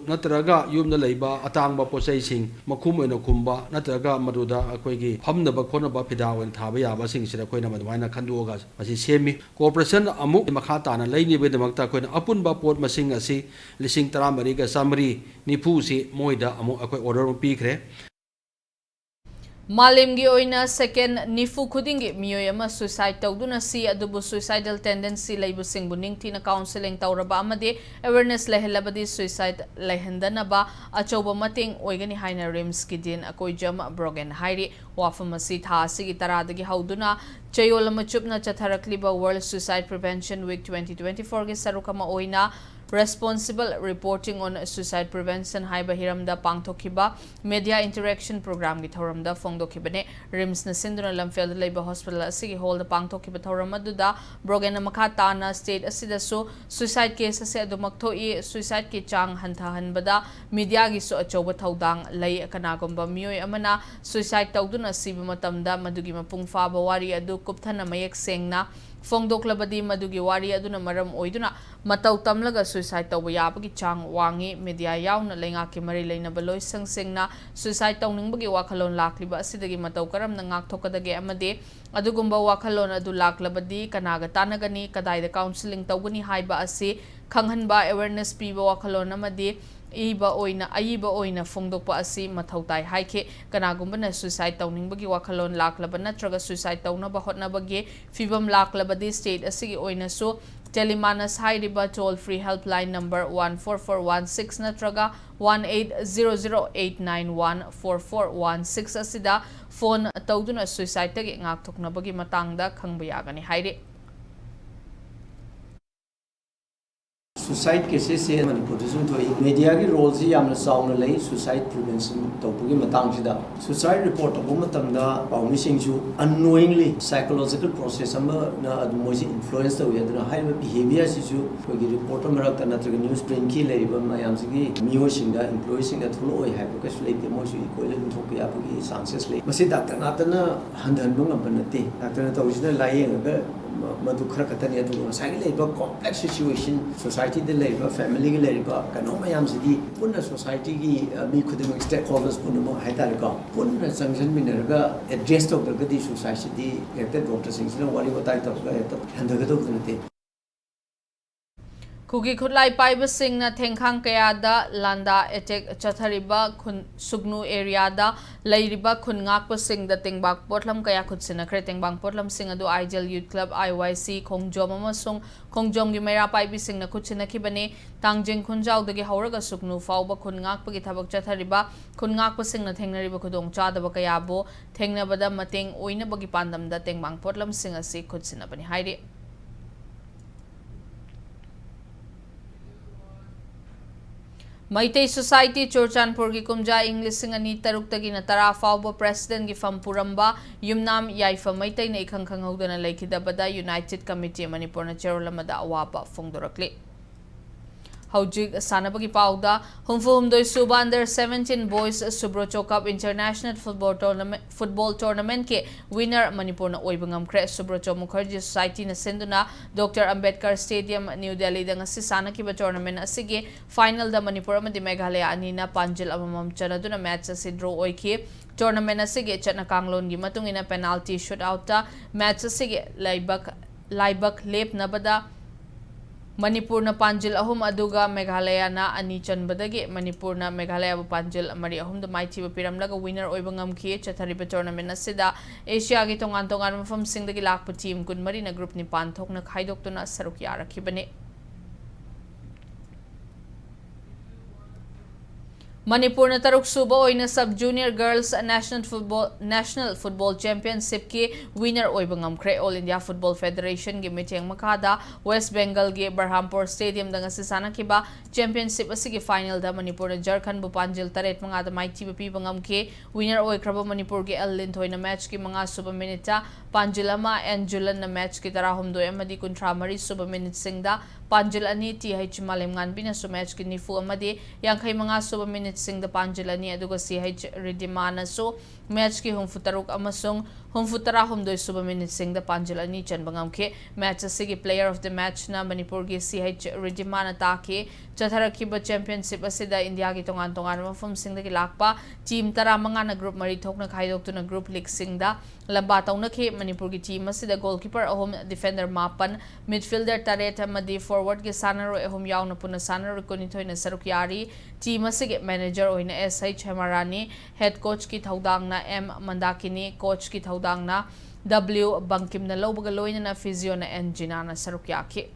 ꯅꯠꯇ꯭ꯔꯒ ꯌꯨꯝꯗ ꯂꯩꯕ ꯑꯇꯥꯡꯕ ꯄꯣꯠ ꯆꯩꯁꯤꯡ ꯃꯈꯨꯝ ꯑꯣꯏꯅ ꯈꯨꯝꯕ, ꯅꯠꯇ꯭ꯔꯒ ꯃꯗꯨꯗ ꯑꯩꯈꯣꯏꯒꯤ ꯐꯝꯅꯕ ꯈꯣꯠꯅꯕ ꯐꯤꯗꯥ ꯑꯣꯏꯅ ꯊꯥꯕ ꯌꯥꯕꯁꯤꯡꯁꯤꯗ ꯑꯩꯈꯣꯏꯅ ꯑꯗꯨꯃꯥꯏꯅ ꯈꯟꯗꯣꯛꯑꯒ ꯃꯁꯤ ꯁꯦꯝꯃꯤ꯫ Corporation ꯑꯃꯨꯛ ꯃꯈꯥ ꯇꯥꯅ ꯂꯩꯅꯕꯒꯤꯗꯃꯛꯇ ꯑꯩꯈꯣꯏꯅ ꯑꯄꯨꯟꯕ ꯄꯣꯠ ꯃꯁꯤꯡ ꯑꯁꯤ ꯂꯤꯁꯤꯡ ꯇꯔꯥꯃꯔꯤꯒ ꯆꯥꯃꯔꯤ ꯅꯤꯐꯨꯁꯤ ꯃꯣꯏꯗ ꯑꯃꯨꯛ ꯑꯩꯈꯣꯏ order ꯑꯃ ꯄꯤꯈ꯭ꯔꯦ꯫ ꯃꯥꯂꯦꯝꯒꯤ ꯑꯣꯏꯅ second ꯅꯤꯐꯨ ꯈꯨꯗꯤꯡꯒꯤ ꯃꯤꯑꯣꯏ ꯑꯃ suicide ꯇꯧꯗꯨꯅ ꯁꯤ, ꯑꯗꯨꯕꯨ suicidal tendency ꯂꯩꯕꯁꯤꯡꯕꯨ ꯅꯤꯡꯊꯤꯅ counselling ꯇꯧꯔꯕ ꯑꯃꯗꯤ awareness ꯂꯩꯍꯜꯂꯕꯗꯤ suicide ꯂꯩꯍꯟꯗꯅꯕ ꯑꯆꯧꯕ ꯃꯇꯦꯡ ꯑꯣꯏꯒꯅꯤ ꯍꯥꯏꯅ RIMSꯀꯤ Dean ꯑꯀꯣꯏꯖꯝ ꯕ꯭ꯔꯣꯒꯦꯟ ꯍꯥꯏꯔꯤ꯫ ꯋꯥꯐꯝ ꯑꯁꯤ ꯊꯥ ꯑꯁꯤꯒꯤ ꯇꯔꯥꯗꯒꯤ ꯍꯧꯗꯨꯅ ꯆꯌꯣꯜ ꯑꯃ ꯆꯨꯞꯅ ꯆꯠꯊꯔꯛꯂꯤꯕ World Suicide Prevention Week twenty twenty fourꯒꯤ ꯁꯔꯨꯛ ꯑꯃ ꯑꯣꯏꯅ Responsible Reporting on Suicide Prevention ꯍꯥꯏꯕ ꯍꯤꯔꯝꯗ ꯄꯥꯡꯊꯣꯛꯈꯤꯕ media interaction programꯒꯤ ꯊꯧꯔꯝꯗ ꯐꯣꯡꯗꯣꯛꯈꯤꯕꯅꯤ꯫ RIMSꯅ ꯁꯤꯟꯗꯨꯅ ꯂꯝꯐꯦꯜꯗ ꯂꯩꯕ hospital ꯑꯁꯤꯒꯤ hallꯗ ꯄꯥꯡꯊꯣꯛꯈꯤꯕ ꯊꯧꯔꯝ ꯑꯗꯨꯗ ꯕ꯭ꯔꯣꯒꯦꯟꯅ ꯃꯈꯥ ꯇꯥꯅ state ꯑꯁꯤꯗꯁꯨ suicide case ꯑꯁꯤ ꯑꯗꯨꯃꯛ ꯊꯣꯛꯏ, suicideꯀꯤ ꯆꯥꯡ ꯍꯟꯊꯍꯟꯕꯗ mediaꯒꯤꯁꯨ ꯑꯆꯧꯕ ꯊꯧꯗꯥꯡ ꯂꯩ꯫ ꯀꯅꯥꯒꯨꯝꯕ ꯃꯤꯑꯣꯏ ꯑꯃꯅ suicide ꯇꯧꯗꯨꯅ ꯁꯤꯕ ꯃꯇꯝꯗ ꯃꯗꯨꯒꯤ ꯃꯄꯨꯡ ꯐꯥꯕ ꯋꯥꯔꯤ ꯑꯗꯨ ꯀꯨꯞꯊꯅ ꯃꯌꯦꯛ ꯁꯦꯡꯅ ꯐꯣꯡꯗꯣꯛꯂꯕꯗꯤ ꯃꯗꯨꯒꯤ ꯋꯥꯔꯤ ꯑꯗꯨꯅ ꯃꯔꯝ ꯑꯣꯏꯗꯨꯅ ꯃꯇꯧ ꯇꯝꯂꯒ suicide ꯇꯧꯕ ꯌꯥꯕꯒꯤ ꯆꯥꯡ ꯋꯥꯡꯏ꯫ Media ꯌꯥꯎꯅ ꯂꯩꯉꯥꯛꯀꯤ ꯃꯔꯤ ꯂꯩꯅꯕ ꯂꯣꯏꯁꯪꯁꯤꯡꯅ suicide ꯇꯧꯅꯤꯡꯕꯒꯤ ꯋꯥꯈꯜꯂꯣꯟ ꯂꯥꯛꯂꯤꯕ ꯑꯁꯤꯗꯒꯤ ꯃꯇꯧ ꯀꯔꯝꯅ ꯉꯥꯛꯊꯣꯛꯀꯗꯒꯦ ꯑꯃꯗꯤ ꯑꯗꯨꯒꯨꯝꯕ ꯋꯥꯈꯜꯂꯣꯟ ꯑꯗꯨ ꯂꯥꯛꯂꯕꯗꯤ ꯀꯅꯥꯒ ꯇꯥꯟꯅꯒꯅꯤ, ꯀꯗꯥꯏꯗ counselling ꯇꯧꯒꯅꯤ ꯍꯥꯏꯕ ꯑꯁꯤ ꯈꯪꯍꯟꯕ, awareness ꯄꯤꯕ ꯋꯥꯈꯜꯂꯣꯟ ꯑꯃꯗꯤ ꯏꯕ ꯑꯣꯏꯅ, ꯑꯏꯕ ꯑꯣꯏꯅ ꯐꯣꯡꯗꯣꯛꯄ ꯑꯁꯤ ꯃꯊꯧ ꯇꯥꯏ ꯍꯥꯏꯈꯤ꯫ ꯀꯅꯥꯒꯨꯝꯕꯅ suicide ꯇꯧꯅꯤꯡꯕꯒꯤ ꯋꯥꯈꯜꯂꯣꯟ ꯂꯥꯛꯂꯕ ꯅꯠꯇ꯭ꯔꯒ suicide ꯇꯧꯅꯕ ꯍꯣꯠꯅꯕꯒꯤ ꯐꯤꯚꯝ ꯂꯥꯛꯂꯕꯗꯤ state ꯑꯁꯤꯒꯤ ꯑꯣꯏꯅꯁꯨ Telemanna ꯍꯥꯏꯔꯤꯕ toll free helpline number one four four one six ꯅꯠꯇ꯭ꯔꯒ one eight zero zero eight nine one four four one six ꯑꯁꯤꯗ phone ꯇꯧꯗꯨꯅ suicideꯇꯒꯤ ꯉꯥꯛꯊꯣꯛꯅꯕꯒꯤ ꯃꯇꯥꯡꯗ ꯈꯪꯕ ꯌꯥꯒꯅꯤ ꯍꯥꯏꯔꯤ꯫ Suicide cases ꯁꯦ ꯃꯅꯤꯄꯨꯔꯗꯁꯨ ꯊꯣꯛꯏ꯫ Media ꯒꯤ role ꯁꯤ ꯌꯥꯝꯅ ꯆꯥꯎꯅ ꯂꯩ suicide prevention ꯇꯧꯕꯒꯤ ꯃꯇꯥꯡꯁꯤꯗ꯫ Suicide report ꯇꯧꯕ ꯃꯇꯝꯗ ꯄꯥꯎꯃꯤꯁꯤꯡꯁꯨ unknowingly psychological process ꯑꯃꯅ ꯑꯗꯨꯝ ꯃꯣꯏꯁꯤ influence ꯇꯧꯏ꯫ ꯑꯗꯨꯅ ꯍꯥꯏꯔꯤꯕ behaviour ꯁꯤꯁꯨ ꯑꯩꯈꯣꯏꯒꯤ report ꯃꯔꯛꯇ ꯅꯠꯇ꯭ꯔꯒ news print ꯀꯤ ꯂꯩꯔꯤꯕ ꯃꯌꯥꯝꯁꯤꯒꯤ ꯃꯤꯑꯣꯏꯁꯤꯡꯗ, employee ꯁꯤꯡꯗ ꯊꯣꯛꯂꯛꯑꯣꯏ ꯍꯥꯏꯕ ꯀꯩꯁꯨ ꯂꯩꯇꯦ꯫ ꯃꯣꯏꯁꯨ equally ꯑꯗꯨꯝ ꯊꯣꯛꯄ ꯌꯥꯕꯒꯤ chances ꯂꯩ꯫ ꯃꯁꯤ doctor ꯉꯥꯛꯇꯅ ꯍꯟꯊꯍꯟꯕ ꯉꯝꯕ ꯅꯠꯇꯦ꯫ Doctor ꯅ ꯇꯧꯔꯤꯁꯤꯅ ꯂꯥꯏꯌꯦꯡꯉꯒ ꯃ-, ꯃꯗꯨ ꯈꯔ ꯈꯛꯇꯅꯤ꯫ ꯑꯗꯨꯒ ꯉꯁꯥꯏꯒꯤ ꯂꯩꯔꯤꯕ complex situation, society ꯗ ꯂꯩꯔꯤꯕ, family ꯒꯤ ꯂꯩꯔꯤꯕ ꯀꯩꯅꯣ ꯃꯌꯥꯝꯁꯤꯗꯤ ꯄꯨꯟꯅ society ꯒꯤ, ꯑ, ꯃꯤ ꯈꯨꯗꯤꯡꯃꯛ, stakeholders ꯄꯨꯝꯅꯃꯛ ꯍꯥꯏꯇꯥꯔꯦꯀꯣ, ꯄꯨꯟꯅ ꯆꯪꯁꯤꯟꯃꯤꯟꯅꯔꯒ address ꯇꯧꯗ꯭ꯔꯒꯗꯤ suicide ꯁꯤꯗꯤ ꯍꯦꯛꯇ doctor ꯁꯤꯡꯁꯤꯅ ꯋꯥꯔꯤ ꯋꯥꯇꯥꯏ ꯇꯧꯔꯒ ꯍꯦꯛꯇ ꯍꯟꯊꯒꯗꯧꯕ ꯅꯠꯇꯦ꯫ ꯈꯨꯒꯤ ꯈꯨꯠꯂꯥꯏ ꯄꯥꯏꯕꯁꯤꯡꯅ ꯊꯦꯡꯈꯥꯡ ꯀꯌꯥꯗ ꯂꯥꯟꯗꯥ attack ꯆꯠꯊꯔꯤꯕ ꯈꯨꯟ-, ꯁꯨꯒꯅꯨ area ꯗ ꯂꯩꯔꯤꯕ ꯈꯨꯟ ꯉꯥꯛꯄꯁꯤꯡꯗ ꯇꯦꯡꯕꯥꯡ ꯄꯣꯠꯂꯝ ꯀꯌꯥ ꯈꯨꯠꯁꯤꯟꯅꯈ꯭ꯔꯦ꯫ ꯇꯦꯡꯕꯥꯡ ꯄꯣꯠꯂꯝꯁꯤꯡ ꯑꯗꯨ ꯑꯥꯏꯖꯦꯜ ꯌꯨꯠ ꯀ꯭ꯂꯕ, ꯑꯥꯏ ꯋꯥꯏ ꯁꯤ, ꯈꯣꯡꯖꯣꯝ ꯑꯃꯁꯨꯡ ꯈꯣꯡꯖꯣꯝꯒꯤ ꯃꯩꯔꯥ ꯄꯥꯏꯕꯤꯁꯤꯡꯅ ꯈꯨꯠꯁꯤꯟꯅꯈꯤꯕꯅꯤ꯫ ꯇꯥꯡꯖꯤꯡ ꯈꯨꯟꯖꯥꯎꯗꯒꯤ ꯍꯧꯔꯒ ꯁꯨꯒꯅꯨ ꯐꯥꯎꯕ ꯈꯨꯟ ꯉꯥꯛꯄꯒꯤ ꯊꯕꯛ ꯆꯠꯊꯔꯤꯕ ꯈꯨꯟ ꯉꯥꯛꯄꯁꯤꯡꯅ ꯊꯦꯡꯅꯔꯤꯕ ꯈꯨꯗꯣꯡꯆꯥꯗꯕ ꯀꯌꯥꯕꯨ ꯊꯦꯡꯅꯕꯗ ꯃꯇꯦꯡ ꯑꯣꯏꯅꯕꯒꯤ ꯄꯥꯟꯗꯝꯗ ꯇꯦꯡꯕꯥꯡ ꯄꯣꯠꯂꯝꯁꯤꯡ ꯑꯁꯤ ꯈꯨꯠꯁꯤꯟꯅꯕꯅꯤ ꯍꯥꯏꯔꯤ꯫ ꯃꯩꯇꯩ ꯁꯣꯁꯥꯏꯇꯤ ꯆꯨꯔꯆꯥꯟꯄꯨꯔꯒꯤ ꯀꯨꯝꯖꯥ ꯏꯪ ꯂꯤꯁꯤꯡ ꯑꯅꯤ ꯇꯔꯨꯛꯇꯒꯤꯅ ꯇꯔꯥ ꯐꯥꯎꯕ president ꯒꯤ ꯐꯝ ꯄꯨꯔꯝꯕ ꯌꯨꯝꯅꯥꯝ ꯌꯥꯏꯐ ꯃꯩꯇꯩꯅ ꯏꯈꯪ ꯈꯪꯍꯧꯗꯅ ꯂꯩꯈꯤꯗꯕꯗ United Committee ꯃꯅꯤꯄꯨꯔꯅ ꯆꯦꯔꯣꯜ ꯑꯃꯗ ꯑꯋꯥꯕ ꯐꯣꯡꯗꯣꯔꯛꯂꯤ꯫ ꯍꯧꯖꯤꯛ ꯁꯥꯟꯅꯕꯒꯤ ꯄꯥꯎꯗ, ꯍꯨꯝꯐꯨ ꯍꯨꯝꯗꯣꯏ ꯁꯨꯕ under seventeen boys Subrocho Cup International Football Tournament, Football Tournament ꯀꯤ winner ꯃꯅꯤꯄꯨꯔꯅ ꯑꯣꯏꯕ ꯉꯝꯈ꯭ꯔꯦ꯫ Subrocho Mukherjee Society ꯅ ꯁꯤꯟꯗꯨꯅ Doctor Ambedkar Stadium, New Delhi ꯗ ꯉꯁꯤ ꯁꯥꯟꯅꯈꯤꯕ tournament ꯑꯁꯤꯒꯤ final ꯗ ꯃꯅꯤꯄꯨꯔ ꯑꯃꯗꯤ ꯃꯦꯘꯥꯂꯌꯥ ꯑꯅꯤꯅ ꯄꯥꯟꯖꯤꯜ ꯑꯃꯃꯝ ꯆꯟꯅꯗꯨꯅ match ꯑꯁꯤ draw ꯑꯣꯏꯈꯤ꯫ Tournament ꯑꯁꯤꯒꯤ ꯆꯠꯅ ꯀꯥꯡꯂꯣꯟꯒꯤ ꯃꯇꯨꯡ ꯏꯟꯅ penalty shootout ꯇ match ꯑꯁꯤꯒꯤ ꯂꯥꯏꯕꯛ, ꯂꯥꯏꯕꯛ ꯂꯦꯞꯅꯕꯗ ꯃꯅꯤꯄꯨꯔꯅ ꯄꯥꯟꯖꯤꯜ ꯑꯍꯨꯝ ꯑꯗꯨꯒ ꯃꯦꯘꯥꯂꯌꯥꯅ ꯑꯅꯤ ꯆꯟꯕꯗꯒꯤ ꯃꯅꯤꯄꯨꯔꯅ ꯃꯦꯘꯥꯂꯌꯥꯕꯨ ꯄꯥꯟꯖꯤꯜ ꯃꯔꯤ ꯑꯍꯨꯝꯗ ꯃꯥꯏꯊꯤꯕ ꯄꯤꯔꯝꯂꯒ winner ꯑꯣꯏꯕ ꯉꯝꯈꯤ꯫ ꯆꯠꯊꯔꯤꯕ tournament ꯑꯁꯤꯗ Asia ꯒꯤ ꯇꯣꯉꯥꯟ ꯇꯣꯉꯥꯟꯕ ꯃꯐꯝꯁꯤꯡꯗꯒꯤ ꯂꯥꯛꯄ team ꯀꯨꯟꯃꯔꯤꯅ group ꯅꯤꯄꯥꯟ ꯊꯣꯛꯅ ꯈꯥꯏꯗꯣꯛꯇꯨꯅ ꯁꯔꯨꯛ ꯌꯥꯔꯛꯈꯤꯕꯅꯤ꯫ ꯃꯅꯤꯄꯨꯔꯅ ꯇꯔꯨꯛ ꯁꯨꯕ ꯑꯣꯏꯅ Sub Junior Girls National Football, National Football Championship ꯀꯤ winner ꯑꯣꯏꯕ ꯉꯝꯈ꯭ꯔꯦ꯫ All India Football Federation ꯒꯤ ꯃꯤꯠꯌꯦꯡ ꯃꯈꯥꯗ West Bengal ꯒꯤ Berhampore Stadium ꯗ ꯉꯁꯤ ꯁꯥꯟꯅꯈꯤꯕ championship ꯑꯁꯤꯒꯤ final ꯗ ꯃꯅꯤꯄꯨꯔꯅ ꯖꯔꯈꯟꯕꯨ ꯄꯥꯟꯖꯤꯜ ꯇꯔꯦꯠ ꯃꯉꯥꯗ ꯃꯥꯏꯊꯤꯕ ꯄꯤꯕ ꯉꯝꯈꯤ꯫ Winner ꯑꯣꯏꯈ꯭ꯔꯕ ꯃꯅꯤꯄꯨꯔꯒꯤ ꯑꯦꯜ ꯂꯤꯟꯊꯣꯏꯅ match ꯀꯤ ꯃꯉꯥ ꯁꯨꯕ minute ꯇ ꯄꯥꯟꯖꯤꯜ ꯑꯃ, ꯑꯦꯟ ꯖꯨꯂꯟꯅ match ꯀꯤ ꯇꯔꯥꯍꯨꯝꯗꯣꯏ ꯑꯃꯗꯤ ꯀꯨꯟꯊ꯭ꯔꯥ ꯃꯔꯤ ꯁꯨꯕ minute ꯁꯤꯡꯗ ꯄꯥꯟꯖꯤꯜ ꯑꯅꯤ, ꯇꯤ ꯍꯩꯆ ꯃꯥꯂꯦꯝꯉꯥꯟꯕꯤꯅꯁꯨ match ꯀꯤ ꯅꯤꯐꯨ ꯑꯃꯗꯤ ꯌꯥꯡꯈꯩ ꯃꯉꯥ ꯁꯨꯕ minute ꯁꯤꯡꯗ ꯄꯥꯟꯖꯤꯜ ꯑꯅꯤ, ꯑꯗꯨꯒ ꯁꯤ ꯍꯩꯆ ꯔꯤꯗꯤꯃꯥꯅꯁꯨ match ꯀꯤ ꯍꯨꯝꯐꯨ ꯇꯔꯨꯛ ꯑꯃꯁꯨꯡ ꯍꯨꯝꯐꯨ ꯇꯔꯥꯍꯨꯝꯗꯣꯏ ꯁꯨꯕ minute ꯁꯤꯡꯗ ꯄꯥꯟꯖꯤꯜ ꯑꯅꯤ ꯆꯟꯕ ꯉꯝꯈꯤ꯫ Match ꯑꯁꯤꯒꯤ player of the match ꯅ ꯃꯅꯤꯄꯨꯔꯒꯤ ꯁꯤ ꯍꯩꯆ ꯔꯤꯗꯤꯃꯥꯅ ꯇꯥꯈꯤ꯫ ꯆꯠꯊꯔꯛꯈꯤꯕ championship ꯑꯁꯤꯗ ꯏꯟꯗꯤꯌꯥꯒꯤ ꯇꯣꯉꯥꯟ ꯇꯣꯉꯥꯟꯕ ꯃꯐꯝꯁꯤꯡꯗꯒꯤ ꯂꯥꯛꯄ team ꯇꯔꯥꯃꯉꯥ ꯅ group ꯃꯔꯤ ꯊꯣꯛꯅ ꯈꯥꯏꯗꯣꯛꯇꯨꯅ group league ꯁꯤꯡꯗ ꯂꯝꯕꯥ ꯇꯧꯅꯈꯤ꯫ ꯃꯅꯤꯄꯨꯔꯒꯤ team ꯑꯁꯤꯗ goalkeeper ꯑꯍꯨꯝ, defender ꯃꯥꯄꯟ, midfielder ꯇꯔꯦꯠ ꯑꯃꯗꯤ forward ꯀꯤ ꯁꯥꯟꯅꯔꯣꯏ ꯑꯍꯨꯝ ꯌꯥꯎꯅ ꯄꯨꯟꯅ ꯁꯥꯟꯅꯔꯣꯏ ꯀꯨꯟꯅꯤꯊꯣꯏꯅ ꯁꯔꯨꯛ ꯌꯥꯔꯤ꯫ Team ꯑꯁꯤꯒꯤ manager ꯑꯣꯏꯅ ꯑꯦꯁ ꯍꯩꯆ ꯍꯦꯃꯥꯔꯥꯅꯤ, head coach ꯀꯤ ꯊꯧꯗꯥꯡꯅ ꯑꯦꯝ ꯃꯟꯗꯥꯀꯤꯅꯤ, coach ꯀꯤ ꯊꯧꯗꯥꯡꯅ ꯗꯕ꯭ꯂꯤꯎ ꯕꯪꯀꯤꯝꯅ ꯂꯧꯕꯒ ꯂꯣꯏꯅꯅ physio ꯅ ꯑꯦꯟ ꯖꯤꯅꯥꯅ ꯁꯔꯨꯛ ꯌꯥꯈꯤ꯫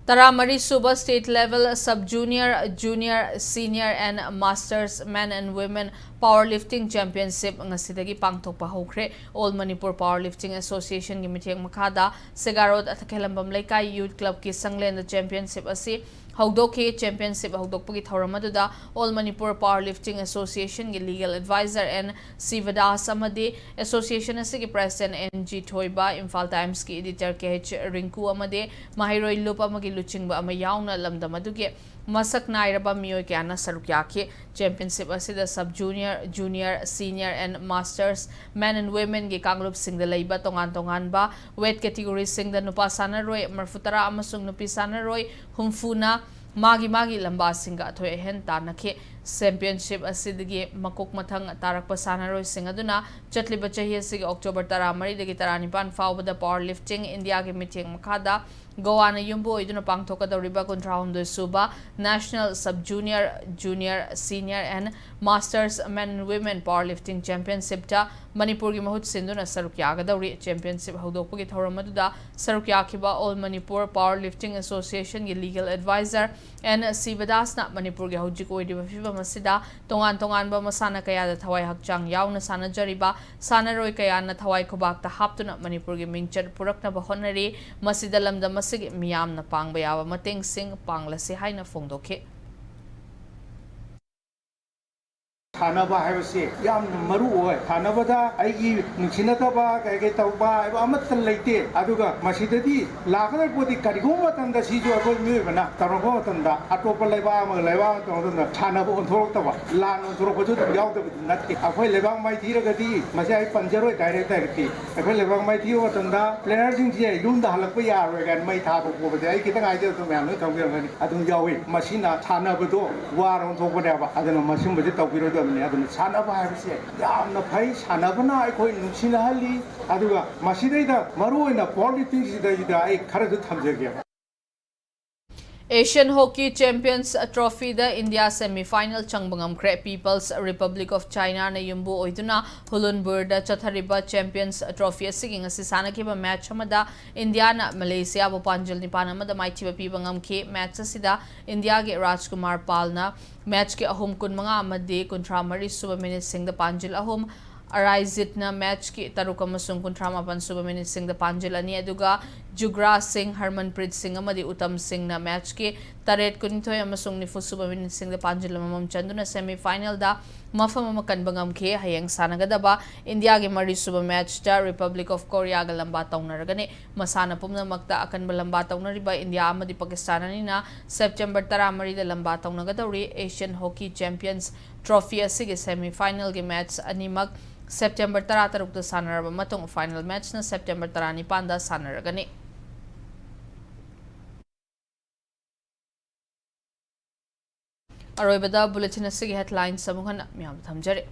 ꯇꯔꯥꯃꯔꯤ ꯁꯨꯕ state level Sub Junior, Junior, Senior and Masters Men and Women Powerlifting Championship ꯉꯁꯤꯗꯒꯤ ꯄꯥꯡꯊꯣꯛꯄ ꯍꯧꯈ꯭ꯔꯦ꯫ All Manipur Powerlifting Association ꯒꯤ ꯃꯤꯠꯌꯦꯡ ꯃꯈꯥꯗ ꯁꯦꯒꯥꯔꯣꯗ ꯊꯥꯀꯦꯂꯝꯕꯝ ꯂꯩꯀꯥꯏ Youth Club ꯀꯤ ꯁꯪꯂꯦꯟꯗ championship ꯑꯁꯤ ꯍꯧꯗꯣꯛꯈꯤ꯫ Championship ꯍꯧꯗꯣꯛꯄꯒꯤ ꯊꯧꯔꯝ ꯑꯗꯨꯗ All Manipur Powerlifting Association ꯒꯤ legal advisor ꯑꯦꯟ ꯁꯤꯕꯗꯥꯁ ꯑꯃꯗꯤ association ꯑꯁꯤꯒꯤ president N G Thoiba, Imphal Times ꯀꯤ editor ꯀꯦ ꯍꯩꯆ ꯔꯤꯡꯀꯨ ꯑꯃꯗꯤ ꯃꯍꯩꯔꯣꯏ ꯂꯨꯞ ꯑꯃꯒꯤ ꯂꯨꯆꯤꯡꯕ ꯑꯃ ꯌꯥꯎꯅ ꯂꯝꯗꯝ ꯑꯗꯨꯒꯤ ꯃꯁꯛ ꯅꯥꯏꯔꯕ ꯃꯤꯑꯣꯏ ꯀꯌꯥꯅ ꯁꯔꯨꯛ ꯌꯥꯈꯤ꯫ Championship ꯑꯁꯤꯗ Sub Junior, Junior, Senior and Masters Men and Women ꯒꯤ ꯀꯥꯡꯂꯨꯞꯁꯤꯡꯗ ꯂꯩꯕ ꯇꯣꯉꯥꯟ ꯇꯣꯉꯥꯟꯕ weight category ꯁꯤꯡꯗ ꯅꯨꯄꯥ ꯁꯥꯟꯅꯔꯣꯏ ꯃꯔꯤꯐꯨꯇꯔꯥ ꯑꯃꯁꯨꯡ ꯅꯨꯄꯤ ꯁꯥꯟꯅꯔꯣꯏ ꯍꯨꯝꯐꯨꯅ ꯃꯥꯒꯤ ꯃꯥꯒꯤ ꯂꯝꯕꯥꯁꯤꯡꯒ ꯑꯊꯣꯏ ꯑꯍꯦꯟ ꯇꯥꯟꯅꯈꯤ꯫ ꯆꯦꯝꯄꯤꯌꯟꯁꯤꯞ ꯑꯁꯤꯗꯒꯤ ꯃꯀꯣꯛ ꯃꯊꯪ ꯇꯥꯔꯛꯄ ꯁꯥꯟꯅꯔꯣꯏꯁꯤꯡ ꯑꯗꯨꯅ ꯆꯠꯂꯤꯕ ꯆꯍꯤ ꯑꯁꯤꯒꯤ ꯑꯣꯛꯇꯣꯕꯔ ꯇꯔꯥꯃꯔꯤꯗꯒꯤ ꯇꯔꯥꯅꯤꯄꯥꯟ ꯐꯥꯎꯕꯗ ꯄꯥꯋꯔ ꯂꯤꯐꯇꯤꯡ ꯏꯟꯗꯤꯌꯥꯒꯤ ꯃꯤꯠꯌꯦꯡ ꯃꯈꯥꯗ ꯒꯣꯋꯥꯅ ꯌꯨꯝꯕꯨ ꯑꯣꯏꯗꯨꯅ ꯄꯥꯡꯊꯣꯛꯀꯗꯧꯔꯤꯕ ꯀꯨꯟꯊ꯭ꯔꯥꯍꯨꯝꯗꯣꯏ ꯁꯨꯕ National Sub Junior, Junior, Senior and Masters Men and Women Powerlifting Championshipꯇ ꯃꯅꯤꯄꯨꯔꯒꯤ ꯃꯍꯨꯠ ꯁꯤꯟꯗꯨꯅ ꯁꯔꯨꯛ ꯌꯥꯒꯗꯧꯔꯤ꯫ ꯆꯦꯝꯄꯤꯌꯟꯁꯤꯞ ꯍꯧꯗꯣꯛꯄꯒꯤ ꯊꯧꯔꯝ ꯑꯗꯨꯗ ꯁꯔꯨꯛ ꯌꯥꯈꯤꯕ All Manipur Powerlifting Associationꯒꯤ ꯂꯤꯒꯦꯜ ꯑꯦꯗꯚꯥꯏꯖꯔ ꯑꯦꯟ ꯁꯤꯕꯗꯥꯁꯅ ꯃꯅꯤꯄꯨꯔꯒꯤ ꯍꯧꯖꯤꯛ ꯑꯣꯏꯔꯤꯕ ꯐꯤꯕꯝ ꯑꯁꯤꯗ ꯇꯣꯉꯥꯟ ꯇꯣꯉꯥꯟꯕ ꯃꯁꯥꯟꯅ ꯀꯌꯥꯗ ꯊꯋꯥꯏ ꯍꯛꯆꯥꯡ ꯌꯥꯎꯅ ꯁꯥꯟꯅꯖꯔꯤꯕ ꯁꯥꯟꯅꯔꯣꯏ ꯀꯌꯥꯅ ꯊꯋꯥꯏ ꯈꯨꯕꯥꯛꯇ ꯍꯥꯞꯇꯨꯅ ꯃꯅꯤꯄꯨꯔꯒꯤ ꯃꯤꯡꯆꯠ ꯄꯨꯔꯛꯅꯕ ꯍꯣꯠꯅꯔꯤ꯫ ꯃꯁꯤꯗ ꯂꯝꯗꯝ ꯑꯁꯤꯒꯤ ꯃꯤꯌꯥꯝꯅ ꯄꯥꯡꯕ ꯌꯥꯕ ꯃꯇꯦꯡꯁꯤꯡ ꯄꯥꯡꯂꯁꯤ ꯍꯥꯏꯅ ꯐꯣꯡꯗꯣꯛꯈꯤ꯫ ꯁꯥꯟꯅꯕ ꯍꯥꯏꯕꯁꯤ ꯌꯥꯝꯅ ꯃꯔꯨ ꯑꯣꯏ꯫ ꯁꯥꯟꯅꯕꯗ ꯑꯩꯒꯤ ꯅꯨꯡꯁꯤꯅꯗꯕ ꯀꯩ ꯀꯩ ꯇꯧꯕ ꯍꯥꯏꯕ ꯑꯃꯠꯇ ꯂꯩꯇꯦ꯫ ꯑꯗꯨꯒ ꯃꯁꯤꯗꯗꯤ ꯂꯥꯛꯀꯗꯕ ꯄꯣꯠꯇꯤ ꯀꯔꯤꯒꯨꯝꯕ ꯃꯇꯝꯗ ꯁꯤꯁꯨ ꯑꯩꯈꯣꯏ ꯃꯤꯑꯣꯏꯕꯅ ꯇꯧꯔꯛꯄ ꯃꯇꯝꯗ ꯑꯇꯣꯞꯄ ꯂꯩꯕꯥꯛ ꯑꯃꯒ ꯂꯩꯕꯥꯛ ꯑꯃꯒ ꯇꯧꯔꯛꯄ ꯃꯇꯝꯗ ꯁꯥꯟꯅꯕ ꯑꯣꯟꯊꯣꯔꯛꯇꯕ, ꯂꯥꯟ ꯑꯣꯟꯊꯣꯔꯛꯄꯁꯨ ꯑꯗꯨꯝ ꯌꯥꯎꯗꯕꯗꯤ ꯅꯠꯇꯦ꯫ ꯑꯩꯈꯣꯏ ꯂꯩꯕꯥꯛ ꯃꯥꯏꯊꯤꯔꯒꯗꯤ ꯃꯁꯤ ꯑꯩ ꯄꯟꯖꯔꯣꯏ ꯗꯥꯏꯔꯦꯛ ꯗꯥꯏꯔꯦꯛꯇꯤ꯫ ꯑꯩꯈꯣꯏ ꯂꯩꯕꯥꯛ ꯃꯥꯏꯊꯤꯕ ꯃꯇꯝꯗ ꯄ꯭ꯂꯦꯌꯔꯁꯤꯡꯁꯦ ꯌꯨꯝꯗ ꯍꯜꯂꯛꯄ ꯌꯥꯔꯣꯏ ꯀꯥꯏꯅ ꯃꯩ ꯊꯥꯕ ꯈꯣꯠꯄꯁꯦ ꯑꯩ ꯈꯤꯇꯪ ꯍꯥꯏꯖꯕꯗ ꯃꯌꯥꯝ ꯂꯣꯏ ꯈꯪꯕꯤꯔꯝꯒꯅꯤ꯫ ꯑꯗꯨꯝ ꯌꯥꯎꯏ꯫ ꯃꯁꯤꯅ ꯁꯥꯟꯅꯕꯗꯣ ꯋꯥꯔ ꯑꯣꯟꯊꯣꯛꯄꯅꯦꯕ꯫ ꯑꯗꯨꯅ ꯃꯁꯤꯒꯨꯝꯕꯁꯦ ꯇꯧꯕꯤꯔꯣꯏꯗꯕꯅꯤ꯫ ꯑꯗꯨꯅ ꯁꯥꯟꯅꯕ ꯍꯥꯏꯕꯁꯦ ꯌꯥꯝꯅ ꯐꯩ꯫ ꯁꯥꯟꯅꯕꯅ ꯑꯩꯈꯣꯏ ꯅꯨꯡꯁꯤꯅꯍꯜꯂꯤ꯫ ꯑꯗꯨꯒ ꯃꯁꯤꯗꯩꯗ ꯃꯔꯨꯑꯣꯏꯅ ꯄꯥꯋꯔ ꯂꯤꯐꯇꯤꯡꯁꯤꯗꯩꯗ ꯑꯩ ꯈꯔꯁꯨ ꯊꯝꯖꯒꯦꯕ꯫ Asian Hockey Champions Trophyꯗ ꯏꯟꯗꯤꯌꯥ ꯁꯦꯃꯤ ꯐꯥꯏꯅꯦꯜ ꯆꯪꯕ ꯉꯝꯈ꯭ꯔꯦ꯫ People's Republic of Chinaꯅ ꯌꯨꯝꯕꯨ ꯑꯣꯏꯗꯨꯅ ꯍꯨꯂꯨꯟꯕꯨꯔꯗ ꯆꯠꯊꯔꯤꯕ ꯆꯦꯝꯄꯤꯌꯟꯁ ꯇ꯭ꯔꯣꯐꯤ ꯑꯁꯤꯒꯤ ꯉꯁꯤ ꯁꯥꯟꯅꯈꯤꯕ ꯃꯦꯆ ꯑꯃꯗ ꯏꯟꯗꯤꯌꯥꯅ ꯃꯂꯦꯁꯤꯌꯥꯕꯨ ꯄꯥꯟꯖꯤꯜ ꯅꯤꯄꯥꯟ ꯑꯃꯗ ꯃꯥꯏꯊꯤꯕ ꯄꯤꯕ ꯉꯝꯈꯤ꯫ ꯃꯦꯆ ꯑꯁꯤꯗ ꯏꯟꯗꯤꯌꯥꯒꯤ ꯔꯥꯖꯀꯨꯃꯥꯔ ꯄꯥꯜꯅ ꯃꯦꯆꯀꯤ ꯑꯍꯨꯝ ꯀꯨꯟꯃꯉꯥ ꯑꯃꯗꯤ ꯀꯨꯟꯊ꯭ꯔꯥ ꯃꯔꯤ ꯁꯨꯕ ꯃꯤꯅꯤꯠꯁꯤꯡꯗ ꯄꯥꯟꯖꯤꯜ ꯑꯍꯨꯝ, ꯑꯔꯥꯏꯖꯤꯠꯅ ꯃꯦꯆꯀꯤ ꯇꯔꯨꯛ ꯑꯃꯁꯨꯡ ꯀꯨꯟꯊ꯭ꯔꯥ ꯃꯥꯄꯟ ꯁꯨꯕ ꯃꯤꯅꯤꯠꯁꯤꯡꯗ ꯄꯥꯟꯖꯤꯜ ꯑꯅꯤ, ꯑꯗꯨꯒ ꯖꯨꯒ꯭ꯔꯥꯖ ꯁꯤꯡ, ꯍꯔꯃꯟꯄ꯭ꯔꯤꯠ ꯁꯤꯡ ꯑꯃꯗꯤ ꯎꯇꯝ ꯁꯤꯡꯅ ꯃꯦꯆꯀꯤ ꯇꯔꯦꯠ, ꯀꯨꯟꯅꯤꯊꯣꯏ ꯑꯃꯁꯨꯡ ꯅꯤꯐꯨ ꯁꯨꯕ ꯃꯤꯅꯤꯠꯁꯤꯡꯗ ꯄꯥꯟꯖꯤꯜ ꯑꯃꯃꯝ ꯆꯟꯗꯨꯅ ꯁꯦꯃꯤ ꯐꯥꯏꯅꯦꯜꯗ ꯃꯐꯝ ꯑꯃ ꯀꯟꯕ ꯉꯝꯈꯤ꯫ ꯍꯌꯦꯡ ꯁꯥꯟꯅꯒꯗꯕ ꯏꯟꯗꯤꯌꯥꯒꯤ ꯃꯔꯤꯁꯨꯕ ꯃꯦꯆꯇ ꯔꯤꯄꯕ꯭ꯂꯤꯛ ꯑꯣꯐ ꯀꯣꯔꯤꯌꯥꯒ ꯂꯝꯕꯥ ꯇꯧꯅꯔꯒꯅꯤ꯫ ꯃꯁꯥꯟꯅ ꯄꯨꯝꯅꯃꯛꯇ ꯑꯀꯟꯕ ꯂꯝꯕꯥ ꯇꯧꯅꯔꯤꯕ ꯏꯟꯗꯤꯌꯥ ꯑꯃꯗꯤ ꯄꯥꯀꯤꯁꯇꯥꯟ ꯑꯅꯤꯅ ꯁꯦꯞꯇꯦꯝꯕꯔ ꯇꯔꯥꯃꯔꯤꯗ ꯂꯝꯕꯥ ꯇꯧꯅꯒꯗꯧꯔꯤ꯫ Asian Hockey Champions Trophy ꯑꯁꯤꯒꯤ ꯁꯦꯃꯤ ꯐꯥꯏꯅꯦꯜꯒꯤ ꯃꯦꯆ ꯑꯅꯤꯃꯛ ꯁꯦꯞꯇꯦꯝꯕꯔ ꯇꯔꯥꯇꯔꯨꯛꯇ ꯁꯥꯟꯅꯔꯕ ꯃꯇꯨꯡ, ꯐꯥꯏꯅꯦꯜ ꯃꯦꯆꯅ ꯁꯦꯞꯇꯦꯝꯕꯔ ꯇꯔꯥꯅꯤꯄꯥꯟꯗ ꯁꯥꯟꯅꯔꯒꯅꯤ꯫ ꯑꯔꯣꯏꯕꯗ bulletin ꯑꯁꯤꯒꯤ headlines ꯑꯃꯨꯛ ꯍꯟꯅ ꯃꯤꯌꯥꯝꯗ ꯊꯝꯖꯔꯤ꯫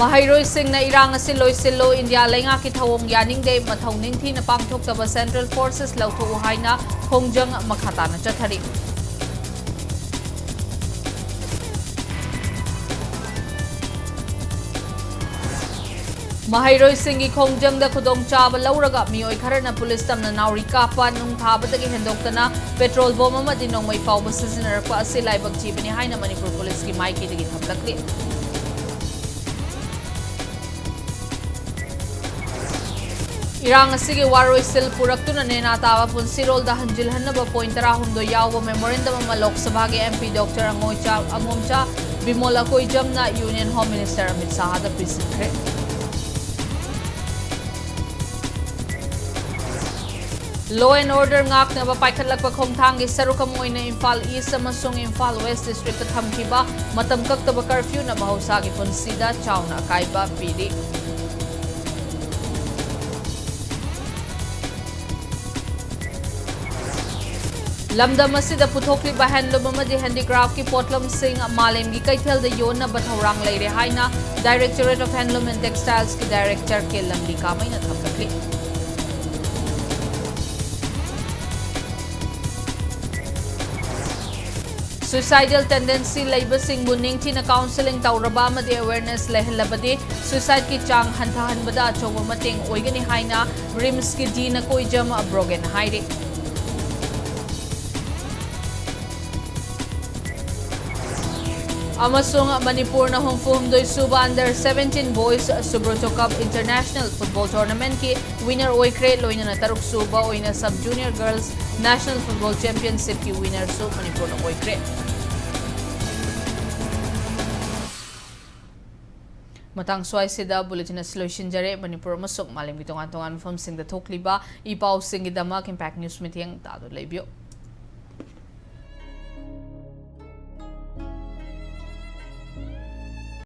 ꯃꯍꯩꯔꯣꯏꯁꯤꯡꯅ ꯏꯔꯥꯡ ꯑꯁꯤ ꯂꯣꯏꯁꯤꯜꯂꯨ, ꯏꯟꯗꯤꯌꯥ ꯂꯩꯉꯥꯛꯀꯤ ꯊꯧꯑꯣꯡ ꯌꯥꯅꯤꯡꯗꯦ, ꯃꯊꯧ ꯅꯤꯡꯊꯤꯅ ꯄꯥꯡꯊꯣꯛꯇꯕ central forces ꯂꯧꯊꯣꯛꯎ ꯍꯥꯏꯅ ꯈꯣꯡꯖꯪ ꯃꯈꯥ ꯇꯥꯅ ꯆꯠꯊꯔꯤ꯫ ꯃꯍꯩꯔꯣꯏꯁꯤꯡꯒꯤ ꯈꯣꯡꯖꯪꯗ ꯈꯨꯗꯣꯡꯆꯥꯕ ꯂꯧꯔꯒ ꯃꯤꯑꯣꯏ ꯈꯔꯅ ꯄꯨꯂꯤꯁ ꯇꯝꯅ ꯅꯥꯎꯔꯤ ꯀꯥꯞꯄ, ꯅꯨꯡ ꯊꯥꯕꯗꯒꯤ ꯍꯦꯟꯗꯣꯛꯇꯅ petrol bomb ꯑꯃꯗꯤ ꯅꯣꯡꯃꯩ ꯐꯥꯎꯕ ꯁꯤꯖꯤꯟꯅꯔꯛꯄ ꯑꯁꯤ ꯂꯥꯏꯕꯛ ꯊꯤꯕꯅꯤ ꯍꯥꯏꯅ ꯃꯅꯤꯄꯨꯔ ꯄꯨꯂꯤꯁꯀꯤ ꯃꯥꯏꯀꯩꯗꯒꯤ ꯊꯝꯂꯛꯂꯤ꯫ ꯏꯔꯥꯡ ꯑꯁꯤꯒꯤ ꯋꯥꯔꯣꯏꯁꯤꯜ ꯄꯨꯔꯛꯇꯨꯅ ꯅꯦꯅꯥ ꯇꯥꯕ ꯄꯨꯟꯁꯤꯔꯣꯜꯗ ꯍꯟꯖꯤꯜꯍꯟꯅꯕ point ꯇꯔꯥꯍꯨꯝꯗꯣꯏ ꯌꯥꯎꯕ memorandum ꯑꯃ ꯂꯣꯛ ꯁꯚꯥꯒꯤ MP Doctor ꯑꯉꯣꯏꯆꯥ-, ꯑꯉꯣꯝꯆꯥ Bimol ꯑꯀꯣꯏꯖꯝꯅ Union Home Minister Amit ꯁꯥꯍꯗ ꯄꯤꯁꯤꯟꯈ꯭ꯔꯦ꯫ Law and order ꯉꯥꯛꯅꯕ ꯄꯥꯏꯈꯠꯂꯛꯄ ꯈꯣꯡꯊꯥꯡꯒꯤ ꯁꯔꯨꯛ ꯑꯃ ꯑꯣꯏꯅ ꯏꯝꯐꯥꯜ East ꯑꯃꯁꯨꯡ ꯏꯝꯐꯥꯜ West districtꯇ ꯊꯝꯈꯤꯕ ꯃꯇꯝ ꯀꯛꯇꯕ curfewꯅ ꯃꯍꯧꯁꯥꯒꯤ ꯄꯨꯟꯁꯤꯗ ꯆꯥꯎꯅ ꯑꯀꯥꯏꯕ ꯄꯤꯔꯤ꯫ ꯂꯝꯗꯝ ꯑꯁꯤꯗ ꯄꯨꯊꯣꯛꯂꯤꯕ handloom ꯑꯃꯗꯤ handicraftꯀꯤ ꯄꯣꯠꯂꯝꯁꯤꯡ ꯃꯥꯂꯦꯝꯒꯤ ꯀꯩꯊꯦꯜꯗ ꯌꯣꯟꯅꯕ ꯊꯧꯔꯥꯡ ꯂꯩꯔꯦ ꯍꯥꯏꯅ Directorate of Handloom and Textilesꯀꯤ director K ꯂꯝꯂꯤ ꯀꯥꯃꯩꯅ ꯊꯝꯂꯛꯂꯤ꯫ Suicidal tendency ꯂꯩꯕꯁꯤꯡꯕꯨ ꯅꯤꯡꯊꯤꯅ counselling ꯇꯧꯔꯕ ꯑꯃꯗꯤ awareness ꯂꯩꯍꯜꯂꯕꯗꯤ suicideꯀꯤ ꯆꯥꯡ ꯍꯟꯊꯍꯟꯕꯗ ꯑꯆꯧꯕ ꯃꯇꯦꯡ ꯑꯣꯏꯒꯅꯤ ꯍꯥꯏꯅ RIMSꯀꯤ ꯗꯤ ꯅꯀꯣꯏꯖꯝ ꯕ꯭ꯔꯣꯒꯦꯟ ꯍꯥꯏꯔꯤ꯫ ꯑꯃꯁꯨꯡ ꯃꯅꯤꯄꯨꯔꯅ ꯍꯨꯝꯐꯨ ꯍꯨꯝꯗꯣꯏ ꯁꯨꯕ under seventeen boys Subroto Cup International Football Tournamentꯀꯤ winner ꯑꯣꯏꯈ꯭ꯔꯦ꯫ ꯂꯣꯏꯅꯅ ꯇꯔꯨꯛ ꯁꯨꯕ ꯑꯣꯏꯅ Sub Junior Girls National Football Championshipꯀꯤ winnerꯁꯨ ꯃꯅꯤꯄꯨꯔꯅ ꯑꯣꯏꯈ꯭ꯔꯦ꯫ ꯃꯇꯥꯡ ꯁ꯭ꯋꯥꯏꯁꯤꯗ bulletin ꯑꯁꯤ ꯂꯣꯏꯁꯤꯟꯖꯔꯦ꯫ ꯃꯅꯤꯄꯨꯔ ꯑꯃꯁꯨꯡ ꯃꯥꯂꯦꯝꯒꯤ ꯇꯣꯉꯥꯟ ꯇꯣꯉꯥꯟꯕ ꯃꯐꯝꯁꯤꯡꯗ ꯊꯣꯛꯂꯤꯕ ꯏ ꯄꯥꯎꯁꯤꯡꯒꯤꯗꯃꯛ Impact News ꯃꯤꯠꯌꯦꯡ ꯇꯥꯗꯨꯅ ꯂꯩꯕꯤꯌꯨ꯫